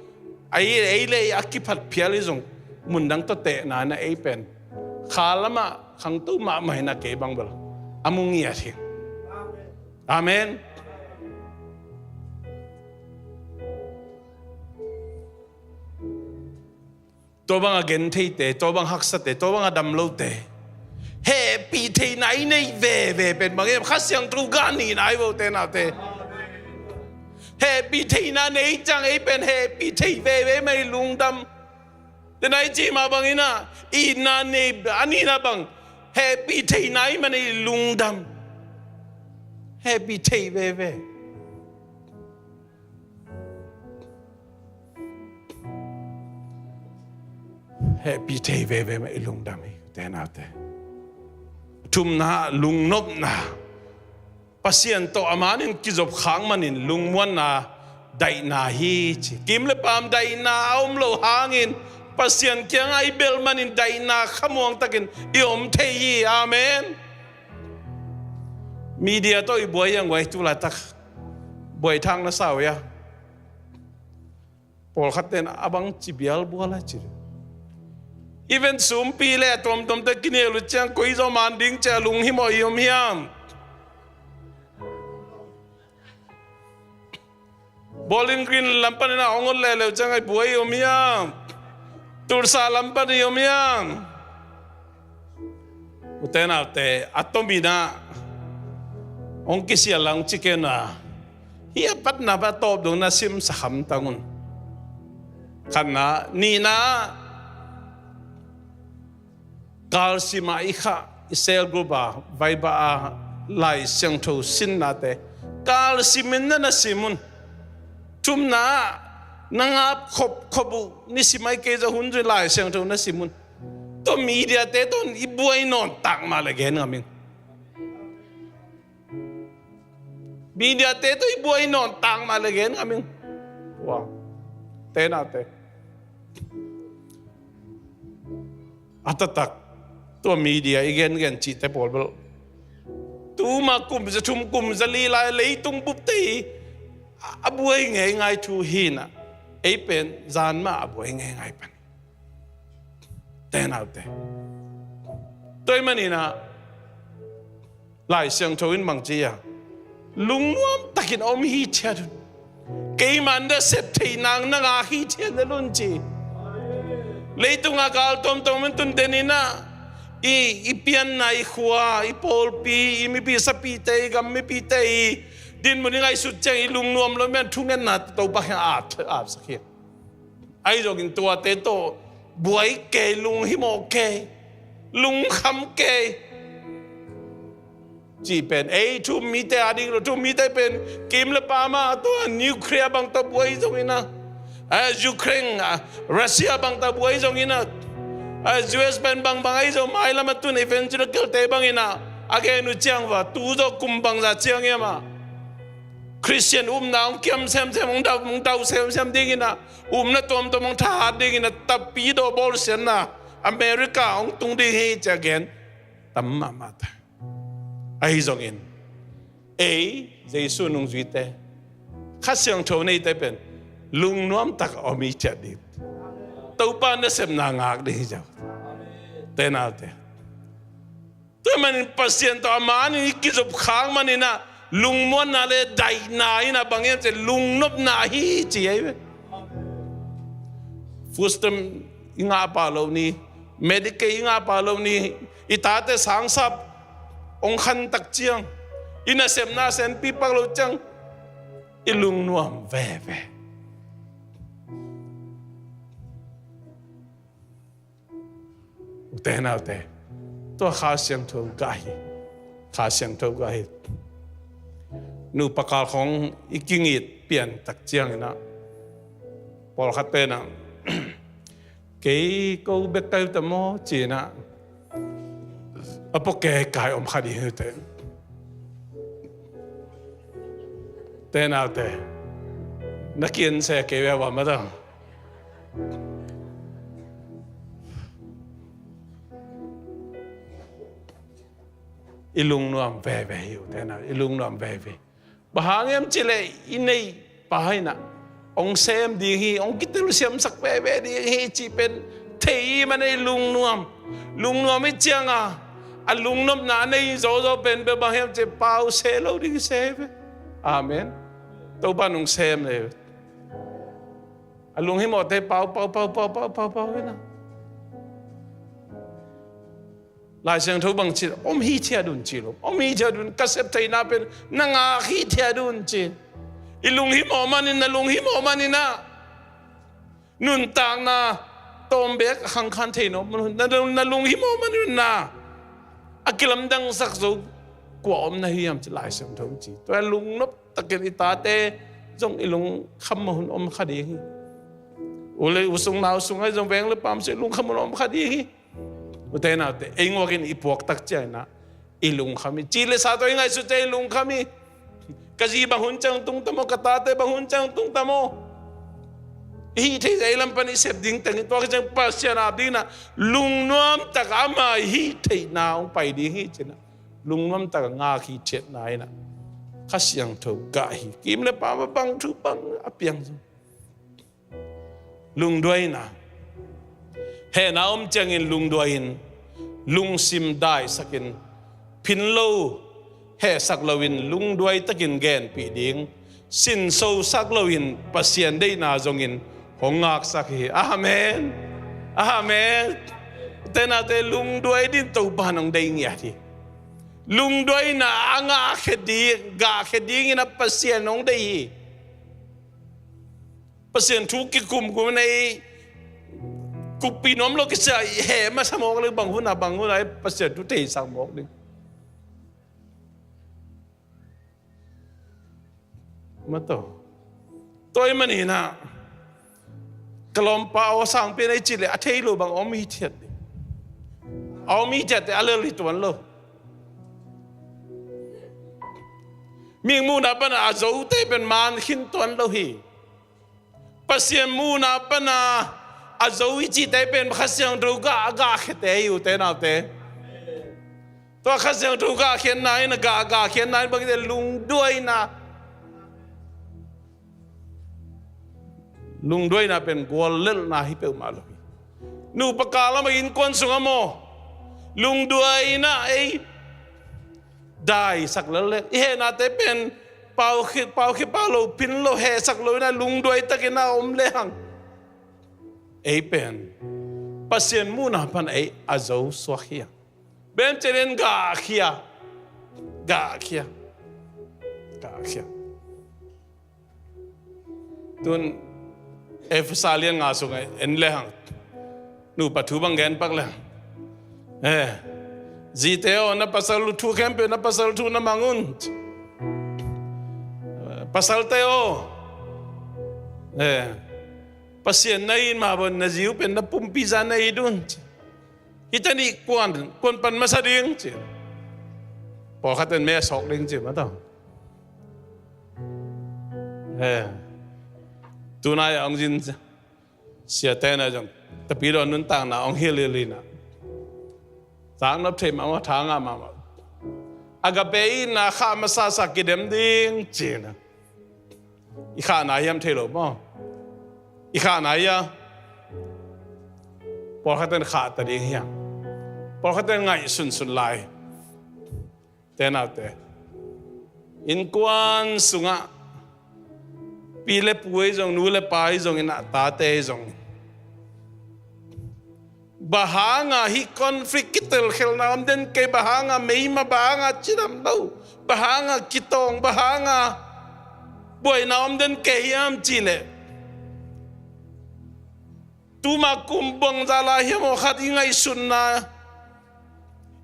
ei, ei le ei a kiphat phial hi zong, mundang tawh tehna na ei pen kha lamah khangto mahmah hi na kei bang bel a mu ngiat hi. Amen. Tua bang a gentheite, tua bang haksate, tua bang a damlote hehpih theihna i neih veve pen bang hiam? Kha Siangtho gah nihna hi vo, te naute. Hehpih theihna nei ciang ei pen hehpih thei veve mah i lungdam. Te na i cih mah bangin ah, itna nei a nihna bang hehpih theihna i man i lungdam. Hehpih thei veve. Hehpih thei veve mah i lungdam hi, te naute. Thumna, lungnopna. Pasian tawh a manin kizop khak manin lungmuanna, daihna hi ci. Kim le paam daihna a om lo hangin Pasian kiangah i belh manin daihna khamuang takin i om thei hi. Amen. Media tawh i buai hiang guai, tu laitak buai thang na sau ia. Pawlkhat ten a bang ci bialbual a ci. Even sumpi le a tuamtuamte kinel uh ciang koi zaw man ding cia lunghimawh i om hiam? Bowling Green lam panin a hong ot leuleu ciang a i buai i om hiam? Tulsa lam pan i om hiam? Ute naute, a tomin ah hong kisial lang ci kei un a, hih a patna pa tawp dong na simsa khamtang un. Khatna, nihna, kalsim a i khah, i cell group a, Viber a, Lai Siangtho sinnate kalsim in na na sim un. Thumna, na ngap khopkhop uh nisim a i kei zah hun zui Lai Siangtho na sim un. Tua mediate tawh i buai nawn tak mah le gen ngam ing. Mediate tawh i buai nawn tak mah le gen ngam ing. Wow. Te naute, a taktak tua media i gengen cihte pawl bel, tuma kum za thum kum za li lai leitung bupte hi a buai ngeingai thu hi na, ei pen zan mah a buai ngeingai pan. Te naute, tua ahih manin ah Lai Siangtho in bang ci a, lungnuam takin om hithiat un. Keima nasep theih nang na ngak hithiat lel un ci. Leitung a gal tuamtuam in tun den in ah i, i pianna, i khua, i pawlpi, i mipi sapite, i gam mipite i dinmun i ngaihsut ciang i lungnuam lo mian thungetna Topa kiang a ap, apsak hi. Ahi zongin tuate tawh buai kei, lunghimawh kei, lungkham kei cih pen ei thu-um mite a ding lo. Thu-um mite pen kim le paam a tua nuclear bang tawh buai zongin ah, a, Ukraine, a, Russia bang tawh buai zongin ah, a, U S pen bangbang ahi zong mailam a tun evangelical-te bangin ah a gen uh ciang va tu zaw kum bangzah ciang hiam ah Christian upna hong kiam semsem, hong dau, hong dau semsem dingin ah, upna tuamtuam hong thahat dingin a tapidaw bawlsiatna America hong tung ding hi ci a gen tam mahmah ta. Ahi zongin ei Jesu nungzuite, Kha Siangtho neite pen lungnuam tak a om i ciat ding, Topa nasepna ngak ding hi zaw. Te naute, tua manin Pasian tawh a manin i kizop khak manin ah lungmuanna le daihna in ah bang hiam cih leh lungnopna ahi ci ahi ve. Food stamp i ngah pah loh ni, Medicaid i ngah pah loh ni, i tate sangsap hong khan tak ciang, i nasepna senpi pak lo ciang, i lungnuam veve. Ute naute, tua Kha Siangtho gah hi. Kha Siangtho gah hi. Nupa kal khong i kingit pian tak ciangin ah, pawlkhat pen ah, kei ko bek kai ta maw ci-in ah, a pua keikai om kha ding hi ute. Ute naute, na kian se kei ve va ma ta. I lungnuam veve hi ute nau, i lungnuam veve. Bang hang hiam cih leh i neihpa in ah hong sem ding hi, hong kitelsiamsak veve ding hi cih pen thei i hih manin i lungnuam, lungnuam i hih ciangin a lungnopna a nei zawzaw pen bel bang hiam cih leh pau se lo ding hi se ve. Amen. Topa in hong sem leh a lunghimawhte pau, pau, pau, pau, pau, pau, pau hi na. Lai Siangtho bang ci, om hithiat un ci lo. Om hithiat un, ka sep theihna pen na ngak hithiat un ci. I lunghimawh manin, na lunghimawh manin ah nuntakna tawm beek a khangkhan thei nawn lo. Na, na lunghimawh manin ah a kilamdangsak zo kua om na hi hiam ci Lai Siangtho ci. Tua lungnop takin i tate zong i lungkham mah hun om kha ding hi. U le u sung nau sung ah zong veng le pam sung i lungkham hun om kha ding hi. Ute naute, ei ngawkin i puak tak ciangin ah i lungkham hi. Ci le sa tawh i ngaihsut ciang i lungkham hi. Ka zi bang hun ciang tung ta maw, ka tate bang hun ciang tung ta maw. I hih theih zah i lam pan i sep ding teng hi. Tua ka ciang Pasian ap dingin ah lungnuam tak ama i hih theihna hong pai ding hi ci-in ah lungnuam tak a ngak hithiatna in ah Kha Siangtho gah hi. Kim le pam a bang thu bang a piang zong. Lungduaina. Hehna om ciangin lungduai-in, lungsim daisakin, phin lo hehsak loin lungduai takin genpih ding, sinsosak loin Pasian deihna zongin hong ngaksak hi. Amen. Amen. Ute naute, lungduai dingin Topa in hong dei ngiat hi. Lungduaina a ngahkhia ding, gahkhia dingin ah Pasian hong dei hi. Pasian thu kikumkum in ei kukpi nuam lo kisa i heh masa mawk ding, bang hun ah, bang hun ah Pasian thu theisak mawk ding. Mataw. Tua ahih manin ah ka lawmpa aw sangpi na i cih leh a thei lo bang a om hithiat ding. A om hithiat teh a lel hi tuan lo. Mihing muhna pan a zote pen man khin tuan lo hi. Pasian muhna pan a zo i cihte pen Kha Siangtho gah a gahkhiate hi, ute naute. Tua Kha Siangtho gahkhiatna in a gah, gahkhiatna in bang i cih leh lungduaina. Lungduaina pen guallelhna hi peuhmah lo hi. Nupa kal ah maw, innkuan sungah maw, lungduaina ei daisak lel leh i hehnate pen paukhi, paukhi pah lo, phin lo, hehsak lo in ah lungduai takin a om lehang ei pen Pasian muhna pan ei a zo suak hi a. Bang ci-in gahkhia, gahkhia, gahkhia. Tun Efesa lian nga sung en lehang, nupa thu bang gen pak lehang, eh, zite aw, na pasal thu khempeuh, na pasal thu na mang un. Pasalte aw, eh, Pasian na it mah bangin na zi uh pen na pumpi zah na it un. Hihte nih kuan, kuan pan masa ding ci. Pawlkhat in me a sawk ding ci mah ta. Eh. Tunai a hong zin siate na zong Tapidaw nuntakna hong hilh hilh in ah, zaknop thei mahmah, tha ngah mahmah. Agape itna khah masasa kidem ding ci-in ah. I khahna hiam thei lo maw? I khahna hia? Pawlkhat in khah ta ding hiam? Pawlkhat in ngaihsunsun lai. Ute naute, innkuan sungah pi le pu ei zong, nu le pa ei zong in ah, tate ei zong, Bang hanga hih conflict kitelkhelna om den kei, bang hanga meima, bang hanga cidam lo, bang hanga kitawng, bang hanga buaina om den kei hiam cih leh, tuma kum bangzah lai hiam aw khat i ngaihsutna,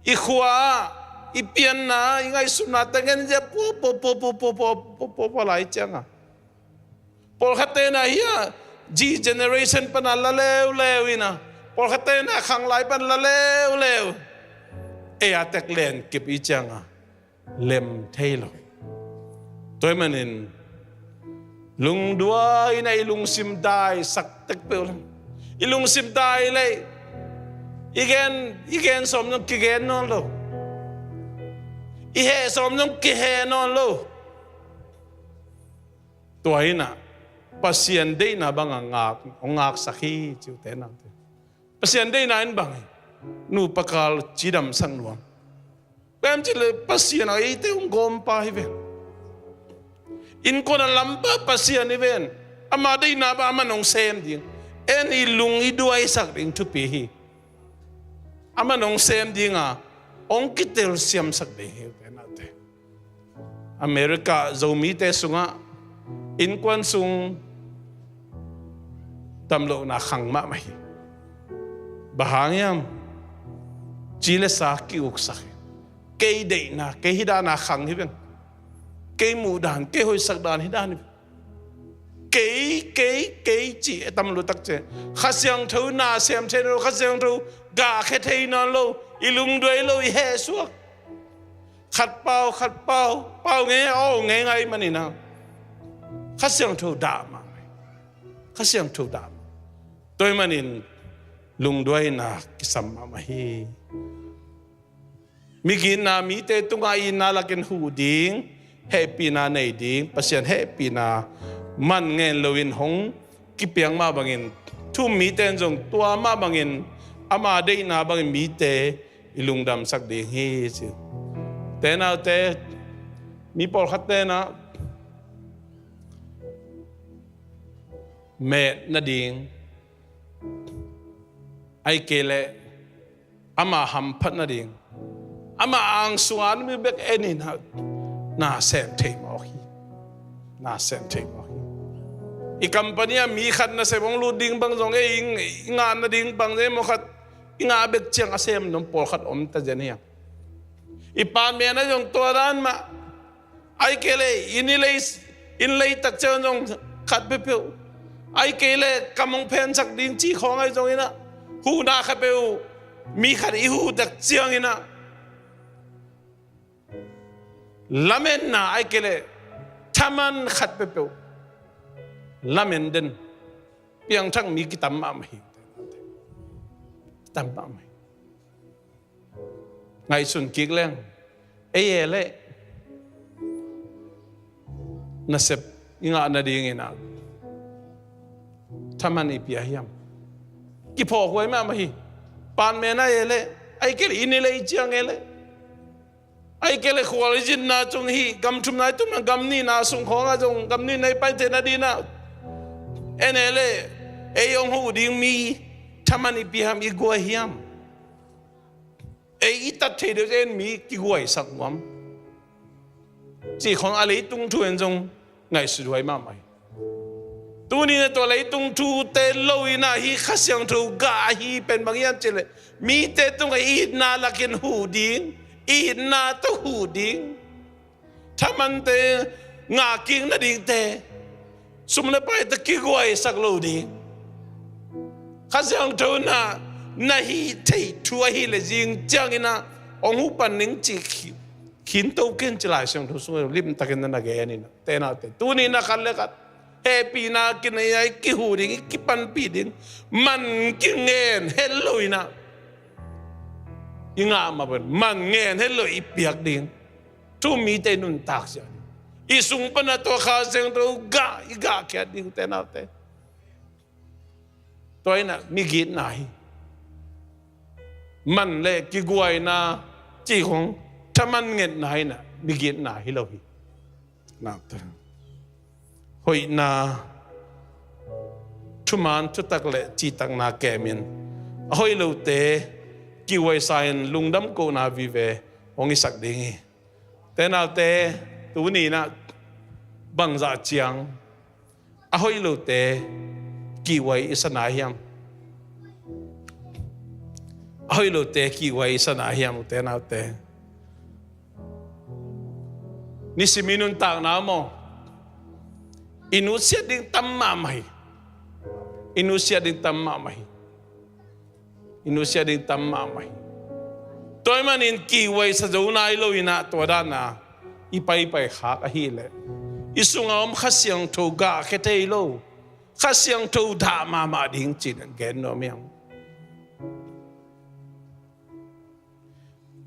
i khua, i pianna, i ngaihsutna teng en zia pua pua pua lai cianga, pawlkhatte na hia, G generation pana la leuleu ina, pawlkhatte na khanglai pan la leuleu. Ei a tek len kip i cianga lem thei lo. Tua ahih manin lungduai ina i lungsim daisak tek peuh leng, i lungsim dai leh i gen, i gen sawm zong kigen nawn lo, i heh sawm zong kiheh nawn lo. Tua ina Pasian deihna banga ngak, hong ngaksak hi ci uh te nate. Pasian deihna in bang hi? Nupa kal cidamsak nuam. Bang hiam cih leh Pasian a eite hong gawmpa hi ven. Innkuan a lampa Pasian hi ven. Ama deihna bang aman hong sem ding. En i lung i duaisak ding thupi hi. Aman hong sem dinga hong kitelsiamsak ding hi ute naute. America Zomite sungah innkuan sung damlohna khang mahmah hi. Bang hang hiam? Ci le sa ki-uksak hi. Kei deihna, kei hih dana khang hi veng. Kei muhdan, kei hoihsak dan hih dan hi veng. Kei, kei, kei ci e tam lutak ci. Kha Siangtho na sem thei nawn lo, Kha Siangtho gahkhia thei nawn lo, i lungduai lo, i hehsuak. Khat pau, khat pau, pau ngei, aw ngei ngai manina Kha Siangtho dah mah. Kha Siangtho dah mah. Tua ahih manin lungduaina kisam mahmah hi. Migitna mite tungah itna lakin huh ding, hehpihna nei ding, Pasian hehpihna man ngen loin hong kipiak mah bangin, thu-um mite in zong tua mah bangin ama deihna bangin mite i lungdamsak ding hi ci. Tenaute, mi pawlkhat tenah met nading, ahih kei leh ama hamphat nading, ama angsunga mi bek en inah na sem thei mawk hi. Na sem thei mawk hi. I company ah mi khat nasep hong lut ding bang zong ei i ngah nading bang zong ei maw khat i ngah bek ciang a sem nuam pawlkhat om ta zen hiam? I panmehna zong tua dan mah. Ahih kei leh inn i lei, inn lei tak ciang zong khat peuhpeuh. Ahih kei leh kam hong phensak ding cih khawng ahi zong inah huhna khat peuh mi khat i huh tak ciang inah lamenna ahih kei leh thaman khat peuhpeuh lamen den piangthak mi kitam mahmah hi. Kitam mahmah hi. Ngaihsun kik leng ei e leh nasep i ngah nadingin ah thaman i pia hiam? Kiphawkhuai mahmah hi. Panmehna e leh, ahih kei leh inn i lei ciang e leh, ahih kei leh khual i zinna cung hi, gam thumna i tupna gam nihna sung khawngah zong gam nihna i pai theihna dinah en e leh ei hong huh ding mi thaman i pia hiam, i guai hiam? Ei i tat thei deuh en mi kiguaisak nuam cih khawng a leitung thu en zong ngaihsut huai mahmah hi. Tuni na tua leitung thute lo inah hih Kha Siangtho gah ahi pen bang hiam cih leh mite tungah i itna lakin huh ding, i itna tawh huh ding. Thamante ngah kik nadingte, sum le paite kiguaisak lo ding. Kha Siangtho na, na hih theih thu ahih leh zing ciang inah hong huh pan ning cih khi, khinto ken ci Lai Siangtho sungah limtakin na na gen inah. Tenaute, tuni na khat le khat hehpihna kinei a i kihuh ding, i kipanpih ding man kingen het lo inah i ngah mah pen man ngen het lo i piak ding. Thu-um mite i nuntak ziau ding. I sung pana tua Kha Siangtho gah, i gahkhiat ding tenaute. Tua inah migitna hi. Man le kiguaina cih khawng thaman ngetna inah migitna hi lo hi. Hoihna, thuman thutak le cihtakna kemin a hoih lote kihhuai sa-in lungdam kohna vive hong hisak ding hi. Te naute, tuni-in ah bangzah ciang a hoih lote kihhuai i sa na hiam? A hoih lote kihhuai i sa na hiam, ute naute? Nisim i nuntakna maw, i nutsiat ding tam mahmah hi. I nutsiat ding tam mahmah hi. I nutsiat ding tam mahmah hi. Tua ahih manin kihhuai sa zo nai lo-in ah, tua dan a i paipai khak ahih leh, i sungah om Kha Siangtho gahkhia thei lo, Kha Siangtho dah mahmah ding ci-in gen nuam hi hang.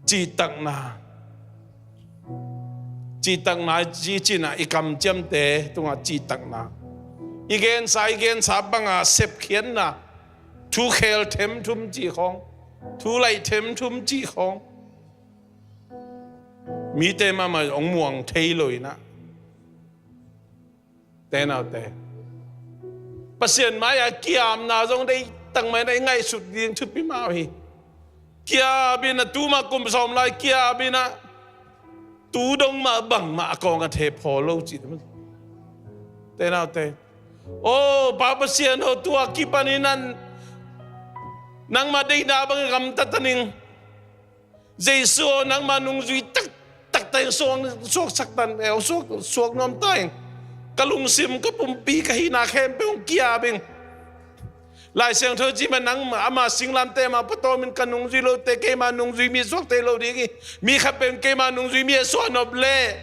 Cihtakna. Cihtakna ci-in ah i kamciamte tungah cihtakna. I gensa, i gensa banga sepkhiatna. Thu khel themthum cih khawng, thu laih themthum cih khawng. Mite mahmah hong muang thei lo-in ah. Te naute, Pasian mai-ah kiamna zong deihtak mai-in ah i ngaihsut ding thupi mah uh hi. Kiam in ah, tuma kum sawm lai kiam in ah, tu dong mah bangmah a kawng a thei phaw lo cih. Te naute, o Pa Pasian aw, tua kipanin ah nangmah deihna bangin gamta ta ning. Jesu aw, nangmah nungzui taktak ta in, suak, suaksak ta in, eh, suak, suak nuam ta in. Ka lungsim, ka pumpi, ka hihna khempeuh hong kiam ing. Lai Siangtho cih mah, nang ama singlamteh mah patawmin ka nungzui lote keima nungzui mi suak thei lo ding hi. Mi khat peuh in keima nungzui mi a suah nop leh,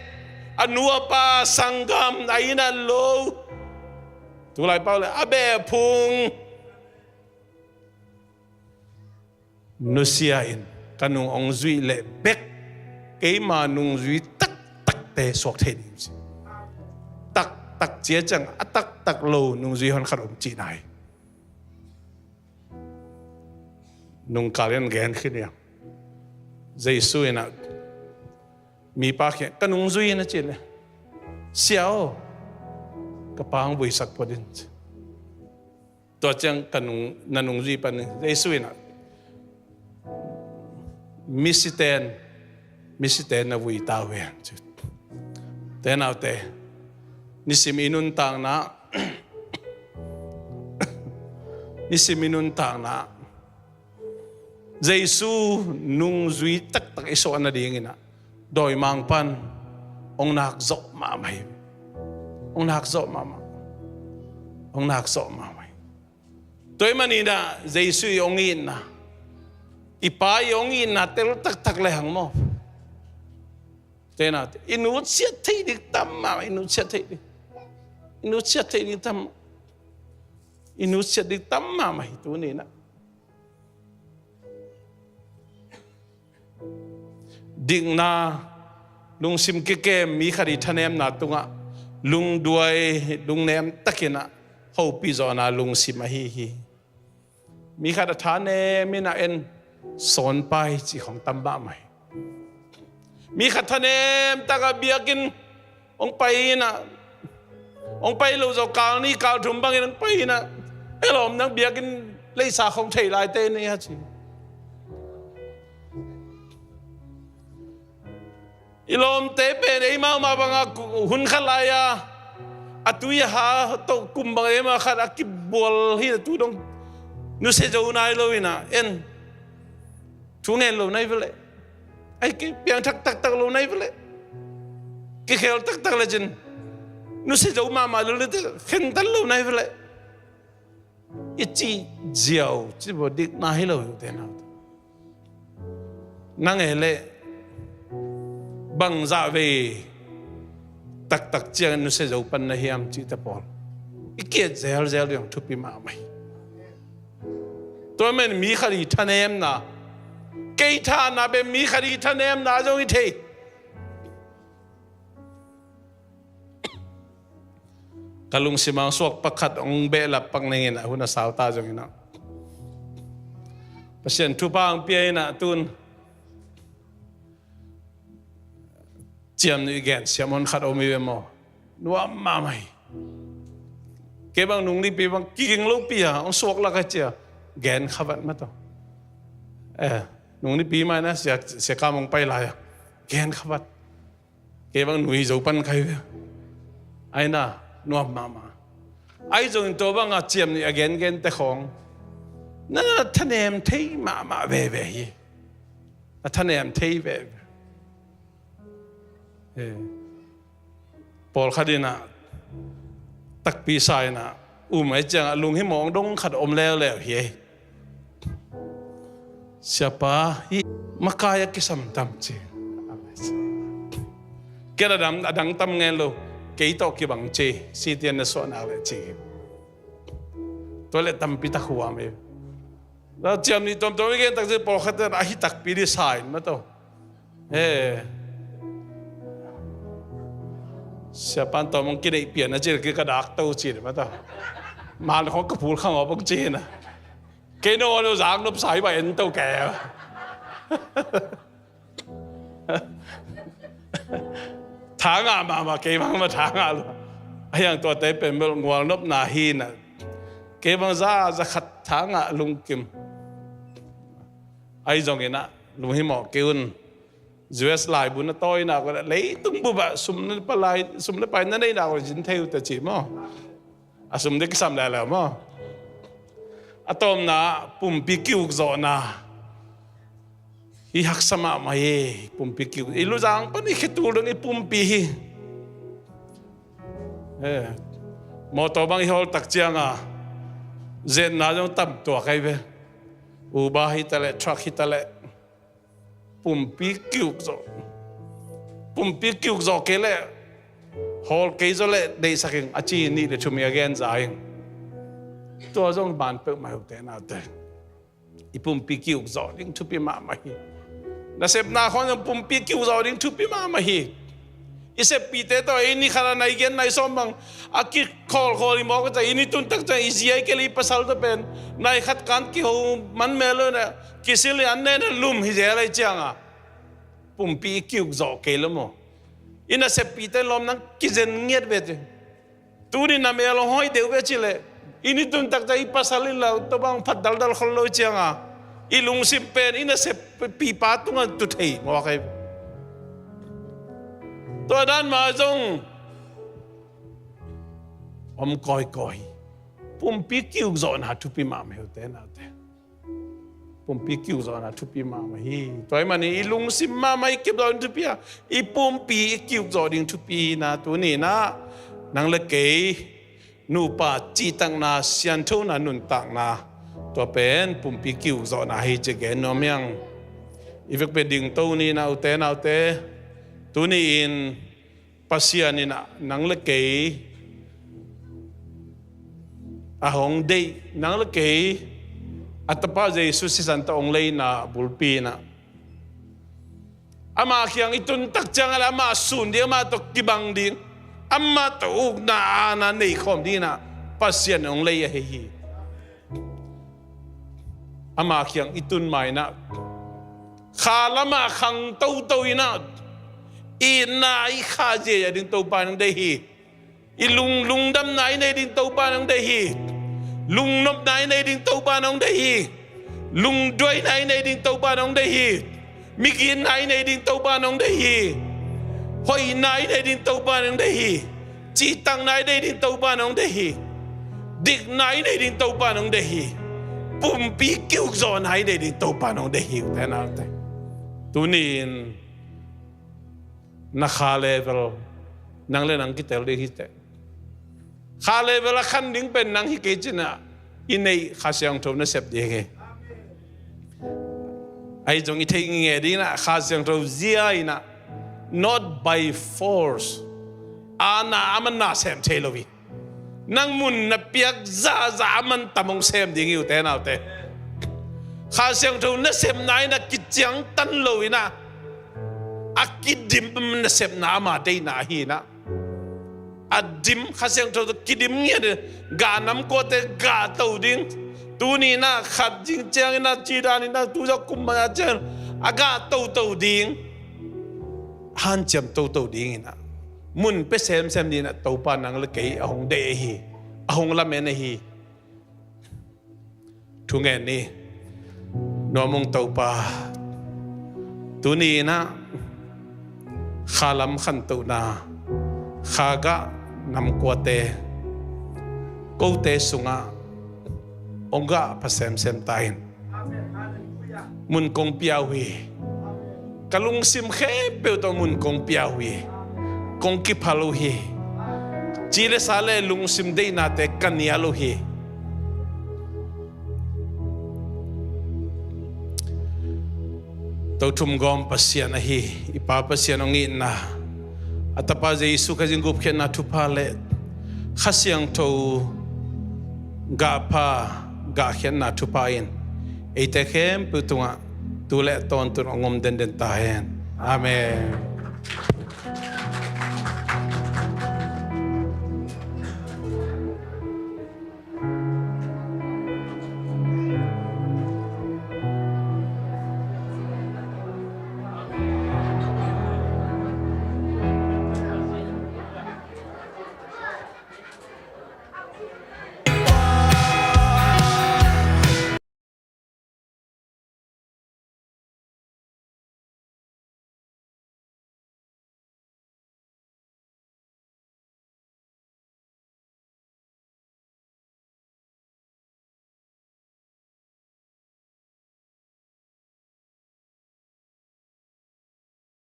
a nu a pa, sanggam, a inn a lo, tulai pau leh a beh phung nusia in ka nung hong zuih leh bek keima nungzui taktakte suak thei ding ci. Taktak ci-a ciang a taktak lo nungzui honkhat om cihna hi. Nungkal in gen khin hi hang. Jesu in ah mipa kiang ka nungzui in a cih leh, Sia aw, ka pa hong vuisak phot in ci. Tua ciang ka nung, na nungzui pan in, Jesu in ah, misiten, misiten na vui ta uh hen ci. Te naute, nisim i nuntakna, nisim i nuntakna, Jesu nungzui taktak i suah nadingin ah, dawimangpa'n hong nakzawh mahmah hi. Hong nakzawh mahmah. Hong nakzawh mahmah hi. Tua ahih manin ah Jesu i hong itna, i Pa i hong itna tel taktak lehang maw, te naute, i nutsiat theih ding tam mahmah, i nutsiat theih ding. I nutsiat theih ding tam, i nutsiat ding tam mahmah hi tuni-in ah. Dikna, lungsim kikem, mi khat i thanemna tungah lungduai, lungnem takin ah hopih zawhna lungsim ahi hi. Mi khat a thanem in ah en sawnpai cih khawng tam mahmah hi. Mi khat thanem tak a biakinn hong pai in ah, hong pai loh zawh kal nih kal thum bangin hong pai in ah, "E lawm, nang biakinn leisa khawng thei lai te ni," a ci. I lawmte pen eimau mah banga hun khat lai-a a tui a ha tawh kum bang eimau khat a kibual hi, a tu dong nusia zo nai lo in ah en thu ngen lo nai ve leh. Ai, kipiangthak taktak lo nai ve leh. Kikhel taktak lecin nusia zo mahmah lo leh, khentan lo nai ve leh. I cih ziau, cih bawh dikna hi lo hi, ute naute. Nang e leh bangzah vei taktak ciangin nusia zo pan na hiam cihte pawl i ki-et zelzel ding thupi mahmah hi. Tua men mi khat i thanemna, kei thahna pen mi khat i thanemna zong hi thei. Ka lungsim ah suak pakhat hong behlap pak ning in ah, hun a sau ta zongin ah, Pasian thupha hong pia in ah, tun ciamnuih gensiam honkhat om hi ve maw. Nuam mahmah hi. Kei bang nung lipi bang kiging lopi a hong suak lak a cia gen kha vat mah tawh. Eh, nung nipi mai na sia, sia kam hong pai lai a, gen kha vat. Kei bang nui zo pan kai ve. Ai na, nuam mahmah. Ai zong tua bang a ciam nih a gengen te khong na, na thanem thei mahmah veve hi. Na thanem thei veve. Eh. Pawlkhat in ah takpi sa in ah um ai ciangah lunghimawh dong khat om leuleu hi ei. Siapa hih makai a kisam tam ci. Ken a dang, a dang tam ngen lo, kei tawh kibang ci, sitian na suahnak leh ci. Tua leh tampi tak huam ei. Ciam nih tuamtuam i gen tak ci pawlkhat in ah hi takpi dih sa in mah tawh. Eh. Siapan tawh mong kineih pian a ci, ki ka dak to ci mah tawh. Man khong ka phul khang aw bang ci na. Kei no no zak nop sai ba en to ke. Tha ngah mahmah kei bang mah tha ngah lo. A hiang tuate pen bel ngual nopna hi na. Kei bang za, za khat tha ngah lungkim. Ai zong in ah lunghimawh kei un. U S laibu na tawi nak un ah leitung bup ah sum le pai, sum le pai na neih nak un zin thei uh ta ci maw. A sum dih kisam leuleu maw. A tawpna pumpi ki-ukzawhna. Hi haksa mahmah hi, pumpi ki-uk. I luzang pan i khetul dong i pumpi hi. Eh, mawtaw bang i hawl tak cianga zetna zong tam tuak ai ve. Uber hi ta leh, truck hi ta leh. Pumpi ki-ukzawh. Pumpi ki-ukzawh kei leh hawl kei zaw leh deihsak ing a ci nih le thum i a gen za ing. Tua zong ban peuhmah hi ute naute. I pumpi ki-ukzawh ding thupi mahmah hi. Nasepna khong zong pumpi ki-ukzawh ding thupi mahmah hi. I seppihte tawh ei ni khat a nai gen nai sawm bang a kikhawlkhawl i mawk a cai i ni tun tak ciang i zi ai kei le i pasal tawh pen nai khat kan kiho man mel lo na kisil i an nen a lum hi zel ai cianga pumpi i ki-ukzawh kei lo maw. I na seppihte lawm nang kizen ngiat ve ci. Tuni na mel hong hoih deuh ve ci leh i ni tun tak ciang i pasal in la tawh bang phat daldal khol lo cianga i lungsim pen i na seppihpa tungah tu thei mawk ai. Tua dan mah zong om kawikawi. Pumpi ki-ukzawhna thupi mahmah hi ute naute. Pumpi ki-ukzawhna thupi mahmah hi. Tua ahih manin i lungsim mahmah i ki-ukzawh ding thupi a, i pumpi i ki-ukzawh ding thupi hi na, tuni in ah nang le kei nupa cihtakna, sianthona, nuntakna, tua pen pumpi ki-ukzawhna hi ci gen nuam hi ing. I vekpi-in dingto ni na ute naute. Tuni-in Pasian in ah nang le kei a hong deih, nang le kei a Tapa Jesu sisan tawh hong leina bulpi in ah ama kiang i tun tak ciang a leh amah sun ding, amah tawh kibang ding, amah tawh ukna aana nei khawm ding in ah Pasian hong lei ahi hi. Ama kiang i tun ma in ah kha lamah khang toto in ah itna i khah ziahziah ding Topa in hong deih hi. I lung, lungdamna i nei ding Topa in hong deih hi. Lungnopna i nei ding Topa in hong deih hi. Lungduaina i nei ding Topa in hong deih hi. Miginna i nei ding Topa in hong deih hi. Hoihna i nei ding Topa in hong deih hi. Cihtakna i nei ding Topa in hong deih hi. Dikna i nei ding Topa in hong deih hi. Pumpi ki-ukzawhna i nei ding Topa in hong deih hi ute naute. Tuni-in na kha level nang le nang kitel ding hi teh. Kha level a khan ding pen nang hi kei cin ah i neih Kha Siangtho nasep ding hi. Ahi zong i theih ngei ding in ah Kha Siangtho zia in ah not by force. Aana a man na sem thei lo hi. Nang mun na piak zahzah a man tam hong sem ding hi ute naute. Kha Siangtho nasepna in ah kiciangtan lo in ah a kidim nasepna ama deihna ahi in ah. A dim Kha Siangtho tawh kidim ngiat in gah nam kuate gah to ding. Tuni in ah khat zing ciangin ah ci dan in ah tu zah kum mah ciangin a gah toto ding. Hanciam toto ding in ah mun pia semsem ding in ah Topa nang le kei a hong deih ahi, a hong lamen ahi. Thu ngen ni. Nuam ung Topa, tuni in ah Kha lam khantohna, Kha gah namkuate kote sungah hong gah pha semsem ta in. Mun kong pia uh hi. Ka lungsim khempeuh tawh mun kong pia uh hi. Kong kiphal uh hi. Ci le sa le lungsim deihnate ka nial uh hi. Tothum gawm Pasian ahi i Pa Pasian hong itna, a Tapa Jesu Khazih gupkhiatna thupha le Kha Siangtho gahpha gahkhiatna thupha in eite khempeuh tungah tu le tawntung hong om denden ta hen. Amen.